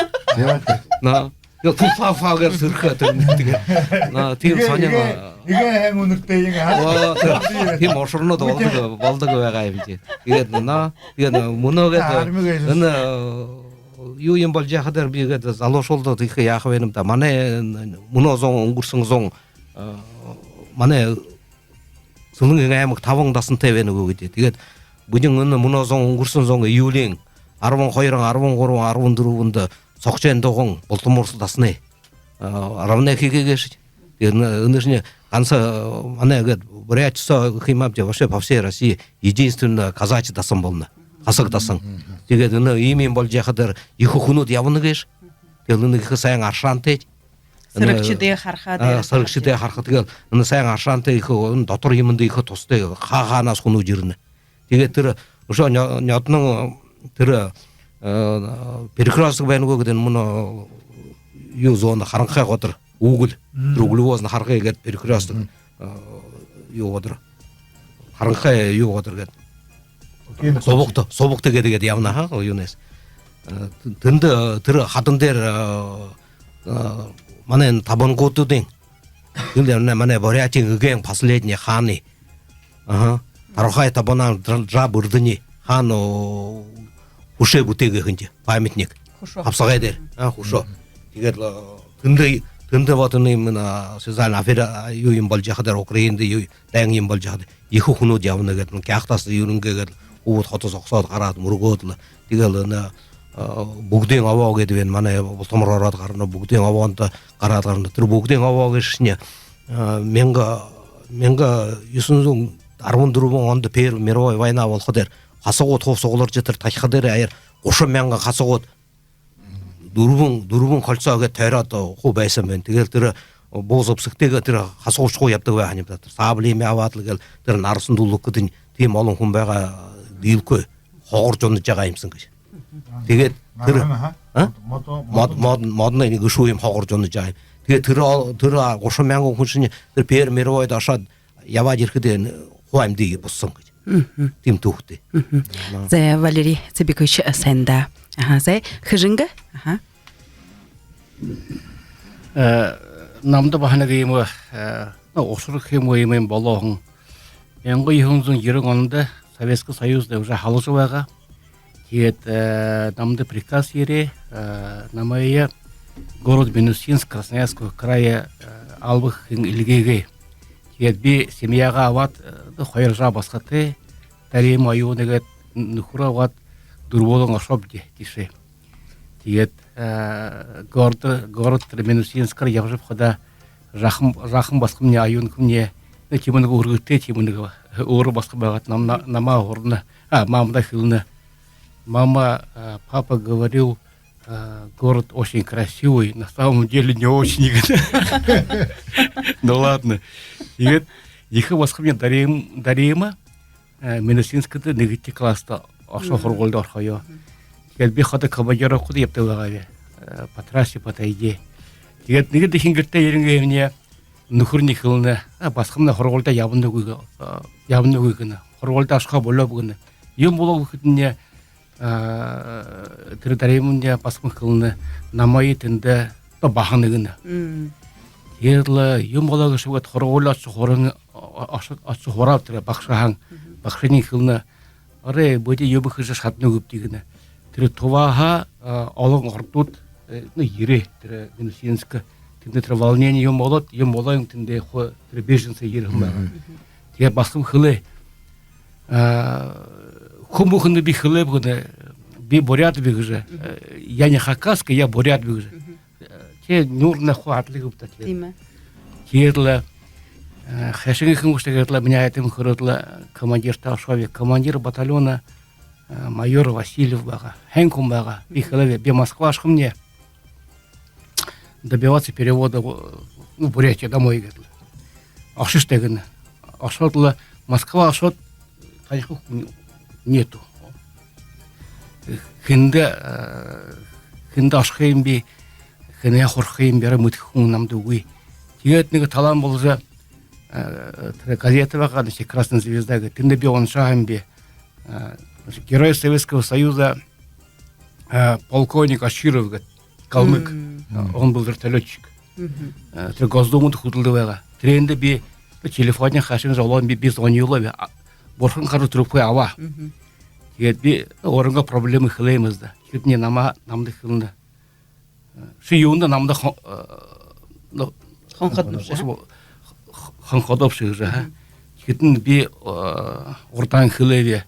Но. Ёо, фу-, фа-, фа гээд сэрхэ тэрэнь, тиигээ. Но, тиимэ һонин, иигээ, иигээ һайн үнэртэй юм, ха? Оо, тиимэ, тиимэ ушарнууд болодог, болодог байгаа юм даа. Тиигээд, но, тиигээд, но, мүнөө гээд, арми гээд, энэ, э, юу юм болжо яахадаа, би гээд залуушуулда тиихэ яаха байнаб даа. Манай, э, мүнөө зон, үнгэрһэн зон, э, манай Сэлэнгын аймаг табан дасантай байна гү гэдэг. Тиигээд Бидэн энэ мүнөө зун, үнгэрһэн зун июлиин арбан хоёрон, арбан гурбан, арбан дүрбэндэ Согшын дуган Бултамурсал дасанай, а, равнай хээ гээшэ. Энэ, энэшни ганса, а, манай гээд Буряад соо гэхэ юм ааб даа, вообще по всей России единственный казачий дасан болоно. Хасаг дасан. Тиигээд энэ иимэ юм болжо байхадаа ехэ хүнүүд ябана гээшэ. Тиигээд энэ ехэ сайн аршаантай. Сэрэгшэдые харахада, а, сэрэгшэдые харахада, тиигээд энэ сайн аршаантай, ехэ, энэ дотор юумэндэ ехэ туһатай, хаа хаанаһаа хүнүүд ерэнэ. Тиигээд тэрэ үшөө нё-, нёдоной тэрэ, э, перекрёсток байна гү гэдэг, мүнөө юу зона, харанхай годар, уголь. Тэрэ углевозной харгы гээд перекрёсток, э, юу годар, харанхай юу годар гээд. Окей, субагта, субагта гээд, гээд ябана, ха, юунһээ. Э, тэндэ, тэрэ хадан дээрэ, э, э, манай табангуудын, энэ манай Бурятиин эгээн последний хаанай, аха, Тарбахай табанһаа Джа-, Джаб Эрдэни хаан, о, хүшөө бүтээгээ һэн даа, памятник. Хүшөө. Хабсагай дээрэ. А, хүшөө. Тиигээд лэ, тэндэ, тэндэ вот энэ именно социальный афера, юу юм болжо байхадаа, Украинада юу дайн юм болжо байхадаа, ехэ хүнүүд ябана гээд, ну, Кяхтаһаа юрэнгээ гээд, хубиуд хото зогсоод гараад, мүргөөд лэ. Тиигээд лэ энэ, а, Бүгдын обоо гээд байна, манай Бултамар ороод гарана, Бүгдын обоондо гараад гарана. Тэрэ Бүгдын обоо гээшэнь, а, мянга, мянга юһэн зуун арбан дүрбэн ондо Первая мировая война болохо дээрэ хасагууд хуу сугларжа, тэрэ тахиха дээрэ аяар гушан мянган хасагууд дүрбэн, дүрбэн кольцо гээд тойроод, хуу байһан байна. Тиигээд лэ тэрэ буу зэбсэгтэйгээ тэрэ хасагууд хуу ябадаг байгаа юм даа. Тэрэ сабли юумэ абаад лэ гээл, тэрэ нарасандуулаг гэдэг тиимэ олон хүн байгаа, диилэхэгүй, хогоржо унажа байгаа юм һэн гэжэ. Тиигээд тэрэ, нарһан, аха? А? Модо, мод-, модо, модоной нэгэ шуу юм хогоржо унажа байгаа юм. Тиигээд тэрэ ол-, тэрэ гушан мянган хүн шэнь тэрэ Первая мировойдо ошоод, ябаад ерэхэдээ хуу амиды бусаһан гэжэ. Тиимэ түүхэтэй. Зай, Валерий Цыбикович, сайн даа. Аха, зай, Хэжэнгэ? Аха. Э, намда баһа нэгэ иимэ, э, ну, ушар гэхэ юм гү, иимэ юм болоо һэн. Мянга юһэн зуун ерэн ондо Советскэ Союзда уже һалажа байгаа. Тиигээд, э, намда приказ ерээ, э, намайе город Минусинск Красноярского края, э, алба гэһэн эльгээгээ. Тиигээд би семьягаа абаад, э, хоёр жаа басагатай, Дарима оюуна гээд, нүхэрөө абаад, дүрбөөлэн ошооб даа тиишээ. Тиигээд, э, город, город тэрэ Минусинскээр ябажа ябахадаа, жаахан, жаахан басаганмни, оюунхэмни, ну, тиимэ нэгэ үргэтэй, тиимэ нэгэ өөрөө басаган байгаад, нам-, на-, намаа һурана. А, мамада хэлэнэ: «Мама, э, папа говорил, э, город очень красивый, на самом деле не очень», — гэдэг. Ну ладно. Тиигээд ехэ басаганмни Дарим-, Дарима, э, Минусинскдэ нэгэдэхи класста ошоо, һургуулида орохоёо. Тиигээд би ходо командировкада ябадаг байгааб, э, по трассе, по тайге. Тиигээд нэгэ дахин гэртээ ерэнгээ һэм, нүхэрни хэлэнэ: «А, басаганмни һургуулида ябанагүйб, э, ябанагүйб», — гэнэ. «Һургуулида ошохоо болёоб», — гэнэ. Юун болооб гэхэдэмни, а, тэрэ Даримамни, басаганмни хэлэнэ: «Намайе тэндэ одоо баһана», — гэнэ. Тиигээд лэ юун болоо гээшэб гээд, һургуулида ошожо һураһан, о-, ошо-, ошожо һурааб тэрэ багшаһаа. Багшань хэлэнэ: «Арай бидэ юумэ хэжэ шаданагүйбди», — гэнэ. Тэрэ Туваһаа, а, олон ородууд, э, ну, ерээ тэрэ Минусинскэ. Тэндэ тэрэ волнение юумэ болоод, юумэ болоо юм, тэндэ хуу тэрэ беженцы ерэһэн байгаа. Тиигээд басаганмни хэлээ: «А, хүн бүхэндэ би хэлээб, гэнэ, би буряадби гэжэ. Э, я не хакасский, я буряадби гэжэ». Э, тэ нюурнай хуу адли гүб даа, тиигээд. Тиимэ. Тиигээд лэ, э, хайшан гэхэм гүш, тиигээд лэ минии айдам хүрөөд лэ командирта ошооб. Командир батальона, э, майор Васильев байгаа. Һайн хүн байгаа. Би хэлээб: «Би Москва ошохомни, добиваться перевода в, ну, Бурятию домой», — гээд лэ. «Ошыш даа», — гэнэ. Ошоод лэ, Москва ошоод, таниха хүн нету. Хэндэ, э, хэндэ ошохо юм бэ, хэнһээ һураха юм бэ, арай мэдэхэ хүн намда үгы. Тиигээд нэгэ талаан боложо, э, тэрэ газетэ байгаа, значит, «Красная звезда» гээд. Тэндэ би уншаа һэм би. Э, значит, Герой Советского Союза, э, полковник Очиров гээд, калмык. Э, он был вертолётчик. Э, тэрэ Госдумада хүдэлдэг байгаа. Тэрээндэ би телефоноо хайшан зоболоо, би, би звонилоо би. А, бурхан харжа, трубкые абаа. Тиигээд би, э, өөрынгөө проблемые хэлээ һэм даа. Тиихэдэмни намаа, намда хэлэнэ: «Ши юундэ намда хон-, э, ну, хонходобши, хон-, хонходобши», — гэжэ, а? Тиихэдэнь би, э, урдаһаань хэлээб: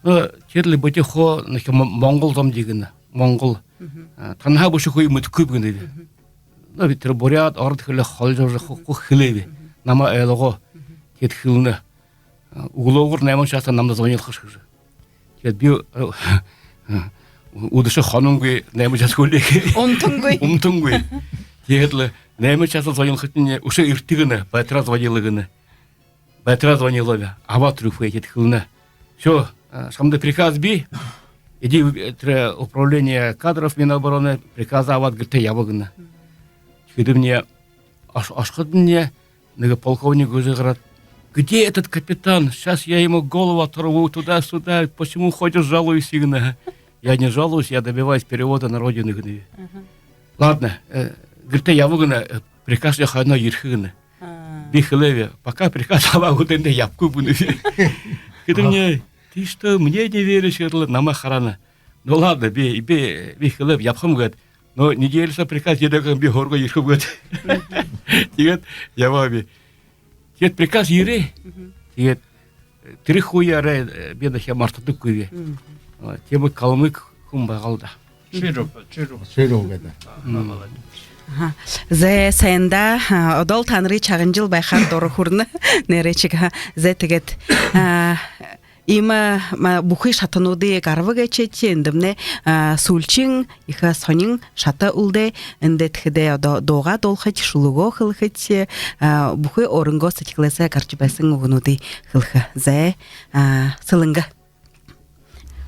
Но, тиигээд лэ бидэ хуу, нэгэ мо-, монгол зомди гэнэ. Монгол. Мгм. А, танһаа бэшэ хуу мэдэхэгүйб гэнэ би. Мгм. Но, би тэрэ буряад, ород хэлэ холижоржо хуу, хуу хэлээб. Мгм. Намаа ойлгоо. Мгм. Тиигээд хэлэнэ. А, үглөөгүүр найман часаа намда звонилхаш гэжэ. Тиигээд би, э, үдэшэ хононгүй найман час хүлеэгээ. Унтангүй. Унтангүй. Тиигээд лэ найман часаа звонилхадань, үшөө эртэ гэнэ, байтараа звонила гэнэ. Байтараа звонила би, абаад түрүүхэ, тиигээд хэлэнэ: «Всё, э, шамда приказ бии. Иди в, э, тэрэ управление кадров Минобороны, приказ абаад, гэртээ ябаа», — гэнэ. Тиихэдэмни ош-, ошоходомни нэгэ полковник гэжэ гараад: «Где этот капитан? Сейчас я ему голову оторву, туда-сюда, почему ходишь, жалуешься?» — гэнэ. «Я не жалуюсь, я добиваюсь перевода на родину», — гэнэ. Мгм. «Ладно, э, гэртээ ябаа», — гэнэ, э, «приказ хойноо ерэхэ», — гэнэ. А. Би хэлээб: «Пока приказ абаагүйдөө эндэ ябахагүйб», — гэнэ. Тиихэдэмни: «Ты что, мне не веришь?» — гээд лэ намаа хараана. «Ну ладно, би, би, би хэлээб, ябахам», — гээд. «Но неделя соо приказ ерээгүй һаа, би һөөргөө ерэхэб», — гээд. Тиигээд ябааб би. Тиигээд приказ ерээ. Мгм. Тиигээд, э, тэрэ хуу яараа, э, би дахяад мартадаггүйб. Мгм. А, тиимэ калмык хүн байгаал даа. Чиров, Чиров. Чиров гэдэг. Мм. Молодец. Аха. Зэ, сайн даа. А, одоол танарые шагнажал байхаар дура хүрэнэ. Нээрээшье, аха. Зэ, тиигээд, а, иимэ, ма, бүхы шатануудые гарба гээшэбди, эндэмнай, а, сүүлшын ехэ һонин шата үлдөө. Эндэ тиихэдээ одоо дуугаа дуулахадаа, шүлэгөө хэлэхэдээ, а, бүхы өөрынгөө сэдьхэлһээ гаража байһан үгэнүүдые хэлэхэ. Зэ, а, Сэлэнгэ.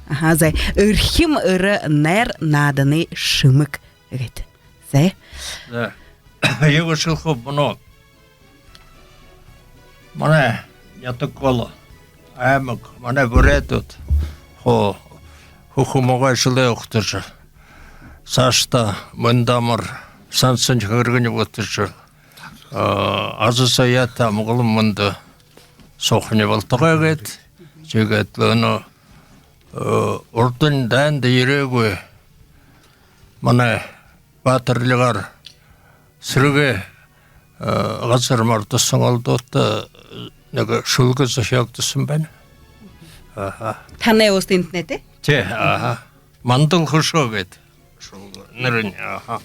Аха, зэ. «Эрхим эрэ найр нааданай шэмэг» гээд. Зэ. Зэ. Юу гэжэ хэлэхэб, мүнөө манай нютаг болоо аймаг, манай буряадууд хуу хүхэ могой жэлээ угтажа, саашадаа мэндэ амар, сан сэнхэ хэрэгынь бүтэжэ, а, аза заяатай, амгалан мэндэ һуухань болтогой гээд. Тиигээд лэ энэ, э, урдань дайнда ерээгүй манай баатарлигаар сэрэгэй, э, газар мордоһон олдоодто, э, нэгэ шүлэг зохёогдоһон байна. Аха. Танай өөһэдынтнай, тээ? Тээ, аха. «Мандал хүшөө» гээд шүлэг нэрэнь, аха.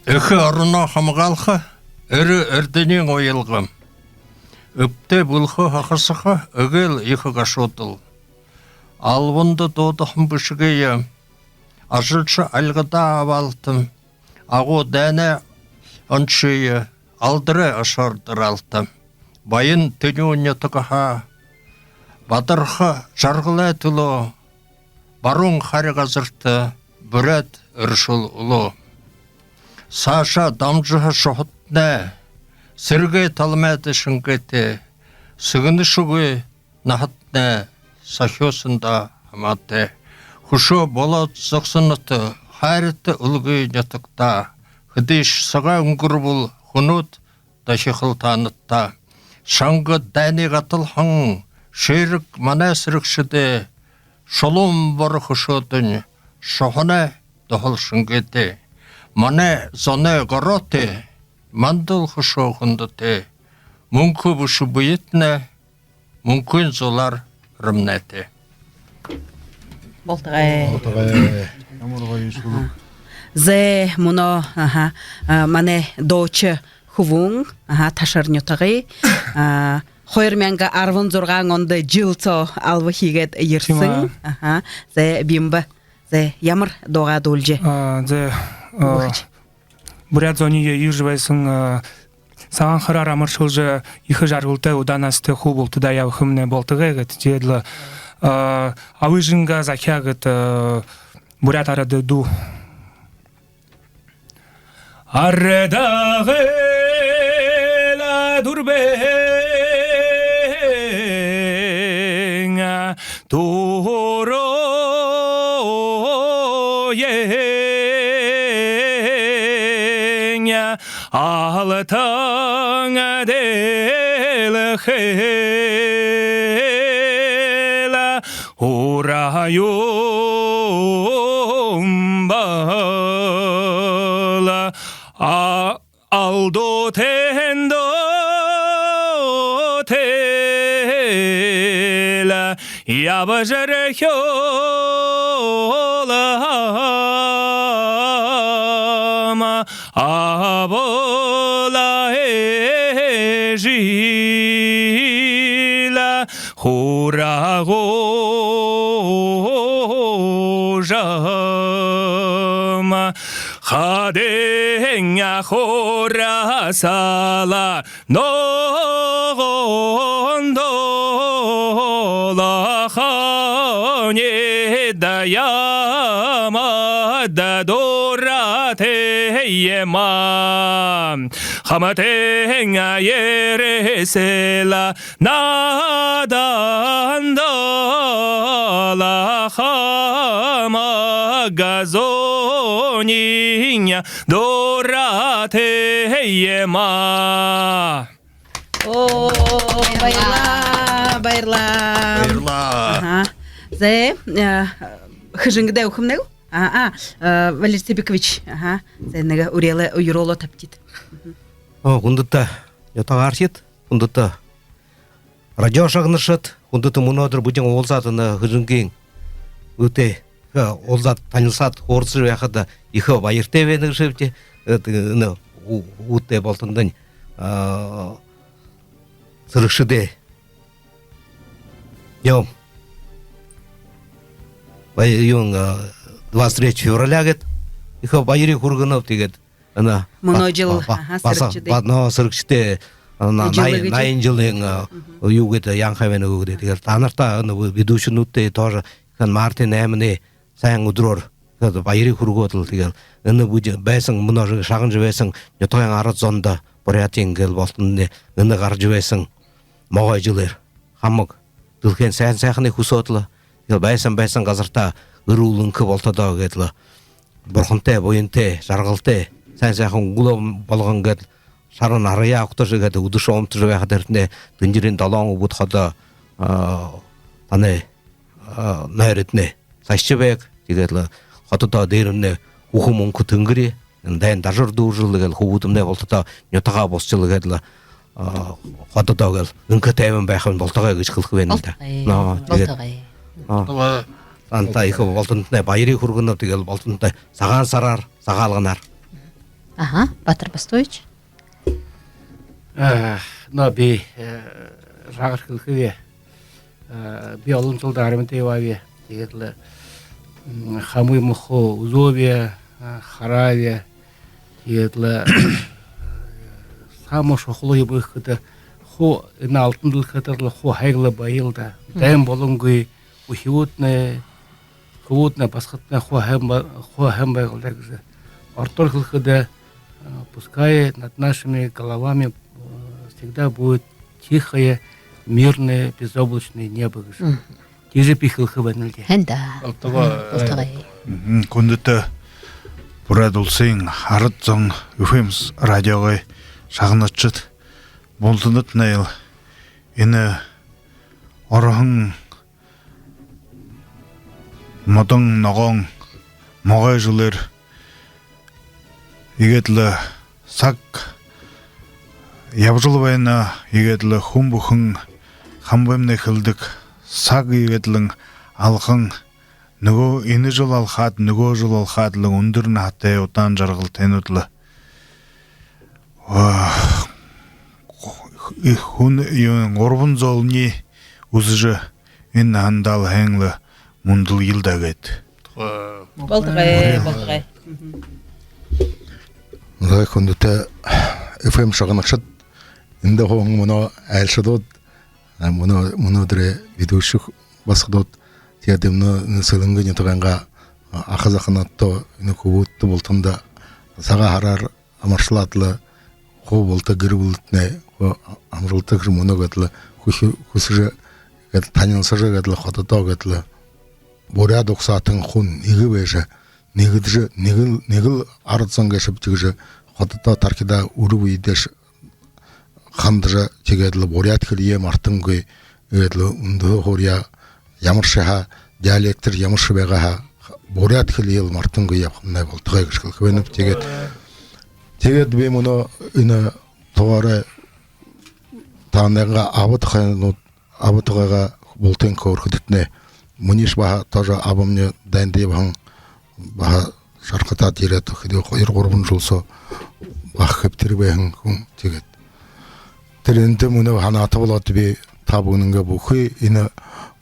Эхэ ороноо хамгаалха, эрэ эрдэниин уялга. Эбтэй бүлхөө хахасаха эгээл ехэ гашуудал. Албанда дуудаһан бэшэгые ажалша альгадаа абаалта. Агуу дайнай оншые алдарай ошоор дараалта. Баян тэнюун нютагһаа бадарха жаргалай түлөө баруун хари газарта буряад эрэшүүл үлөө. Саашаа дамжаха шуһатнай сэрэгэй талмайда шэнгээтэй, сэгнэшэгүй наһатнай сахюусанда хамаатай. Хүшөө болоод зогсонотой хайрата үлгы нютагтаа, хэдышье сагай үнгэрбэл, хүнүүд дахихал таанадтаа. Шанга дайнай гаталһан шэрэг манай сэрэгшэдэй, шулуун боро хүшөөдэнь шуһанай дуһал шэнгээтэй. Манай зоной гороотой, мандал хүшөө хүндэтэй. Мүнхэ бэшэ бэетнай мүнхын зулаар рамнайтай. Болтогой. Болтогой. Ямар гоё шүлэг. Аха. Зэ, мүнөө, аха, а, манай дуушан хүбүүн, аха, Ташар нютагай, а, хоёр мянга арбан зургаан ондо жэл соо алба хээд ерэһэн. Тиимэ. Аха. Зэ, Бимба. Зэ, ямар дуугаа дуулжа? А, зэ, а, үгэхэш? Буряад зониие иигэжэ байһан, а, сагаан һараар амаршалжа, ехэ жаргалтай, удаан наһатай хуу бултадаа ябахамнай болтогой гээд. Тиигээд лэ, а, «Абыжанга захяа» гээд, а, буряад арадай дуу. Арадаа гэлэ дүрбэн түрүүень алтан дэлхэйн ура юм бол, а, алдуу тэндэ, тэндэ ябажархёо лэ һаама, абала эжы лэ хурагужам. Хадын хура сала ногоон долохонь даяма да дуратайма. Хаматынгаа ерэсэл наадандал хама газонинь дуратайма. О, баярлаа, баярлаа. Баярлаа. Аха. Зэ, э, Хэжэнгэдэ үгэхэмнай гү? А, а, э, Валерий Цыбикович. Аха. Зэ, нэгэ үреэлээ, үреэлээ табигты. О, хүндэтэ нютагаархид, хүндэтэ радио шагнагшад, хүндэтэ мүнөөдэр бидэн уулзаад, энэ Хэжэнгын үүтэй, э, уулзаад, танилсаад, хөөрэжэ байхада ехэ баяртай байнабди. Э, энэ ү-, үүтэй бултандань, а, сэрэгшэдэй днём. Бая-, юун, а, двадцать третье февраля гээд ехэ баяр хүргэнэб. Тиигээд энэ мүнөө ба-, жэл, ба-, ба-, аха, баһа, сэрэгшэдэй. Ба-, нөө, сэрэгшэдэй, а, на-, жэл наян, гэжэ. Наян жэлэй, а, мгм, юу гээд, янхай байна гү гээд. Тиигээд таанарта, энэ ведущэнүүдтэ тоже хэн мартын найманай сайн үдэрөөр гээд баяр хүргөөд лэ, тиигээд энэ бидэ байһан, мүнөө шагнажа байһан нютагай арад зондо, Буряадын гээд бултандань, энэ гаража байһан могой жэлээр хамаг дэлхэйн сайн сайханай хүсөөд лэ, тиигээд байһан, байһан газартаа эрүүл энхэ болтодоо гээд лэ, бурхантай, буянтай, жаргалтай, сайн сайхан үглөө болгон гээд, шара нараяа угтажа гээд, үдэшэ унтажа байхада, тэрэтнай тэнжэрин долоон үбгэд ходо, а, танай, а, нойрыетнай сахижа байг. Тиигээд лэ хододоо дээрэмнай хүхэ мүнхэ тэнгэри, дайн дажар дүүржэл гээд лэ, хүбүүдэмнай бултадаа нютагаа бусажал гээд лэ, а, хододоо гээд лэ энхэ тайбан байхань болтогой гэжэ хэлэхэ байнаб даа. Болтогой. Нөө, тиигээд. Болтогой. Нөө. Болтогой. Таанадта ехэ бултандатнай баяр хүргэнэб, тиигээд лэ бултандатнай Сагаан һараар, Сагаалганаар. Аха, Баатар Бастуевич. Э, но би, э, жаагаар хэлэхэб. Э, би олон жэлдэ армида ябааб. Тиигээд лэ, м, хамаг муухай үзөөб, э, харааб. Тиигээд лэ, э, самое шухала юумэ гэхэдэ, хуу энэ алтан дэлхэйдэ лэ хуу һайг лэ байял даа. Мгм. Дайн болонгүй, үхибүүднай, хүбүүднай, басагадтнай хуу һайн ба-, хуу һайн байг лэ даа гэжэ. Ородоор хэлэхэдэ, э, пускай над нашими головами, э, всегда будет тихое, мирное, безоблачное небо гэжэ. Мгм. Тиижэ би хэлэхэ байнал даа. Һайн даа. Болтогой. Болтогой. Мгм. Хүндэтэ Буряад Уласай арад зон, ФМ радиогой шагнагшад, бултандатнай лэ энэ ороһон модон ногоон могой жэлээр. Иигээд лэ саг ябажал байна, иигээд лэ хүн бүхэн хамбаймнай хэлэдэг, саг иигээд лэ алхан, нүгөө энэ жэл алхаад, нүгөө жэл алхаад лэ үндэр наһатай, удаан жаргалтайнууд лэ. Ах, хүн, юун, гурбан золни үзэжэ, энэ наһандаа лэ һайн лэ мүндэлэел даа гээд. Болтогой, болтогой. Зай, хүндэтэ ФМ шагнагшад, эндэ һууһан мүнөө айлшадууд, а, мүнөө, мүнөөдэрэй ведущий басагадууд, тиигээд мүнөө Сэлэнгын нютагайнгаа аха заханарта, энэ хүбүүдтэ бултанда Сагаан һараар амаршалаад лэ, хуу булта гэр бүлэдтнай хуу амжалтатай мүнөө гээд лэ хүсэ-, хүсэжэ, гээд лэ танилсажа, гээд лэ хододоо гээд лэ буряад угсаатан хүн нэгэ байжа, нэгэдэжэ, нэгэл, нэгэл арад зон гээшэбди гэжэ хододоо тархидаа үрэ бэедээшье хандажа, тиигээд лэ буряад хэлэеэ мартангүй, тиигээд лэ үндэһэ һуури ямаршье һаа, диалектээр ямаршье байгаа һаа, буряад хэлэеэ лэ мартангүй ябахамнай болтогой гэжэ хэлэхэ байнаб. Тиигээд, тиигээд би мүнөө энэ тугаараа танайнгаа аба тухайнууд, аба тухайгаа бултын Минии баһа тоже абамни дайнда ябаһан, баһа шархатаад ерээд, хэды хоёр-гурбан жэл соо баһа хэбтэр байһан хүн. Тиигээд тэрэ эндэ мүнөө һанаатай болоод, би та бүгэниингээ бүхы энэ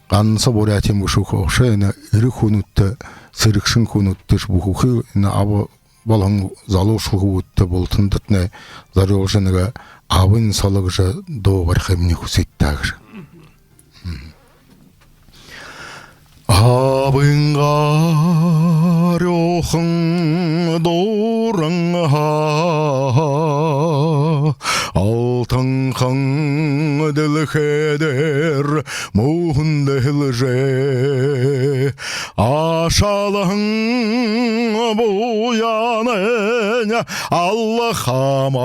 ганса Буряадаймни бэшэ, үшөө энэ эрэ хүнүүдтэ, сэрэгшэн хүнүүдтэш бүхы энэ аба болон залуушуулгуудта бултандатнай зорюулжа нэгэ «Абын соло» гэжэ дуу барихыемни хүсэе даа гэжэ. Абынгаа арюухан дуран һаа, алтанхан дэлхэй дээрэ мүнхэ дэлжээ. Ашалһан буянай алхамаар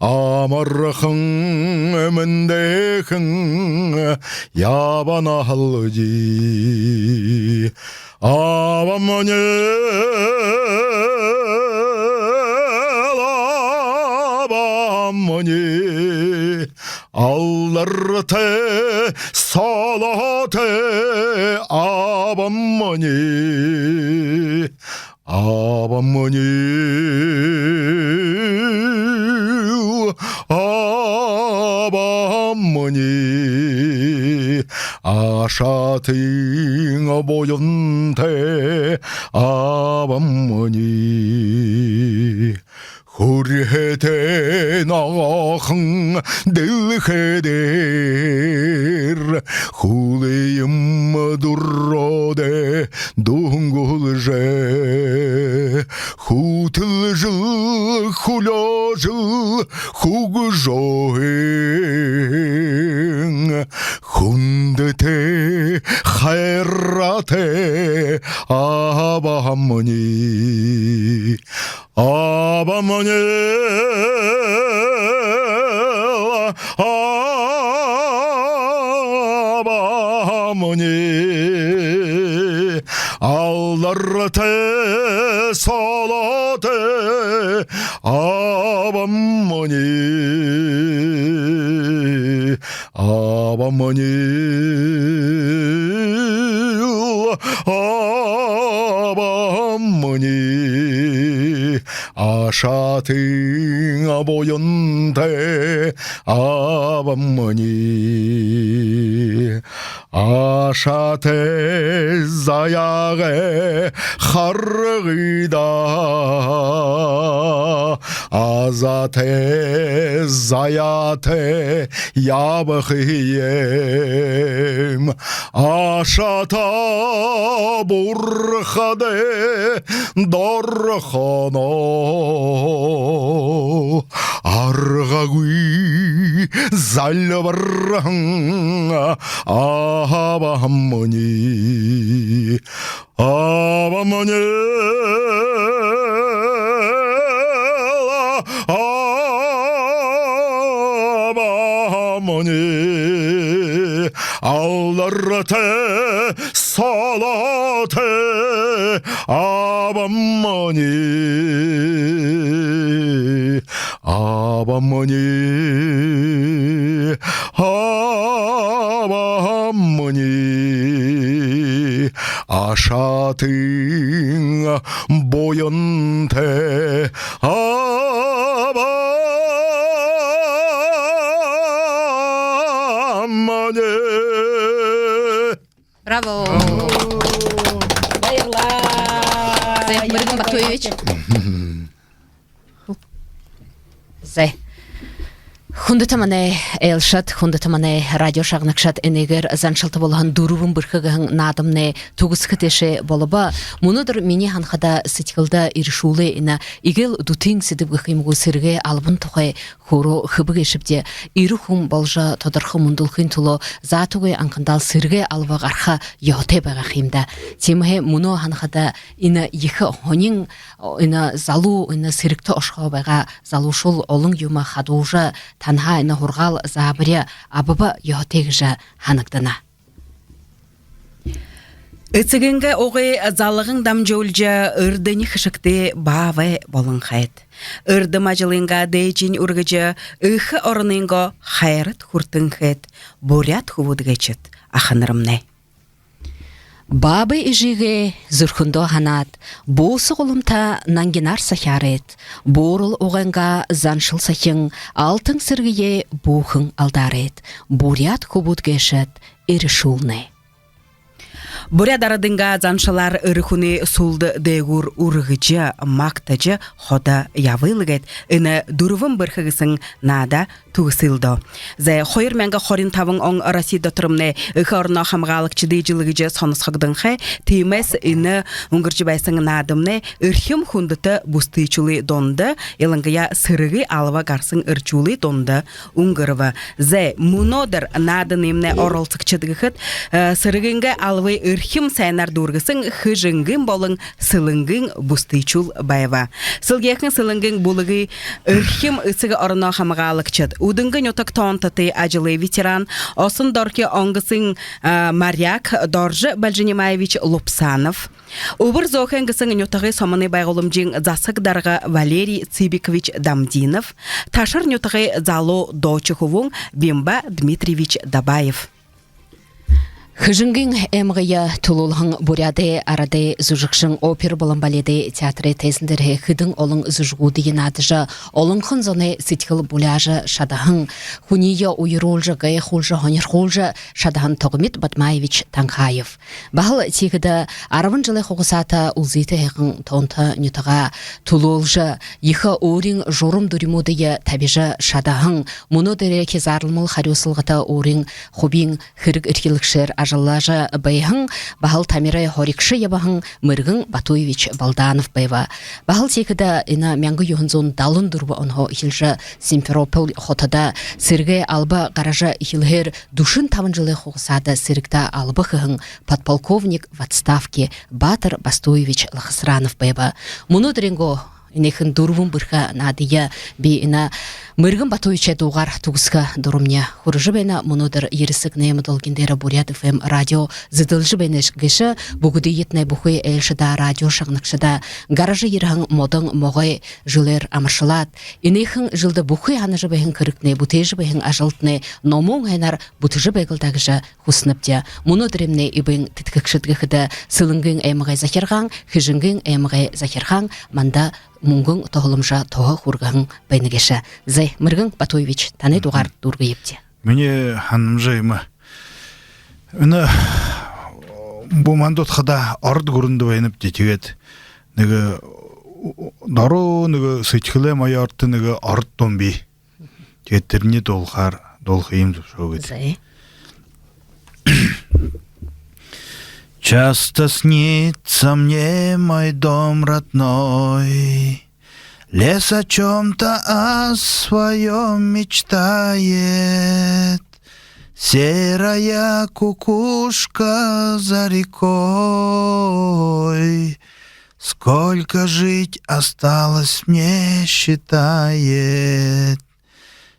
амархан, мэндыхэн ябана һэлди. Абамни, абамни, алдартай, солотой абамни, абамни, ашатын буянтай абамни. Хүрьһэтэй ногоохон дэлхэй дээрэ хүлыем дүрөөдэ дүнгүүлжэ, хүтэлжэл, хүлеэжэл хүгжөөхын, хүндэтэй, хайратай абамни. Абамни, абамни, алдартай, солотой абамни. Абамни, абамни, ашатын буянтай абамни. Ашатай заяагай харгыда, азатай заяатай ябахыем. Ашата бурхадай дорохоно аргагүй зальбарһан абамни. Абамни, абамни, алдартай, солотой абамни. Абамни, абамни, ашатын буянтай абамни. Браво! Баярлаа. Зэ, Мэргэн Батуевич. Зэ. Хүндэтэ манай айлшад, хүндэтэ манай радио шагнагшад, энээгээр «Заншалта болоһон дүрбэн бэрхэ» гэһэн наадамнай түгэсхэ тээшээ болобо. Мүнөөдэр минии һанахада, сэдьхэлдэ эрэшүүлэй энэ эгээл дүтын сэдэб гэхэ юм гү, сэрэгэй албан тухай хөөрөө хэбэ гээшэбди. Эрэ хүн боложо тодорхой мүндэлхын түлөө заатагүй анхандаал сэрэгэй алба гараха ёһотой байгаа юм даа. Тиимэһээ мүнөө һанахада, энэ ехэ һонин, энэ залуу, энэ сэрэгтэ ошохоо байгаа залуушуул олон юумэ хадуужа, танһаа энэ һургаал заабари абаба ёһотой гэжэ һанагдана. Эсэгынгээ угы залган дамжуулжа, эрдэни хэшэгтэй баабай болонхойт. Эрдэм ажалайнгаа дээжэнь үргэжэ, эхэ оронойнгоо хайрада хүртэнхэйт, буряад хүбүүд гээшэт, аханармнай. Баабай эжыгээ зүрхэндөө һанаад, бууса гуламта нангинаар сахяарайт, буурал угайнгаа заншал сахин, алтан сэргэеэ бү хэн алдаарайт, буряад хүбүүд гээшэт, эрэшүүлнэ. Буряад арадайнгаа заншалаар эрэ хүнэй сүлдэ дээгүүр үргэжэ, магтажа ходо ябыт гээд, энэ «Дүрбэн бэрхэ» гэһэн наада түгэсэлдөө. Зай, хоёр мянга хорин табан он Росси дотормнай Эхэ ороноо хамгаалагшадай жэл гэжэ соносхогдонхой. Тиимэһээ энэ үнгэржэ байһан наадамнай эрхим хүндэтэ бүстыхүүнэй дунда, илангаяа сэрэгэй алба гараһан эршүүнэй дунда үнгэрбэ. Зай, мүнөөдэр наадамнай оролсогшод гэхэдэ, э, сэрэгынгээ албын эрхим сайнаар дүүргэһэн Хэжэнгын болон Сэлэнгын бүстыхүүл байба. Сэлгеэхэн Сэлэнгын бүлэгэй эрхим эсэгэ ороноо хамгаалагшад, Үдэнгын нютаг тоонтотой ажалай ветеран, Уһан Дорохи онгоһон, э, моряк Доржи Бальжинимаевич Лубсанов, Үбэр Зөөхэй гэһэн нютагай сомоной байгууламжын засаг дарга Валерий Цыбикович Дамдинов, Ташар нютагай залуу дуушан хүбүүн Бимба Дмитриевич Дабаев. Хэжэнгын аймагые түлөөлһэн Буряадай арадай зүжэгшэн, опера болон баледэй театрай тайзан дээрэһээ хэдэн олон зүжэгүүдые наадажа, олонхон зоной сэдьхэл буляажа шадаһан, хүниие уяруулжа, гайхуулжа, һонирхуулжа шадаһан Тогмит Бадмаевич Танхаев. Баһал тиихэдэ арбан жэлэй хугасаата үлзытэ һайхан тоонто нютагаа түлөөлжэ, ехэ өөрын журам дүримүүдые табижа шадаһан, мүнөөдэрэй хизааралмал харюусалгата өөрын хубиин хэрэг эрхилэгшээр ажаллажа байһан баһал тамирай һоригшо ябаһан Мэргэн Батуевич Балданов байба. Баһал тиихэдэ энэ мянга юһэн зуун далан дүрбэн онһоо эхилжэ Симферополь хотодо сэрэгэй алба гаража эхилһээр дүшэн табан жэлэй хугасаада сэрэгтэ алба хэһэн подполковник в отставке Батор Бастуевич Лахасранов байба. Мүнөөдэрэйнгөө энэхэн «Дүрбэн бэрхэ» наадые би энэ Мэргэн Батуевичай дуугаар түгэсхэ дурамни хүрэжэ байна. Мүнөөдэр ерэ сэг найман долгин дээрэ Буряад ФМ радио зэдэлжэ байна гээшэ. Бүгэдыетнай, бүхы айлшадаа, радио шагнагшадаа гаража ерэһэн модон могой жэлээр амаршалаад, энэхэн жэлдэ бүхы һанажа байһан хэрэгтнай, бүтээжэ байһан ажалтнай номон һайнаар бүтэжэ байг лэ даа гэжэ хүсэнэбди. Мүнөөдэрэймнай эбээн тэдхэгшэд гэхэдэ Сэлэнгын аймагай захиргаан, Хэжэнгын аймагай захиргаан манда мүнгэн туһаламжа туһа хүргэһэн байна гээшэ. Зай, Мэргэн Батуевич, танай дуугаар дүүргэебди. Минии һанамжа иимэ. Энэ бү манда удхада ород гүрэндэ байнабди, тиигээд нэгэ дороо нэгэ сэдьхэлэй моёорто нэгэ ород дуун бии. Тиигээд тэрэнээ дуулахаар, дуулаха юм зүбшөөгыт. Зай. Часто снится мне мой дом родной, лес о чём-то о своём мечтает, серая кукушка за рекой. Сколько жить осталось мне, считает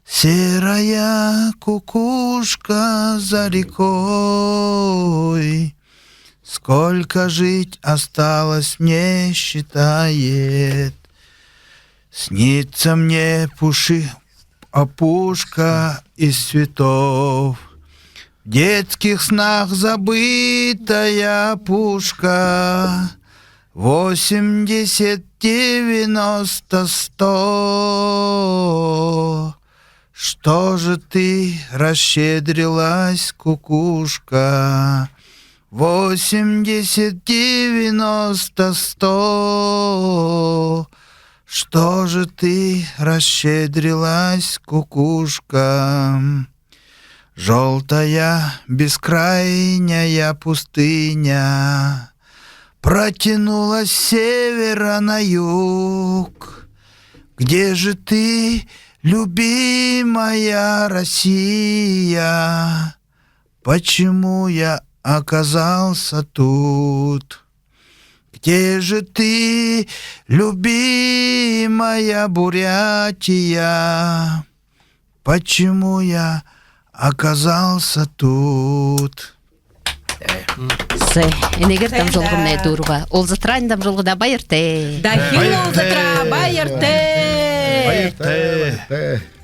серая кукушка за рекой. Сколько жить осталось мне, считает. Снится мне пуши-, опушка из цветов. В детских снах забытая опушка. Восемьдесят, девяносто, сто. Что же ты расщедрилась, кукушка? Восемьдесят, девяносто, сто. Что же ты расщедрилась, кукушка? Жёлтая бескрайняя пустыня протянулась с севера на юг. Где же ты, любимая Россия? Почему я оказался тут? Где же ты, любимая Бурятия? Почему я оказался тут? Э. Зэ, энээгээр дамжуулгамнай дүүрэбэ. Уулзатараа, энэ дамжуулгада баяртай. Дахин уулзатараа, баяртай. Баяртай.